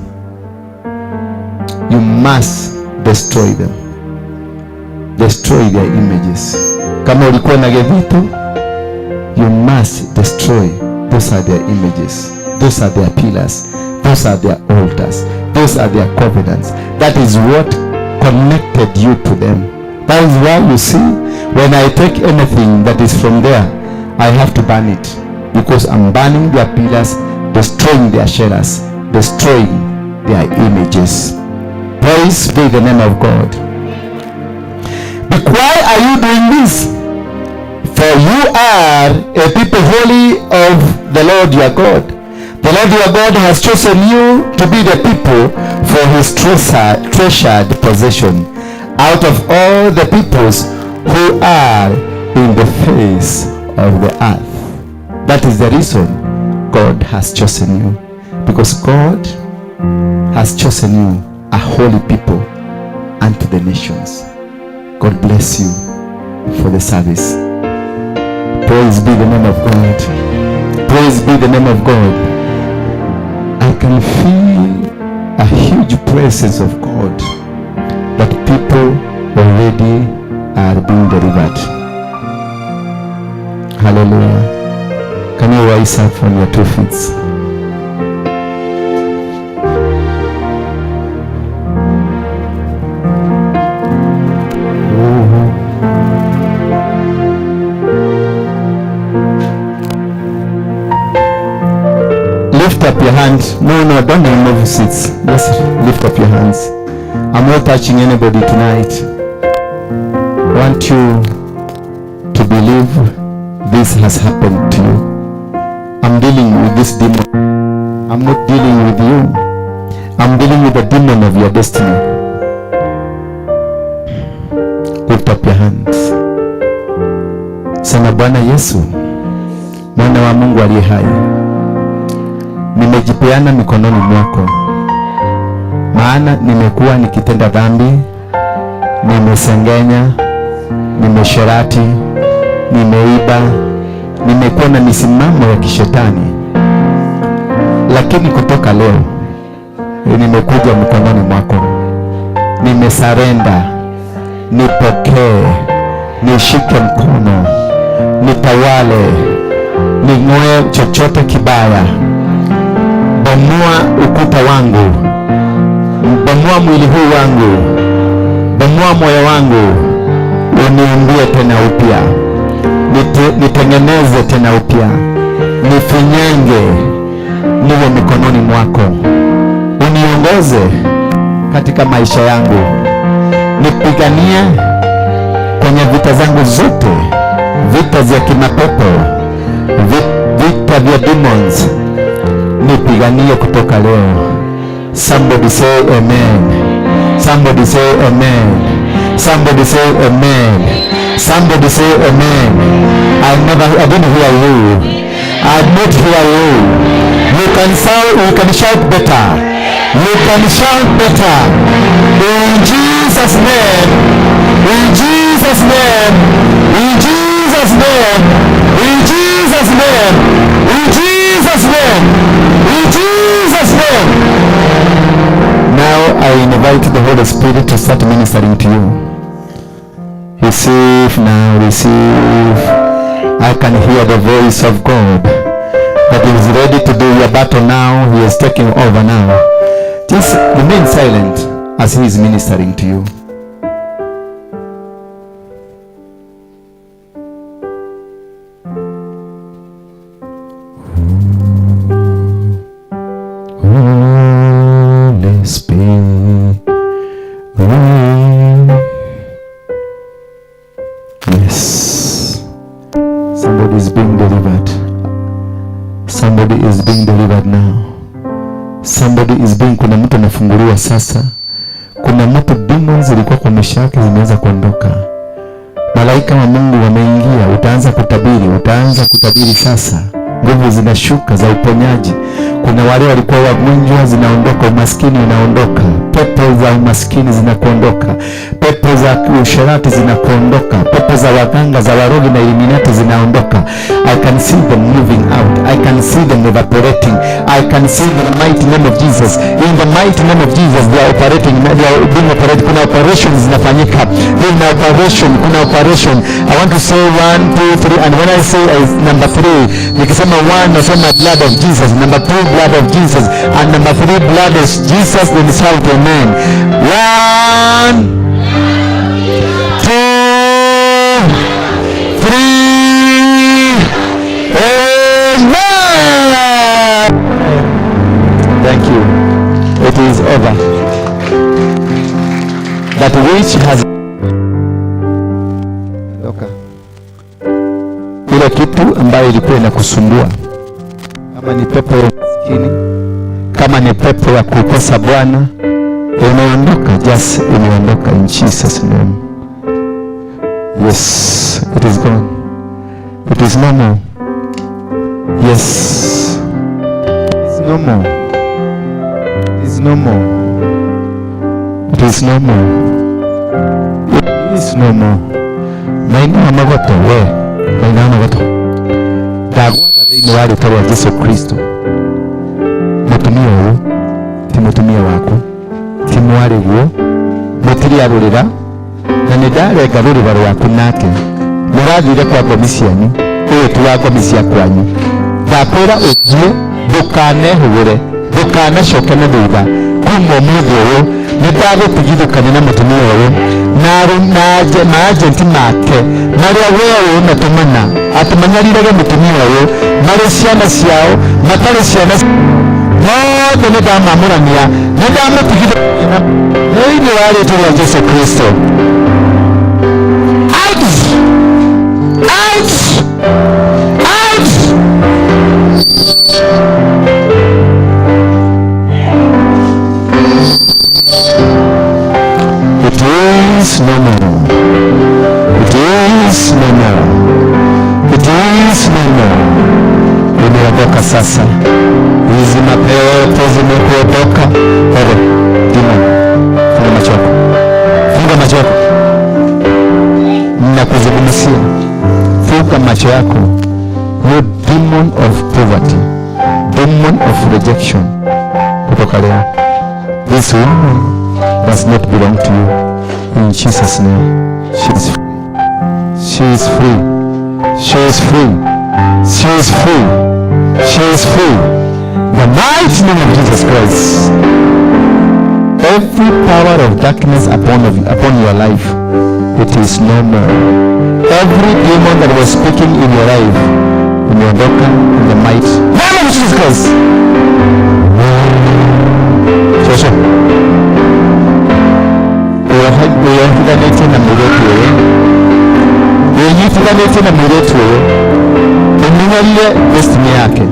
Speaker 2: You must destroy them. Destroy their images. Kama ulikuwa na gethito, you must destroy. Those are their images. Those are their pillars. Those are their altars. Those are their covenants. That is what connected you to them. That is why you see, when I take anything that is from there, I have to burn it. Because I'm burning their pillars, destroying their shelters, destroying their images. Praise be the name of God. But why are you doing this? For you are a people holy of the Lord your God. The Lord your God has chosen you to be the people for his treasured possession out of all the peoples who are in the face of the earth. That is the reason God has chosen you. Because God has chosen you, a holy people unto the nations. God bless you for the service. Praise be the name of God. Praise be the name of God. I can feel a huge presence of God that people already are being delivered. Hallelujah. Can you rise up on your 2 feet? Lift up your hand. No, no, don't remove seats. Just lift up your hands. I'm not touching anybody tonight. I want you to believe this has happened to you. I'm dealing with this demon. I'm not dealing with you. I'm dealing with the demon of your destiny. Lift up your hands. Sema, Bwana Yesu, Mwana wa Mungu aliye hai, nimejipeana mikononi mwako, maana nimekuwa nikitenda dhambi, nimesengenya, nimesherati, nimeiba, nimekuwa na misimamo ya kishetani, lakini kutoka leo nimekuja mikononi mwako, nimesarenda, nipokee, nishike mkono, nitawale, ning'oe chochote kibaya, bomoa ukuta wangu, bomoa mwili huu wangu, bomoa moyo wangu, uniumbie tena upya, nitengeneze tena upya, nifinyange, niwe mikononi mwako, uniongoze katika maisha yangu, nipiganie kwenye vita zangu zote, vita vya kimapepo, vita vya demons, nipiganie kutoka leo. Somebody say amen. Somebody say amen. Somebody say amen. Somebody say amen. I didn't hear you. I did not hear you. You can sound, you can shout better. You can shout better. In Jesus' name. In Jesus' name. In Jesus' name. In Jesus' name. In Jesus' name. In Jesus' name. Now I invite the Holy Spirit to start ministering to you. Receive now, receive. I can hear the voice of God that is ready to do your battle now. He is taking over now. Just remain silent as he is ministering to you. Holy Spirit. Yes. Somebody is being delivered. Somebody is being delivered now. Somebody is being, kuna mtu anafunguliwa sasa. Kuna mtu demons zilikuwa kwa maisha yake zimeanza kuondoka. Malaika wa Mungu wameingia. Utaanza kutabiri, utaanza kutabiri sasa. Nguvu zinashuka za uponyaji. Kuna wale walikuwa wagonjwa zinaondoka, umaskini unaondoka, pepo za umaskini zinakuondoka, pepo za usherati zinakuondoka, pepo za waganga za warogi na illuminati zinaondoka. I can see them moving out. I can see them evaporating. I can see the mighty name of Jesus. In the mighty name of Jesus they are operating. They are being operated. Kuna operations zinafanyika. Kuna operation, kuna operation. I want to say 1 2 3, and when I say number 3, nikisema 1 nasema blood of Jesus, number 2 blood of Jesus, and number 3 blood of Jesus, then shout amen. 1 2 3 amen. Thank you. It is over. That which has okay. Ile kitu ambayo ilikuwa inakusumbua, kama ni pepo ya umaskini, kama ni pepo ya kukosa Bwana, imeondoka. Just imeondoka in Jesus name. Yes, it is gone. It is no more. Yes, it is no more. It is no more. It is no more. It is no more. Maina magoto we, maina magoto. Ndagwatha thĩinĩ wa rĩĩtwa rĩa Jesu Kristo. Mũtumia ũyũ ti mũtumia waku, ti mwarĩguo, mũtirĩ arũrĩra, na nĩ ndarenga rũrĩra rwaku nake. Mũrathire kwa ngomi cianyu, ũyũ ti wa ngomi cia kwanyu. Ndakwĩra ũthiĩ, ndũkanehũgũre, ndũkanacoke na thutha. Kuma ũmũthĩ ũyũ nĩ ndagũtigithũkania na mũtumia ũyũ na maajenti make marĩa wewe ũnatũmana atũmanyarirage mũtumia ũyũ, marĩ ciana ciao, matarĩ ciana mothe nĩ ndamamũrania, nĩ ndamũtigithũkania thĩinĩ wa rĩĩtwa rĩa Jesu Kristo.
Speaker 3: Out! Out! Out!
Speaker 2: It is no more. It is no more. It is no more. Imeondoka sasa. Hizi mapepo zimekuondoka. Wewe, demon, funga macho yako. Funga macho yako. Ninakuzungumzia. Funga macho yako. You demon of poverty, demon of rejection. Kutoka leo, this woman does not belong to you. In Jesus' name, she is free. She is free. She is free. She is free. She is free. The mighty name of Jesus Christ. Every power of darkness upon your life, it is no more. Every demon that was speaking in your life, imeondoka in the mighty name of Jesus Christ. Shosho. Wĩyohithanĩtie na mũirĩtu ũyũ, wĩnyitithanĩtie na mũirĩtu ũyũ, ũmenyerire destiny yake.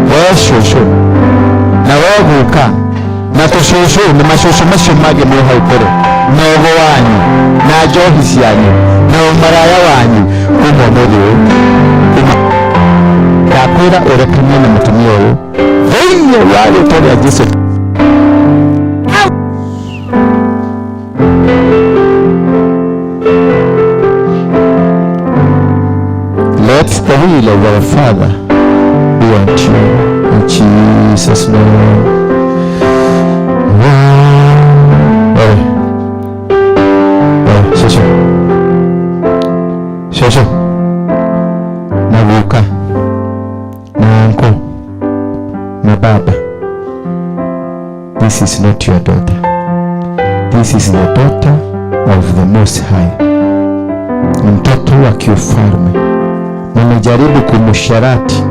Speaker 2: We cũcũ na we guka na tũcũcũ na macũcũ macio mangĩ mwĩ hau mbere, na ũgo wanyu na njohi cianyu na ũmaraya wanyu, kuma ũmũthĩ ũyũ ndakwĩra ũrekanie na mũtumia ũyũ thĩinĩ wa rĩĩtwa rĩa Jesu. will of our Father be unto you. In Jesus' name. Wewe. Wewe, shosho. Shosho. Na guka. Na uncle. Na baba. This is not your daughter. This is the daughter of the Most High. Ni mtoto wa kiufalme. Nimejaribu kumsharati,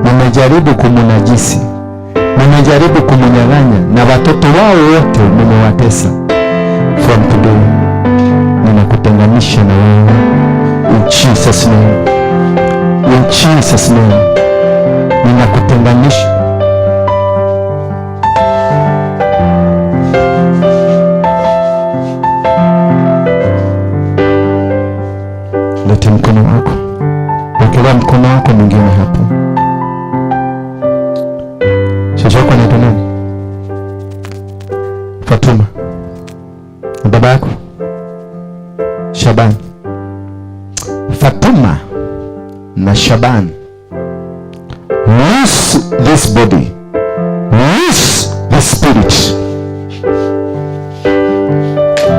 Speaker 2: nimejaribu kumunajisi, nimejaribu kumunyang'anya, na watoto wao wote nimewatesa. From today, ninakutenganisha na wewe. In Jesus' name. In Jesus' name. Ninakutenganisha. Lete mkono wako. Wekelea mkono wako mwingine hapo. Shosho yako anaitwa nani? Fatuma. Na baba yako? Shaban. Fatuma na Shaban. Loose this body. Loose the spirit.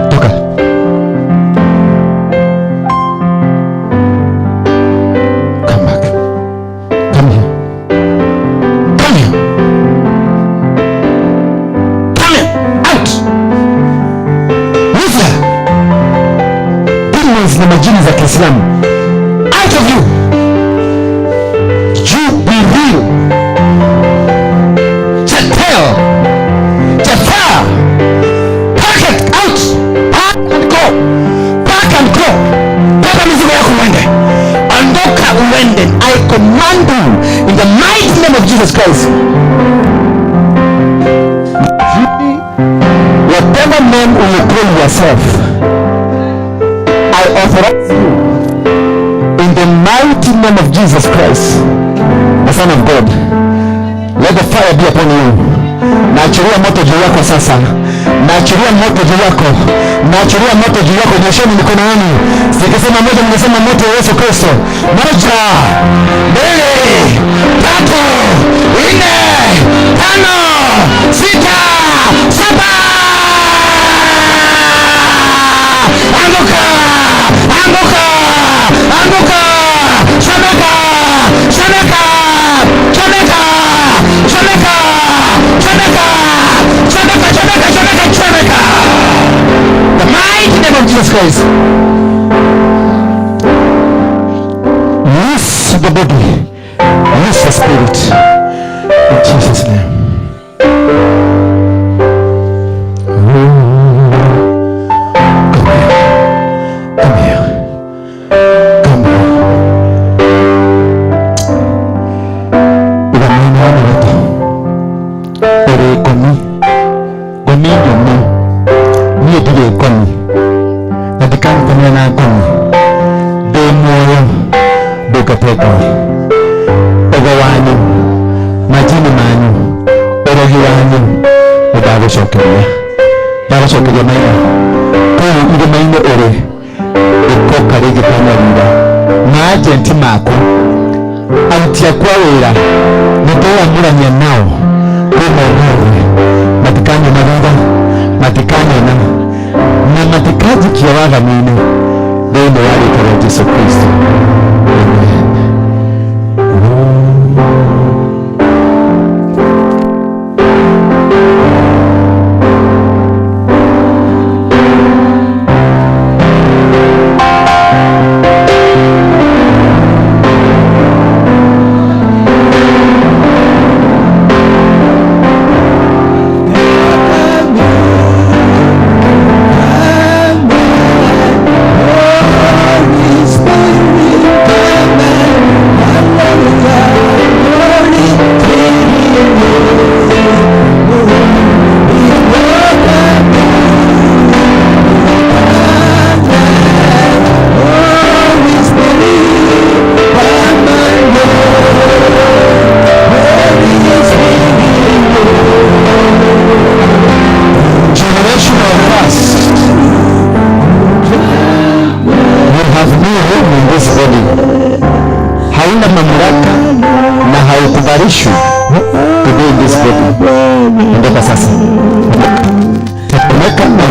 Speaker 2: Toka. Come back. Come here. Come here. Come here. Out. Loose her. Demons na majini za Kiislamu. Out of you. Jubilee. Chatel. Jafar. Pack it out. Pack and go. Pack and go. Beba mizigo yako uende. Ondoka uende. I command you in the mighty name of Jesus Christ. Whatever name you call yourself, I authorize you in the mighty name of Jesus Christ, the Son of God. Let the fire be upon you. Naachilia moto juu yako sasa. Naachilia moto juu yako. Naachilia moto juu yako. Nyosheni mikono yenu. Sikisema moja, mnasema moto wa Yesu Kristo. 1, 2, 3, 4, 5, 6, 7. Anguka! Anguka! Anguka! Chomeka! Chomeka! Chomeka! Chomeka! Chomeka! Chomeka! Chomeka! Chomeka! Chomeka! The mighty name of Jesus Christ. Loose the body. Loose the spirit. In Jesus' name. Come here. Come here. Ugamini wana watu. Ore gomi. Gomi nyomo. Niye dire gomi. Na dikani komia na gomi. De moyo. Ndukate gomi. Ogo wanyu. Majini manyu. Orogi wanyu. Ndagucokeria. Ndagucokeria maina. Kũu irĩma-inĩ ũrĩ ũkoka rĩngĩ kanyarira na agenti maku aruti aku a wĩra nĩndĩramũrania nao kuma ũmũthĩ matikanyona thutha matikanyona na matikanjikia waganu-inĩ thĩinĩ wa rĩtwa rĩa Jesu Kristo. Amen.
Speaker 1: Holy Spirit.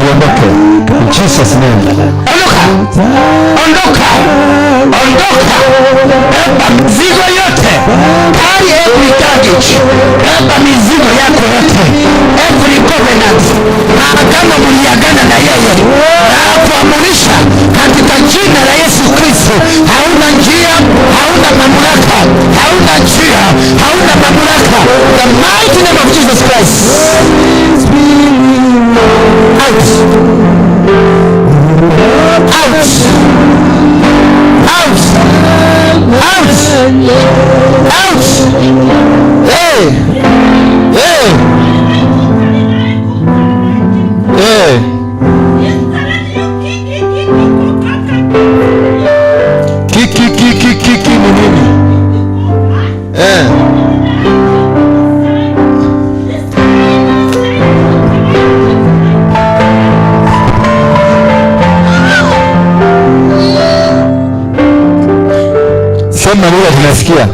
Speaker 2: Iondoke. In Jesus name.
Speaker 3: Ondoka. Ondoka. Ondoka. Beba mizigo yote. Carry every baggage. Beba mizigo yako yote. Every covenant. Maagano mliagana na yeye. Na kuamurisha katika jina la Yesu Kristo. Hauna njia, hauna mamlaka, hauna njia, hauna mamlaka. The mighty name of Jesus Christ. Out. Out. Out. Out. Out.
Speaker 2: Hey. Hey. Hey. Kiki kiki kiki ni nini? Eh. Sema lugha tunasikia.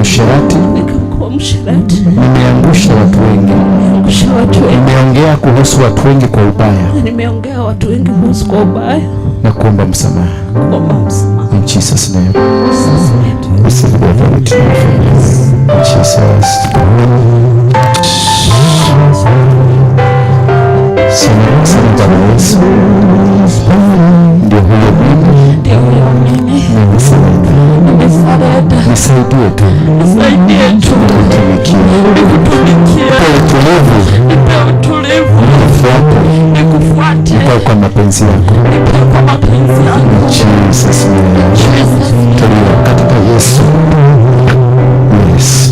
Speaker 2: msherati, nimeangusha watu wengi, nimeongea kuhusu watu wengi kwa ubaya, na kuomba msamaha. In Jesus name. Receive the authority. In Jesus. Sema Bwana Yesu, ndio huyo mimi, nimesurrender. Nisaidie tu, nikutumikie, nipe utulivu, nikufuate, nipe kwa mapenzi yako. In Jesus name. Tulia katika Yesu. Yes.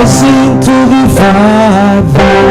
Speaker 4: Sing to the Father,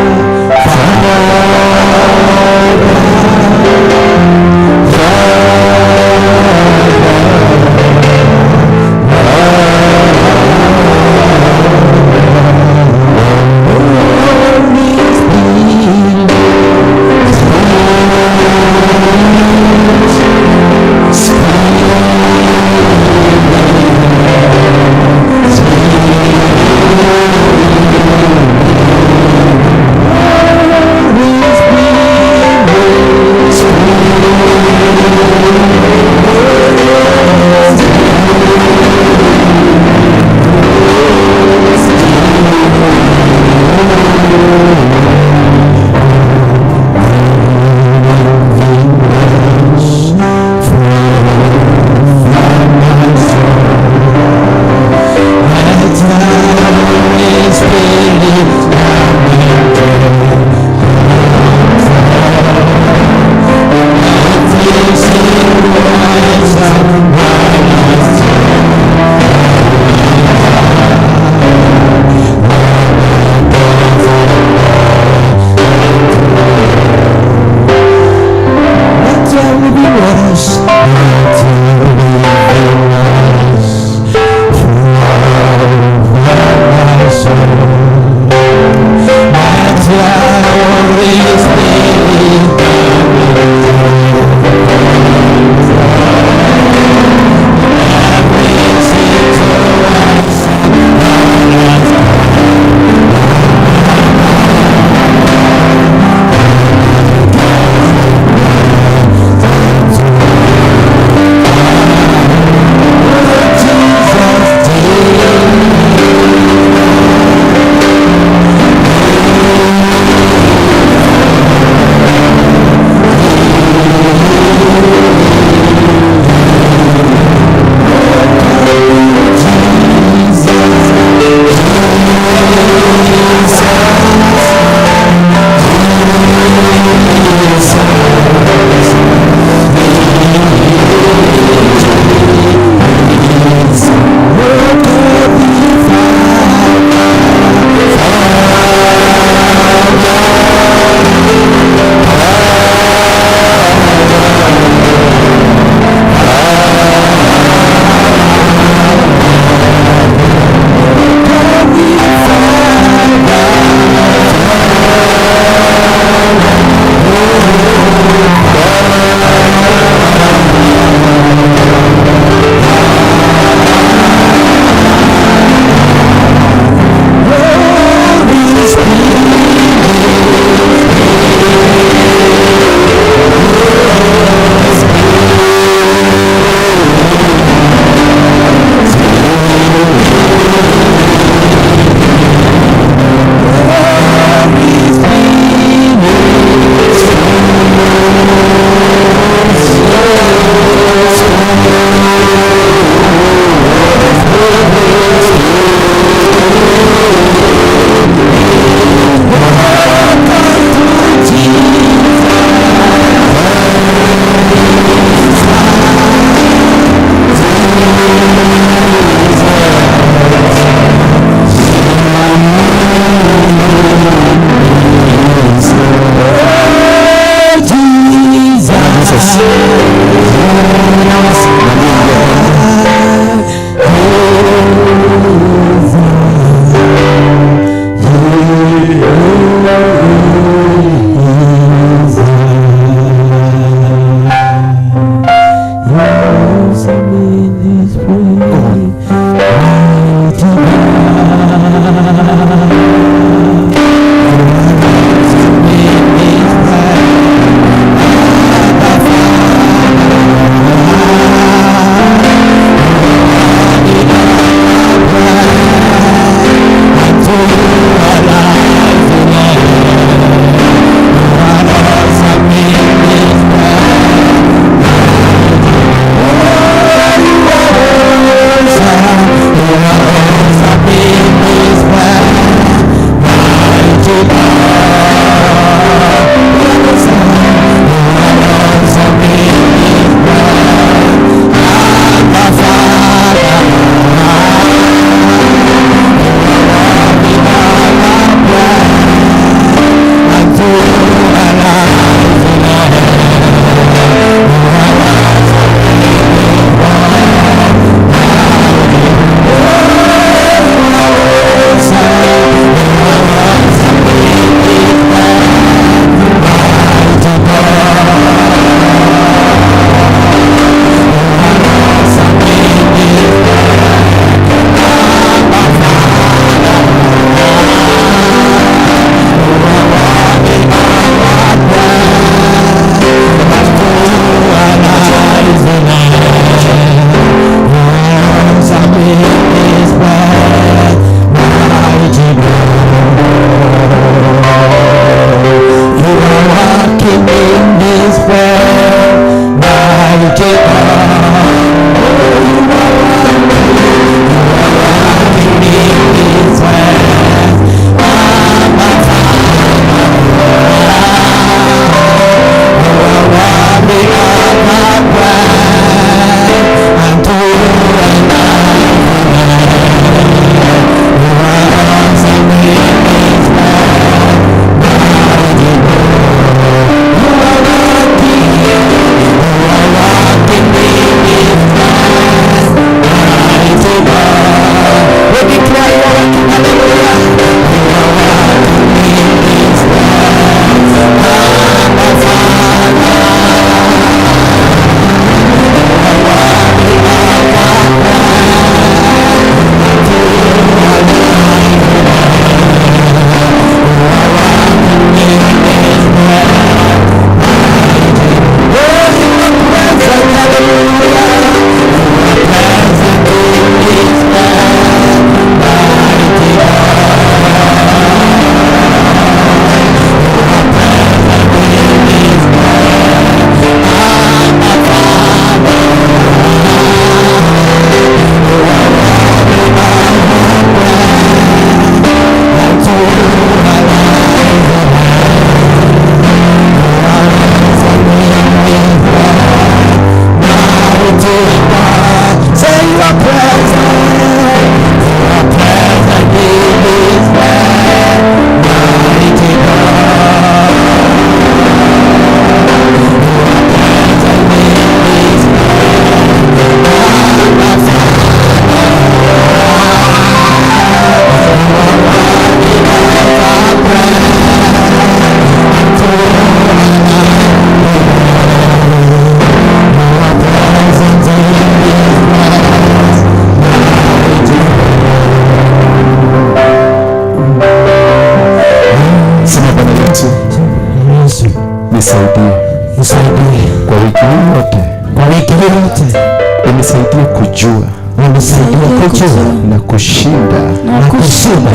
Speaker 1: kujua
Speaker 3: Unisaidie kujua
Speaker 1: na kushinda
Speaker 3: na kushinda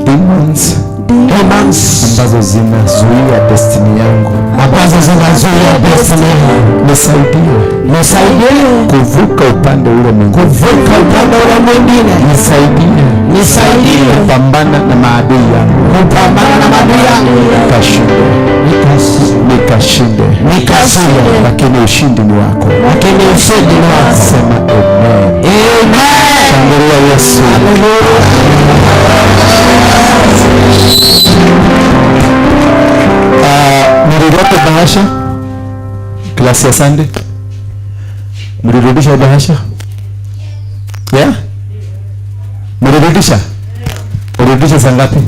Speaker 1: demons
Speaker 3: demons
Speaker 1: ambazo zinazuia destiny yangu.
Speaker 3: Ambazo zinazuia destiny yangu.
Speaker 1: Nisaidie
Speaker 3: Nisaidie
Speaker 1: kuvuka upande ule mwingine.
Speaker 3: Kuvuka upande ule mwingine.
Speaker 1: Nisaidie
Speaker 3: Nisaidie
Speaker 1: kupambana na maadui yangu.
Speaker 3: Kupambana na maadui yangu.
Speaker 1: Nikashinde, nikashinde,
Speaker 3: Nikashinde.
Speaker 1: Lakini ushindi ni wako.
Speaker 3: Lakini ushindi ni wako.
Speaker 1: Sema amen.
Speaker 3: Amen.
Speaker 1: Shangilia Yesu. Mlileta bahasha klasi ya Sunday? Mlirudisha bahasha? Yeah? Mlirudisha? Mlirudisha saa ngapi?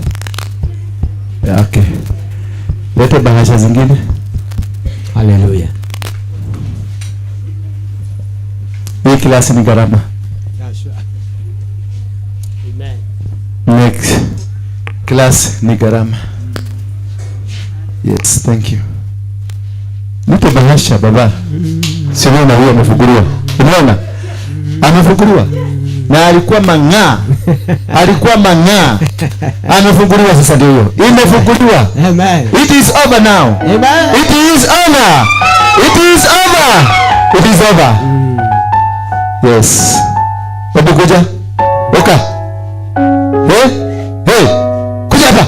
Speaker 1: Yeah, okay. Lete bahasha zingine.
Speaker 4: Hallelujah.
Speaker 1: Hii klasi ni gharama.
Speaker 4: Amen.
Speaker 1: Next class ni gharama. Yes, thank you. Nipe bahasha baba. Si unaona huyo amefunguliwa? Umeona? Amefunguliwa. Na alikuwa mang'aa. Alikuwa mang'aa. Amefunguliwa sasa ndio hiyo. Imefunguliwa.
Speaker 4: Amen.
Speaker 1: It is over now.
Speaker 4: Amen.
Speaker 1: It is over. It is over. It is over. Yes. Hebu kuja. Oka. Hey. Hey. Kuja hapa.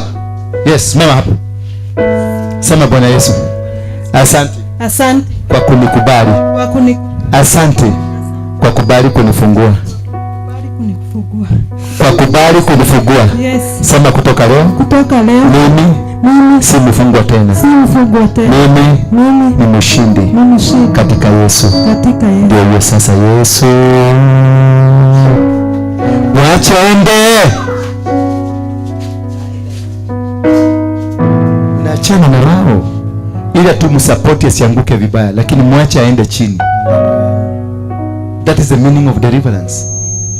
Speaker 1: Yes, mama hapo. Sema Bwana Yesu. Asante.
Speaker 5: Asante
Speaker 1: kwa kunikubali.
Speaker 5: Kwa
Speaker 1: Asante kwa kubali kunifungua.
Speaker 5: Kunifungua.
Speaker 1: Kwa kubali kunifungua.
Speaker 5: Yes.
Speaker 1: Sema kutoka leo.
Speaker 5: Kutoka leo.
Speaker 1: Mimi si mfungwa tena.
Speaker 5: Si mfungwa tena.
Speaker 1: Mimi ni mshindi.
Speaker 5: Mimi mshindi.
Speaker 1: Katika Yesu.
Speaker 5: Katika Yesu.
Speaker 1: Ndio hiyo sasa Yesu. Mwache aende. Unaachana na wao. Ila tu msupport asianguke vibaya, lakini mwache aende chini. That is the meaning of deliverance.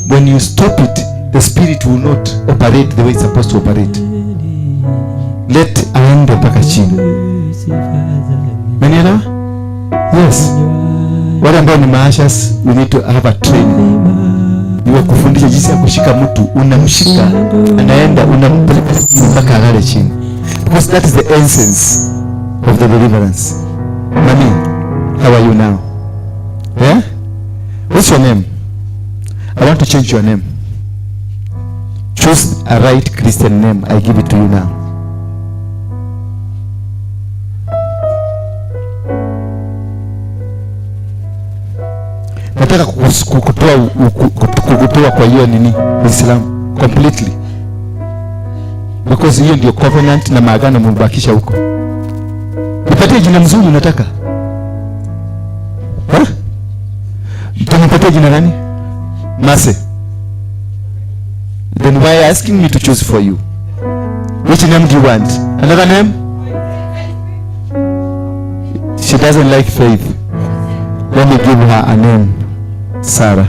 Speaker 1: When you stop it, the spirit will not operate the way it's supposed to operate. Let aende mpaka chini. Umenielewa? Yes. Wale ambao ni maashas, we need to have a training. Ni kufundisha jinsi ya kushika mtu, unamshika, anaenda, unampeleka mpaka alale chini. Because that is the essence of the deliverance. Mami, how are you now? Yeah? What's your name? I want to change your name. Choose a right Christian name. I give it to you now. Nataka kukutoa kwa hiyo nini? Uislamu completely. Because hiyo ndio covenant na maagano mmebakisha huko. Nipatie jina mzuri unataka? Ha? Tunipatie jina gani? Mase. Then why are you asking me to choose for you? Which name do you want? Another name? She doesn't like faith. Let me give her a name. Sarah.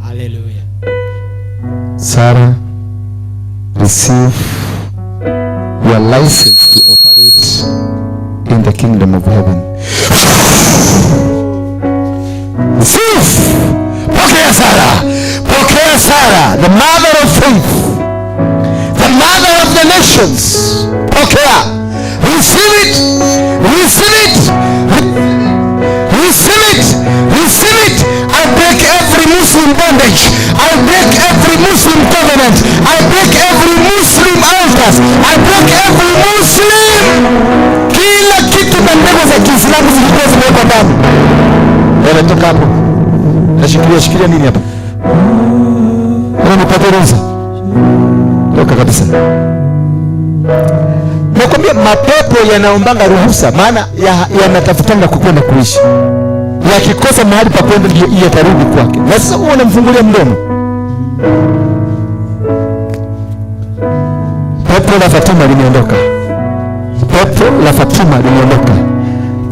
Speaker 4: Hallelujah.
Speaker 1: Sarah, receive your license to operate in the kingdom of heaven. Receive! Pokea Sarah! Pokea Sarah, the mother of faith, the mother of the nations. Pokea! Receive it! Receive it! Receive it! Receive it! I break every Muslim bondage. I break every Muslim covenant. I break every Muslim altars. I break every Muslim. Kila kitu na mbegu za Kiislamu zilikuwa zimewekwa ndani. Wanatoka hapo. Nashikilia shikilia nini hapa? Unanipatia ruhusa? Toka kabisa. Nakwambia mapepo yanaombanga ruhusa, maana yanatafutanga kukwenda kuishi. Yakikosa mahali pa kwenda ndio yatarudi kwake. Na sasa wewe unamfungulia mdomo. Pepo la Fatuma limeondoka. Pepo la Fatuma limeondoka.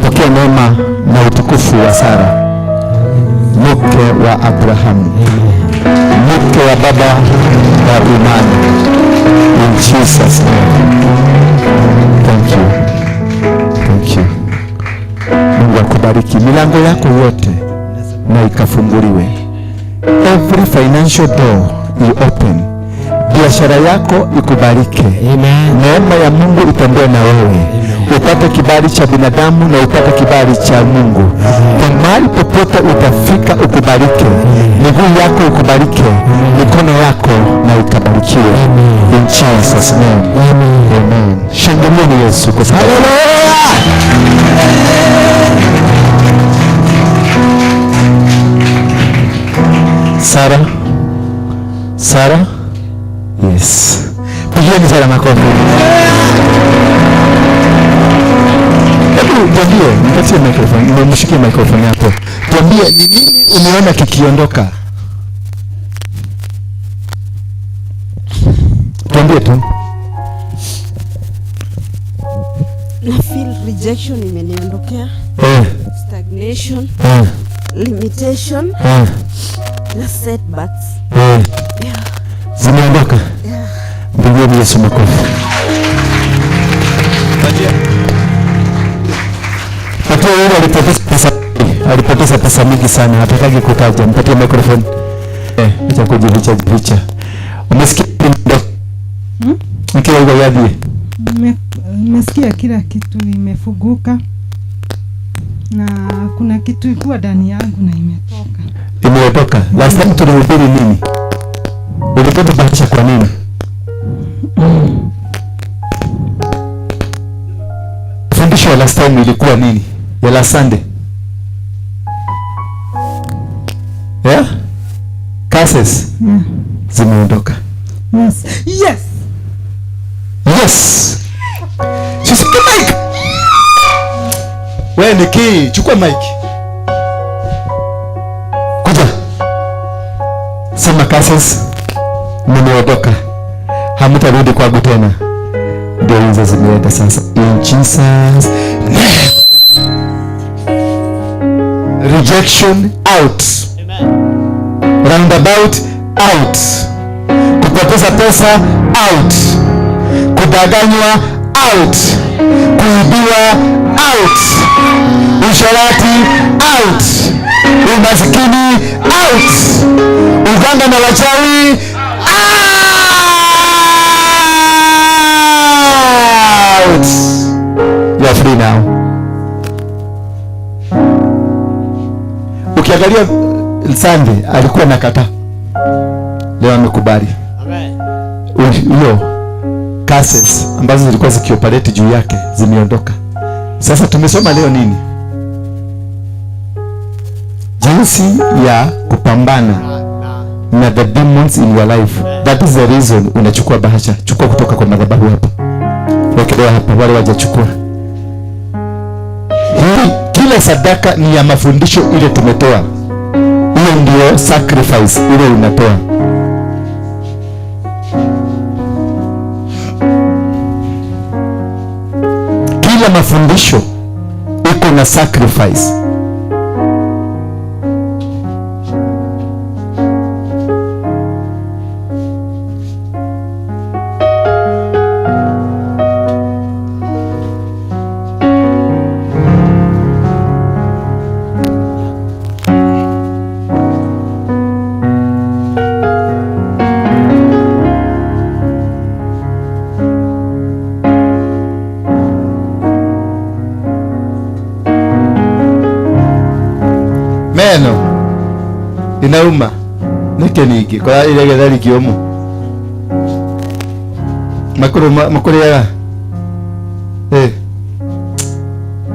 Speaker 1: Pokea neema na utukufu wa Sara, mke wa Abrahamu, mke wa baba wa imani. In Jesus name. Thank you. Thank you. Mungu akubariki. Milango yako yote na ikafunguliwe.
Speaker 2: Every financial door you open, biashara yako ikubalike.
Speaker 4: Amen.
Speaker 2: Neema ya Mungu itembee na wewe, upate kibali cha binadamu na upate kibali cha Mungu. Kwa mahali popote utafika ukubalike, miguu yako ikubalike, mikono yako na ikabarikiwe. In Jesus name. Amen. Shangilieni Yesu kwa sababu Sara, Sara, yes. Pigieni Sara makofi. Hebu tuambie, nipatie microphone, nimshikie microphone yako. Tuambie ni nini umeona kikiondoka? Tuambie tu.
Speaker 6: Na feel rejection imeniondokea, stagnation, limitation na setbacks. Yeah.
Speaker 2: Zimeondoka.
Speaker 6: Yeah.
Speaker 2: Mpigieni Yesu makofi. Patia yule alipoteza pesa, alipoteza pesa mingi sana, hataki kutaja. Mpatie microphone. Acha kujificha jificha. Umesikia ndo? Mkiwa huko yaje?
Speaker 5: Nimesikia kila kitu imefuguka na kuna kitu ilikuwa ndani yangu na imetoka.
Speaker 2: Imetoka. Last time tulihubiri nini? Ulikuwa bahasha kwa nini? Fundisho ya last time ilikuwa nini? Ya last Sunday. Yeah? Curses.
Speaker 5: Yeah.
Speaker 2: Zimeondoka.
Speaker 5: Yes. Yes.
Speaker 2: Yes. Sisi mic. Wewe ni key, chukua mic. Kuja. Sema curses nimeondoka. Hamtarudi kwangu tena. Ndio hizo zimeenda sasa. In Jesus name. Rejection out.
Speaker 4: Amen.
Speaker 2: Roundabout out. Kupoteza pesa out. Kudanganywa out. Kuibiwa out. Usherati out. Umasikini out. Uganga na wachawi out. You are free now. Ukiangalia Sunday alikuwa nakataa, leo amekubali.
Speaker 4: Amen.
Speaker 2: Hiyo curses ambazo zilikuwa zikioperate juu yake zimeondoka. Sasa tumesoma leo nini? Jinsi ya kupambana na the demons in your life. That is the reason unachukua bahasha. Chukua kutoka kwa madhabahu hapa. Wekelea hapa wale wajachukua. Hii kila sadaka ni ya mafundisho ile tumetoa. Hiyo ndio sacrifice ile unatoa. Kila mafundisho iko na sacrifice. Meno inauma nike ningĩ kora iregetha rikĩũmũ makũrũ makũrĩaga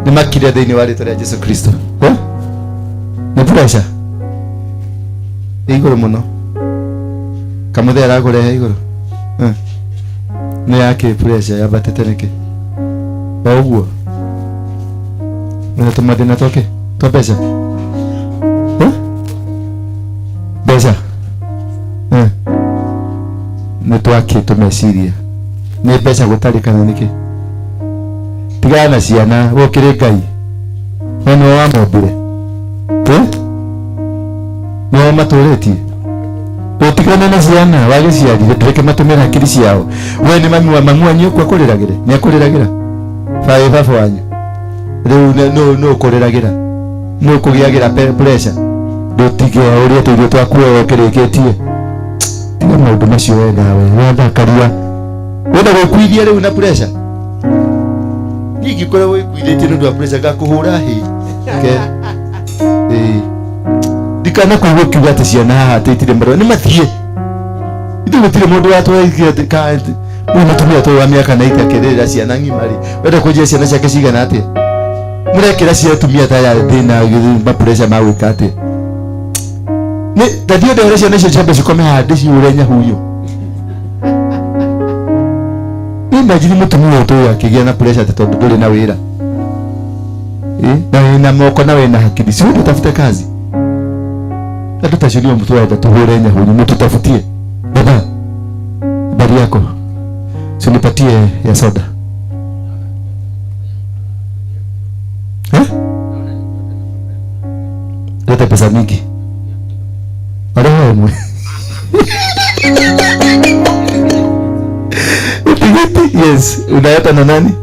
Speaker 2: nĩ makire thĩinĩ wa rĩtwa rĩa Jesu Kristo. Nĩ pressure igũrũ mũno kamũthee arakũrehe igũrũ nĩ yake pressure yambatĩte nĩkĩ o ũguo na tũmathĩna twake twa mbeca mbeca nĩ twakĩ tũmeciria nĩ mbeca gũtarĩ kana nĩkĩ tigana na ciana gũkĩrĩ Ngai we nĩwe wamombire nĩwe matũrĩtie ũtigane na ciana wagĩciarire ndũreke matũmĩre hakiri ciao we nĩ mami wa mamu wanyu ũkwa kũrĩragĩre nĩ akũrĩragĩra baĩ baba wanyu rĩu nũ ũkũrĩragĩra nũ ũkũgĩagĩra pressure Ndutige uria tuirio twaku we kirikitie. Tiga maundu macio we nawe. Wathakaria. Wenda gwikuithia riu na pressure. Niĩ ingĩkorwo wĩkuithĩtie nĩ ũndũ wa pressure ngakũhũra hĩ. Ke. Ndikana kũigua ũkiuga atĩ ciana haha atĩ itirĩ marũa. Nĩ mathiĩ. Ithuĩ gũtirĩ mũndũ watwaikia atĩ mũndũ mũtumia tũyũ wa mĩaka 90 akĩrĩrĩra ciana ng'ima rĩ. Wenda kũnjĩra ciana ciake cigana atĩa? Mũrekĩra cia atumia ta aya thĩna ma pressure ma gwĩka atĩa? Nĩ ndathiĩ ndehere ciana icio ciambe cikome haha ndĩciũre nyahuyo. Nĩ imagine mũtumia ũyũ akĩgĩa na pressure atĩ tondũ ndũrĩ na wĩra. Na wĩna moko na wĩna hakiri. Si wewe utafute kazi. Andũ ta acio nĩo tũrenda tũhũre nyahuyo, mũtũtafutie. Baba, habari yako? Si unipatie ya soda. Eh? Leta pesa mingi. Wale mwe. Utigiti, yes. Unayata na nani?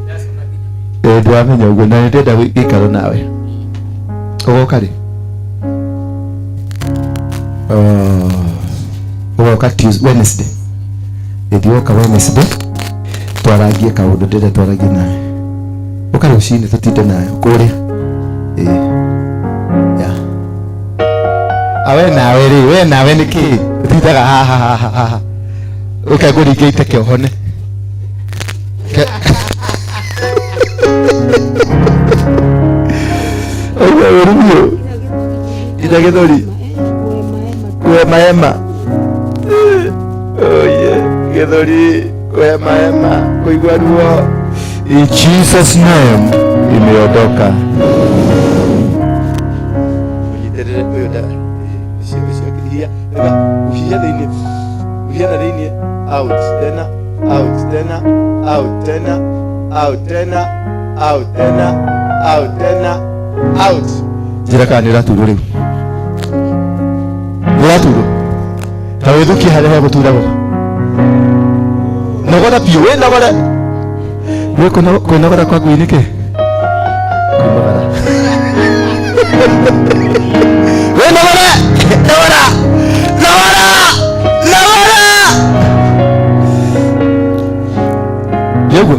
Speaker 2: Ndwamenya uguo na ndenda gĩikaro nawe. Ũgoka rĩ? Ũgoka Tuesday, Wednesday. Ĩthioka Wednesday. Twarangie kaũndũ ndĩrenda twaragie nawe. Ũka rũcinĩ tũtinde nawe kũrĩa. Yeah. Awe nawe rĩ, we nawe nĩkĩ? Ũtindaga haha haha haha. Ũka ngũringe iteke ũhone. Ũguo ũru biũ. Ita gĩthũri. Kuhema hema. Oh yeah. Gĩthũri, kuhema hema, kũigua ruo. In Jesus name imeondoka. Ũnyitĩrĩre ũyũ nda. Ũcio ũcio hia. Uhia thĩinĩ. Uhia na thĩinĩ. Out tena, out tena, out tena, out tena, out tena, out tena, out. Njĩra kana nĩ ũraturwo rĩu. Nĩ ũraturwo. Ta wĩthukie harĩa hegũturagwo. Nogora biũ, wĩnogore. Wĩ kwĩnogora kwa ngui nĩkĩ? Kwĩnogora. Wĩnogore! Nogora! Nogora! Nogora! Nĩũguo?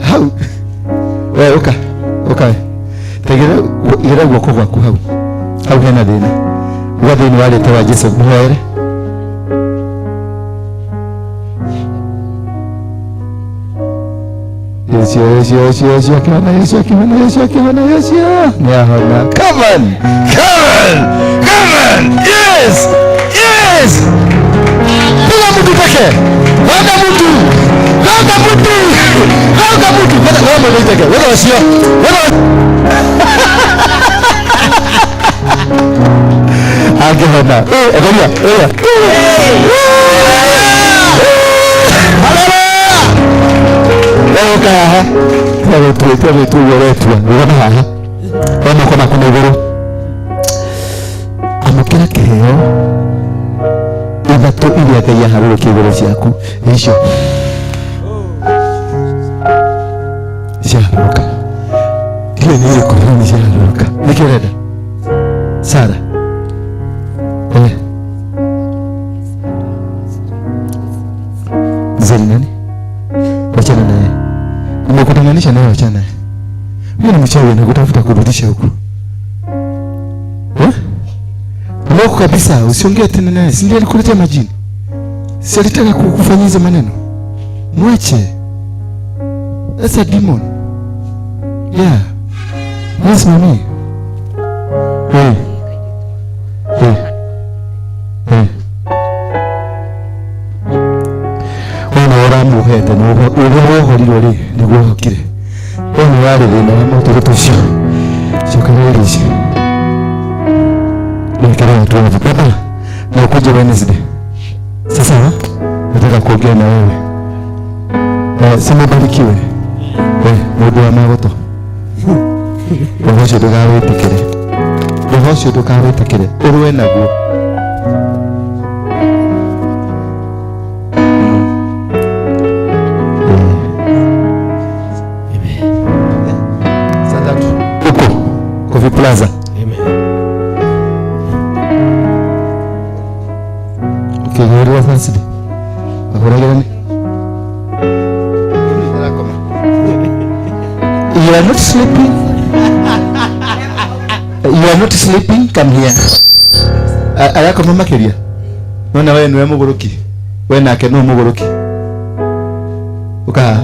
Speaker 2: Hau. We ũka. Ũka we. Ta igĩrĩra guoko gwaku hau. Hau hena thĩna. Uga thĩinĩ wa rĩtwa wa Jesu mũhoere. Yesu, Yesu, Yesu, Yesu akihona, Yesu akihona, Yesu akihona, Yesu. Nĩahona. Come on! Come on! Come on! Yes! Yes! Piga mtu peke. Gonga mtu. Gonga mtu. Gonga mtu. Wewe mwenyewe iteke. Wewe wasio. Wewe angĩhona. Angalia. Oya. Haleluya. Ũka haha. Tiga gwĩtua ũguo ũretua. Rũgama haha. Oya moko maku na igũrũ. Amũkĩra kĩheo ithatũ iria Ngai aharũrũkia igũrũ ciaku. Icio. Ciaharũrũka. Ndiũĩ nĩ irĩkũ no nĩ ciaharũrũka. Nĩkĩ ũrenda? Sara. Mzee ni nani? Wachana naye. Nimekutenganisha naye, wachana naye. Huyo ni mchawi anakutafuta kurudisha huku. Loko kabisa, usiongee tena naye. Si ndiye alikuletea majini? Si alitaka kukufanyia hizo maneno? Mwache. That's a demon. Yeah. Yes, mami. Hey. Hey. Hey. Wona ũramuhete na ũrĩa wohorirwo rĩ nĩguo ũhokire. Wona warĩ thĩna wa motungata ũcio. Cokereria ici. Niwekelee watu wangu. Baba, na ukuje Wednesday. Sasa nataka kuongea na wewe. Sema barikiwe. Mũndũ wa magoto. Roho ũcio ndũgawĩtĩkĩre. Roho ũcio ndũkawĩtĩkĩre. Ũrũe naguo. Saa tatu. Huko Coffee Plaza.
Speaker 4: Amen.
Speaker 2: Wahũragĩra Thursday. Wahũragĩra nĩ? You are not sleeping. You are not sleeping. Come here. Arakoma makiria. Nona wewe niwe muguruki. We nake no muguruki. Uka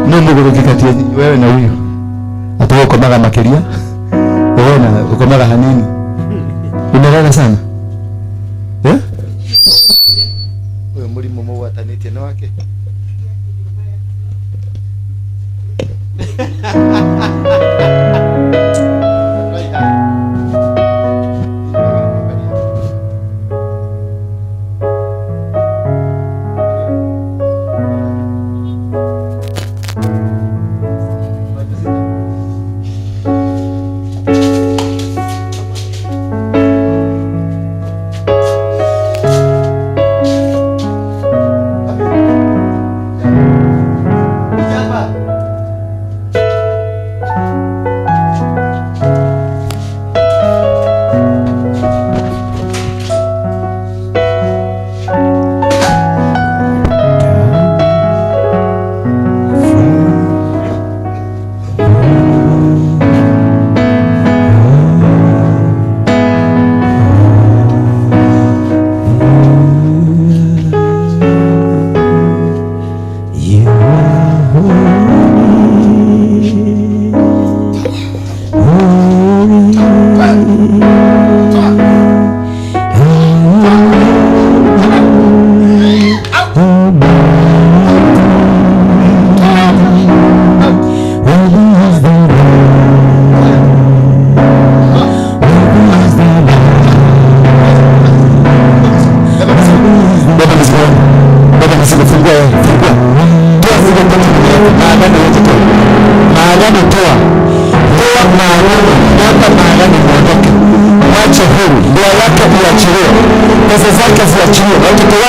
Speaker 2: no muguruki kati wewe na huyu. Atoka ukomaga makiria. Wewe na ukomaga hanini. Umelala sana. Eh?
Speaker 1: Huyo mulimo mugwatanĩtie na wake.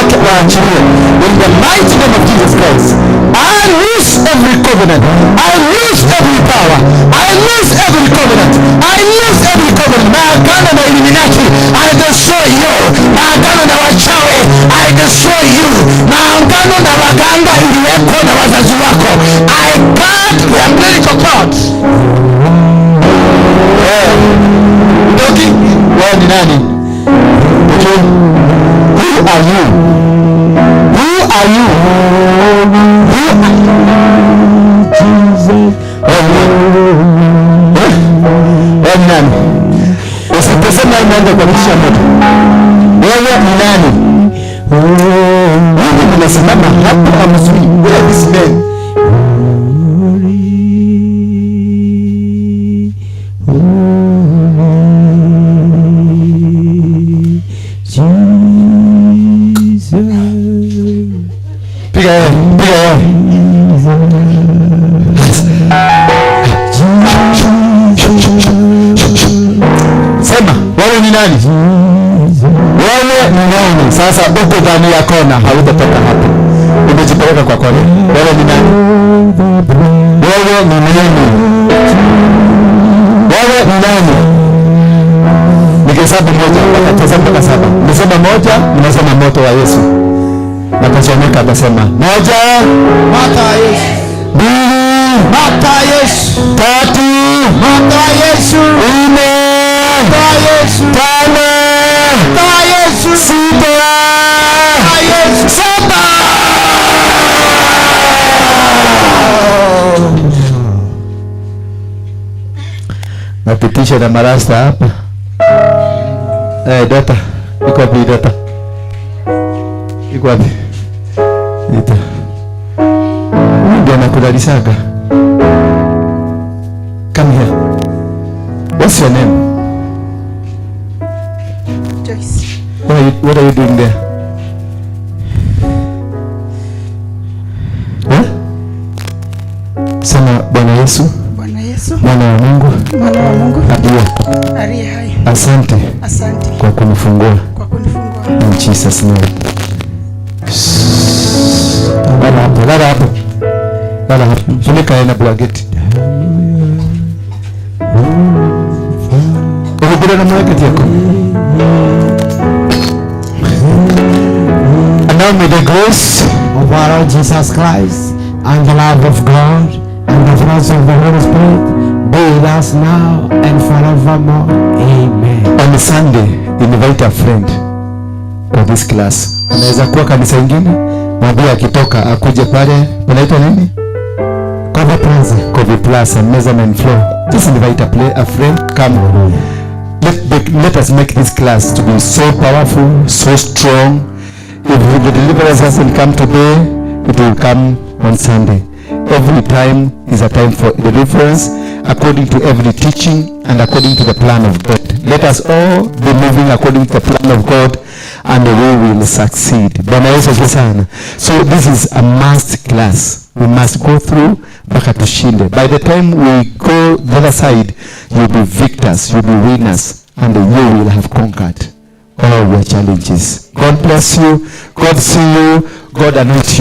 Speaker 2: In the mighty name of Jesus Christ, I lose every covenant. I lose every power. I lose every covenant. I lose every covenant. Maagano na Illuminati, I destroy you. Maagano na wachawi, I destroy you. Maagano na waganga iliwekwa na wazazi wako, I cut the umbilical cord. Ndoki, wewe ni nani? Who are you? Who are you? Who are you? Wewe ni nani? Usiposema inaanza kuamsha moto. Wewe ni nani? Mimi nimesimama hapa amzuri. Where are these men? Piga yeye, piga yeye. Sema, wewe ni nani? Wewe ni nani? Sasa uko ndani ya kona, hautatoka hapa. Umejipeleka kwa kona. Wewe ni nani? Wewe ni nani? Wewe ni nani? Nikihesabu moja, nitahesabu mpaka saba. Nimesema moja, nimesema moto wa Yesu. Natachomeka, atasema moja,
Speaker 1: moto wa Yesu.
Speaker 2: Mbili,
Speaker 1: moto wa Yesu.
Speaker 2: Tatu,
Speaker 1: moto wa Yesu.
Speaker 2: Nne,
Speaker 1: moto wa Yesu.
Speaker 2: Tano,
Speaker 1: moto wa Yesu.
Speaker 2: Sita,
Speaker 1: moto wa Yesu.
Speaker 2: Saba. Napitisha na marasta hapa. Data, iko wapi data? Iko wapi? Ita. Ndio anakulalishaga. Come here. What's your name?
Speaker 6: Joyce.
Speaker 2: What are you doing there? Huh? Sema Bwana Yesu.
Speaker 6: Bwana Yesu.
Speaker 2: Mwana wa Mungu.
Speaker 6: Mwana wa Mungu.
Speaker 2: Aliye
Speaker 6: hai.
Speaker 2: Asante.
Speaker 6: Asante.
Speaker 2: Kwa kunifungua.
Speaker 6: Kwa kunifungua.
Speaker 2: In Jesus name. Lala hapo, lala hapo. Lala hapo. Funika na blanketi. Ukipita na blanketi yako.
Speaker 3: grace
Speaker 4: of our Lord Jesus Christ and the love of God and the fellowship of the Holy Spirit be with us now and forevermore. Amen.
Speaker 1: On Sunday, invite a friend for this class. Anaweza kuwa kanisa ingine, mwambie akitoka akuje pale, panaitwa nini?
Speaker 4: Cover Plaza.
Speaker 1: Coffee Plaza, mezzanine floor. Just invite a friend, come. Let us make this class to be so powerful, so strong. If the deliverance hasn't come today, it will come on Sunday. Every time is a time for deliverance, according to every teaching and according to the plan of God. Let us all be moving according to the plan of God and we will succeed. Bwana Yesu asifiwe sana. So this is a must class. We must go through mpaka tushinde. By the time we go the other side, you'll be victors, you'll be winners, and you will have conquered all your challenges. God bless you. God see you. God anoint you.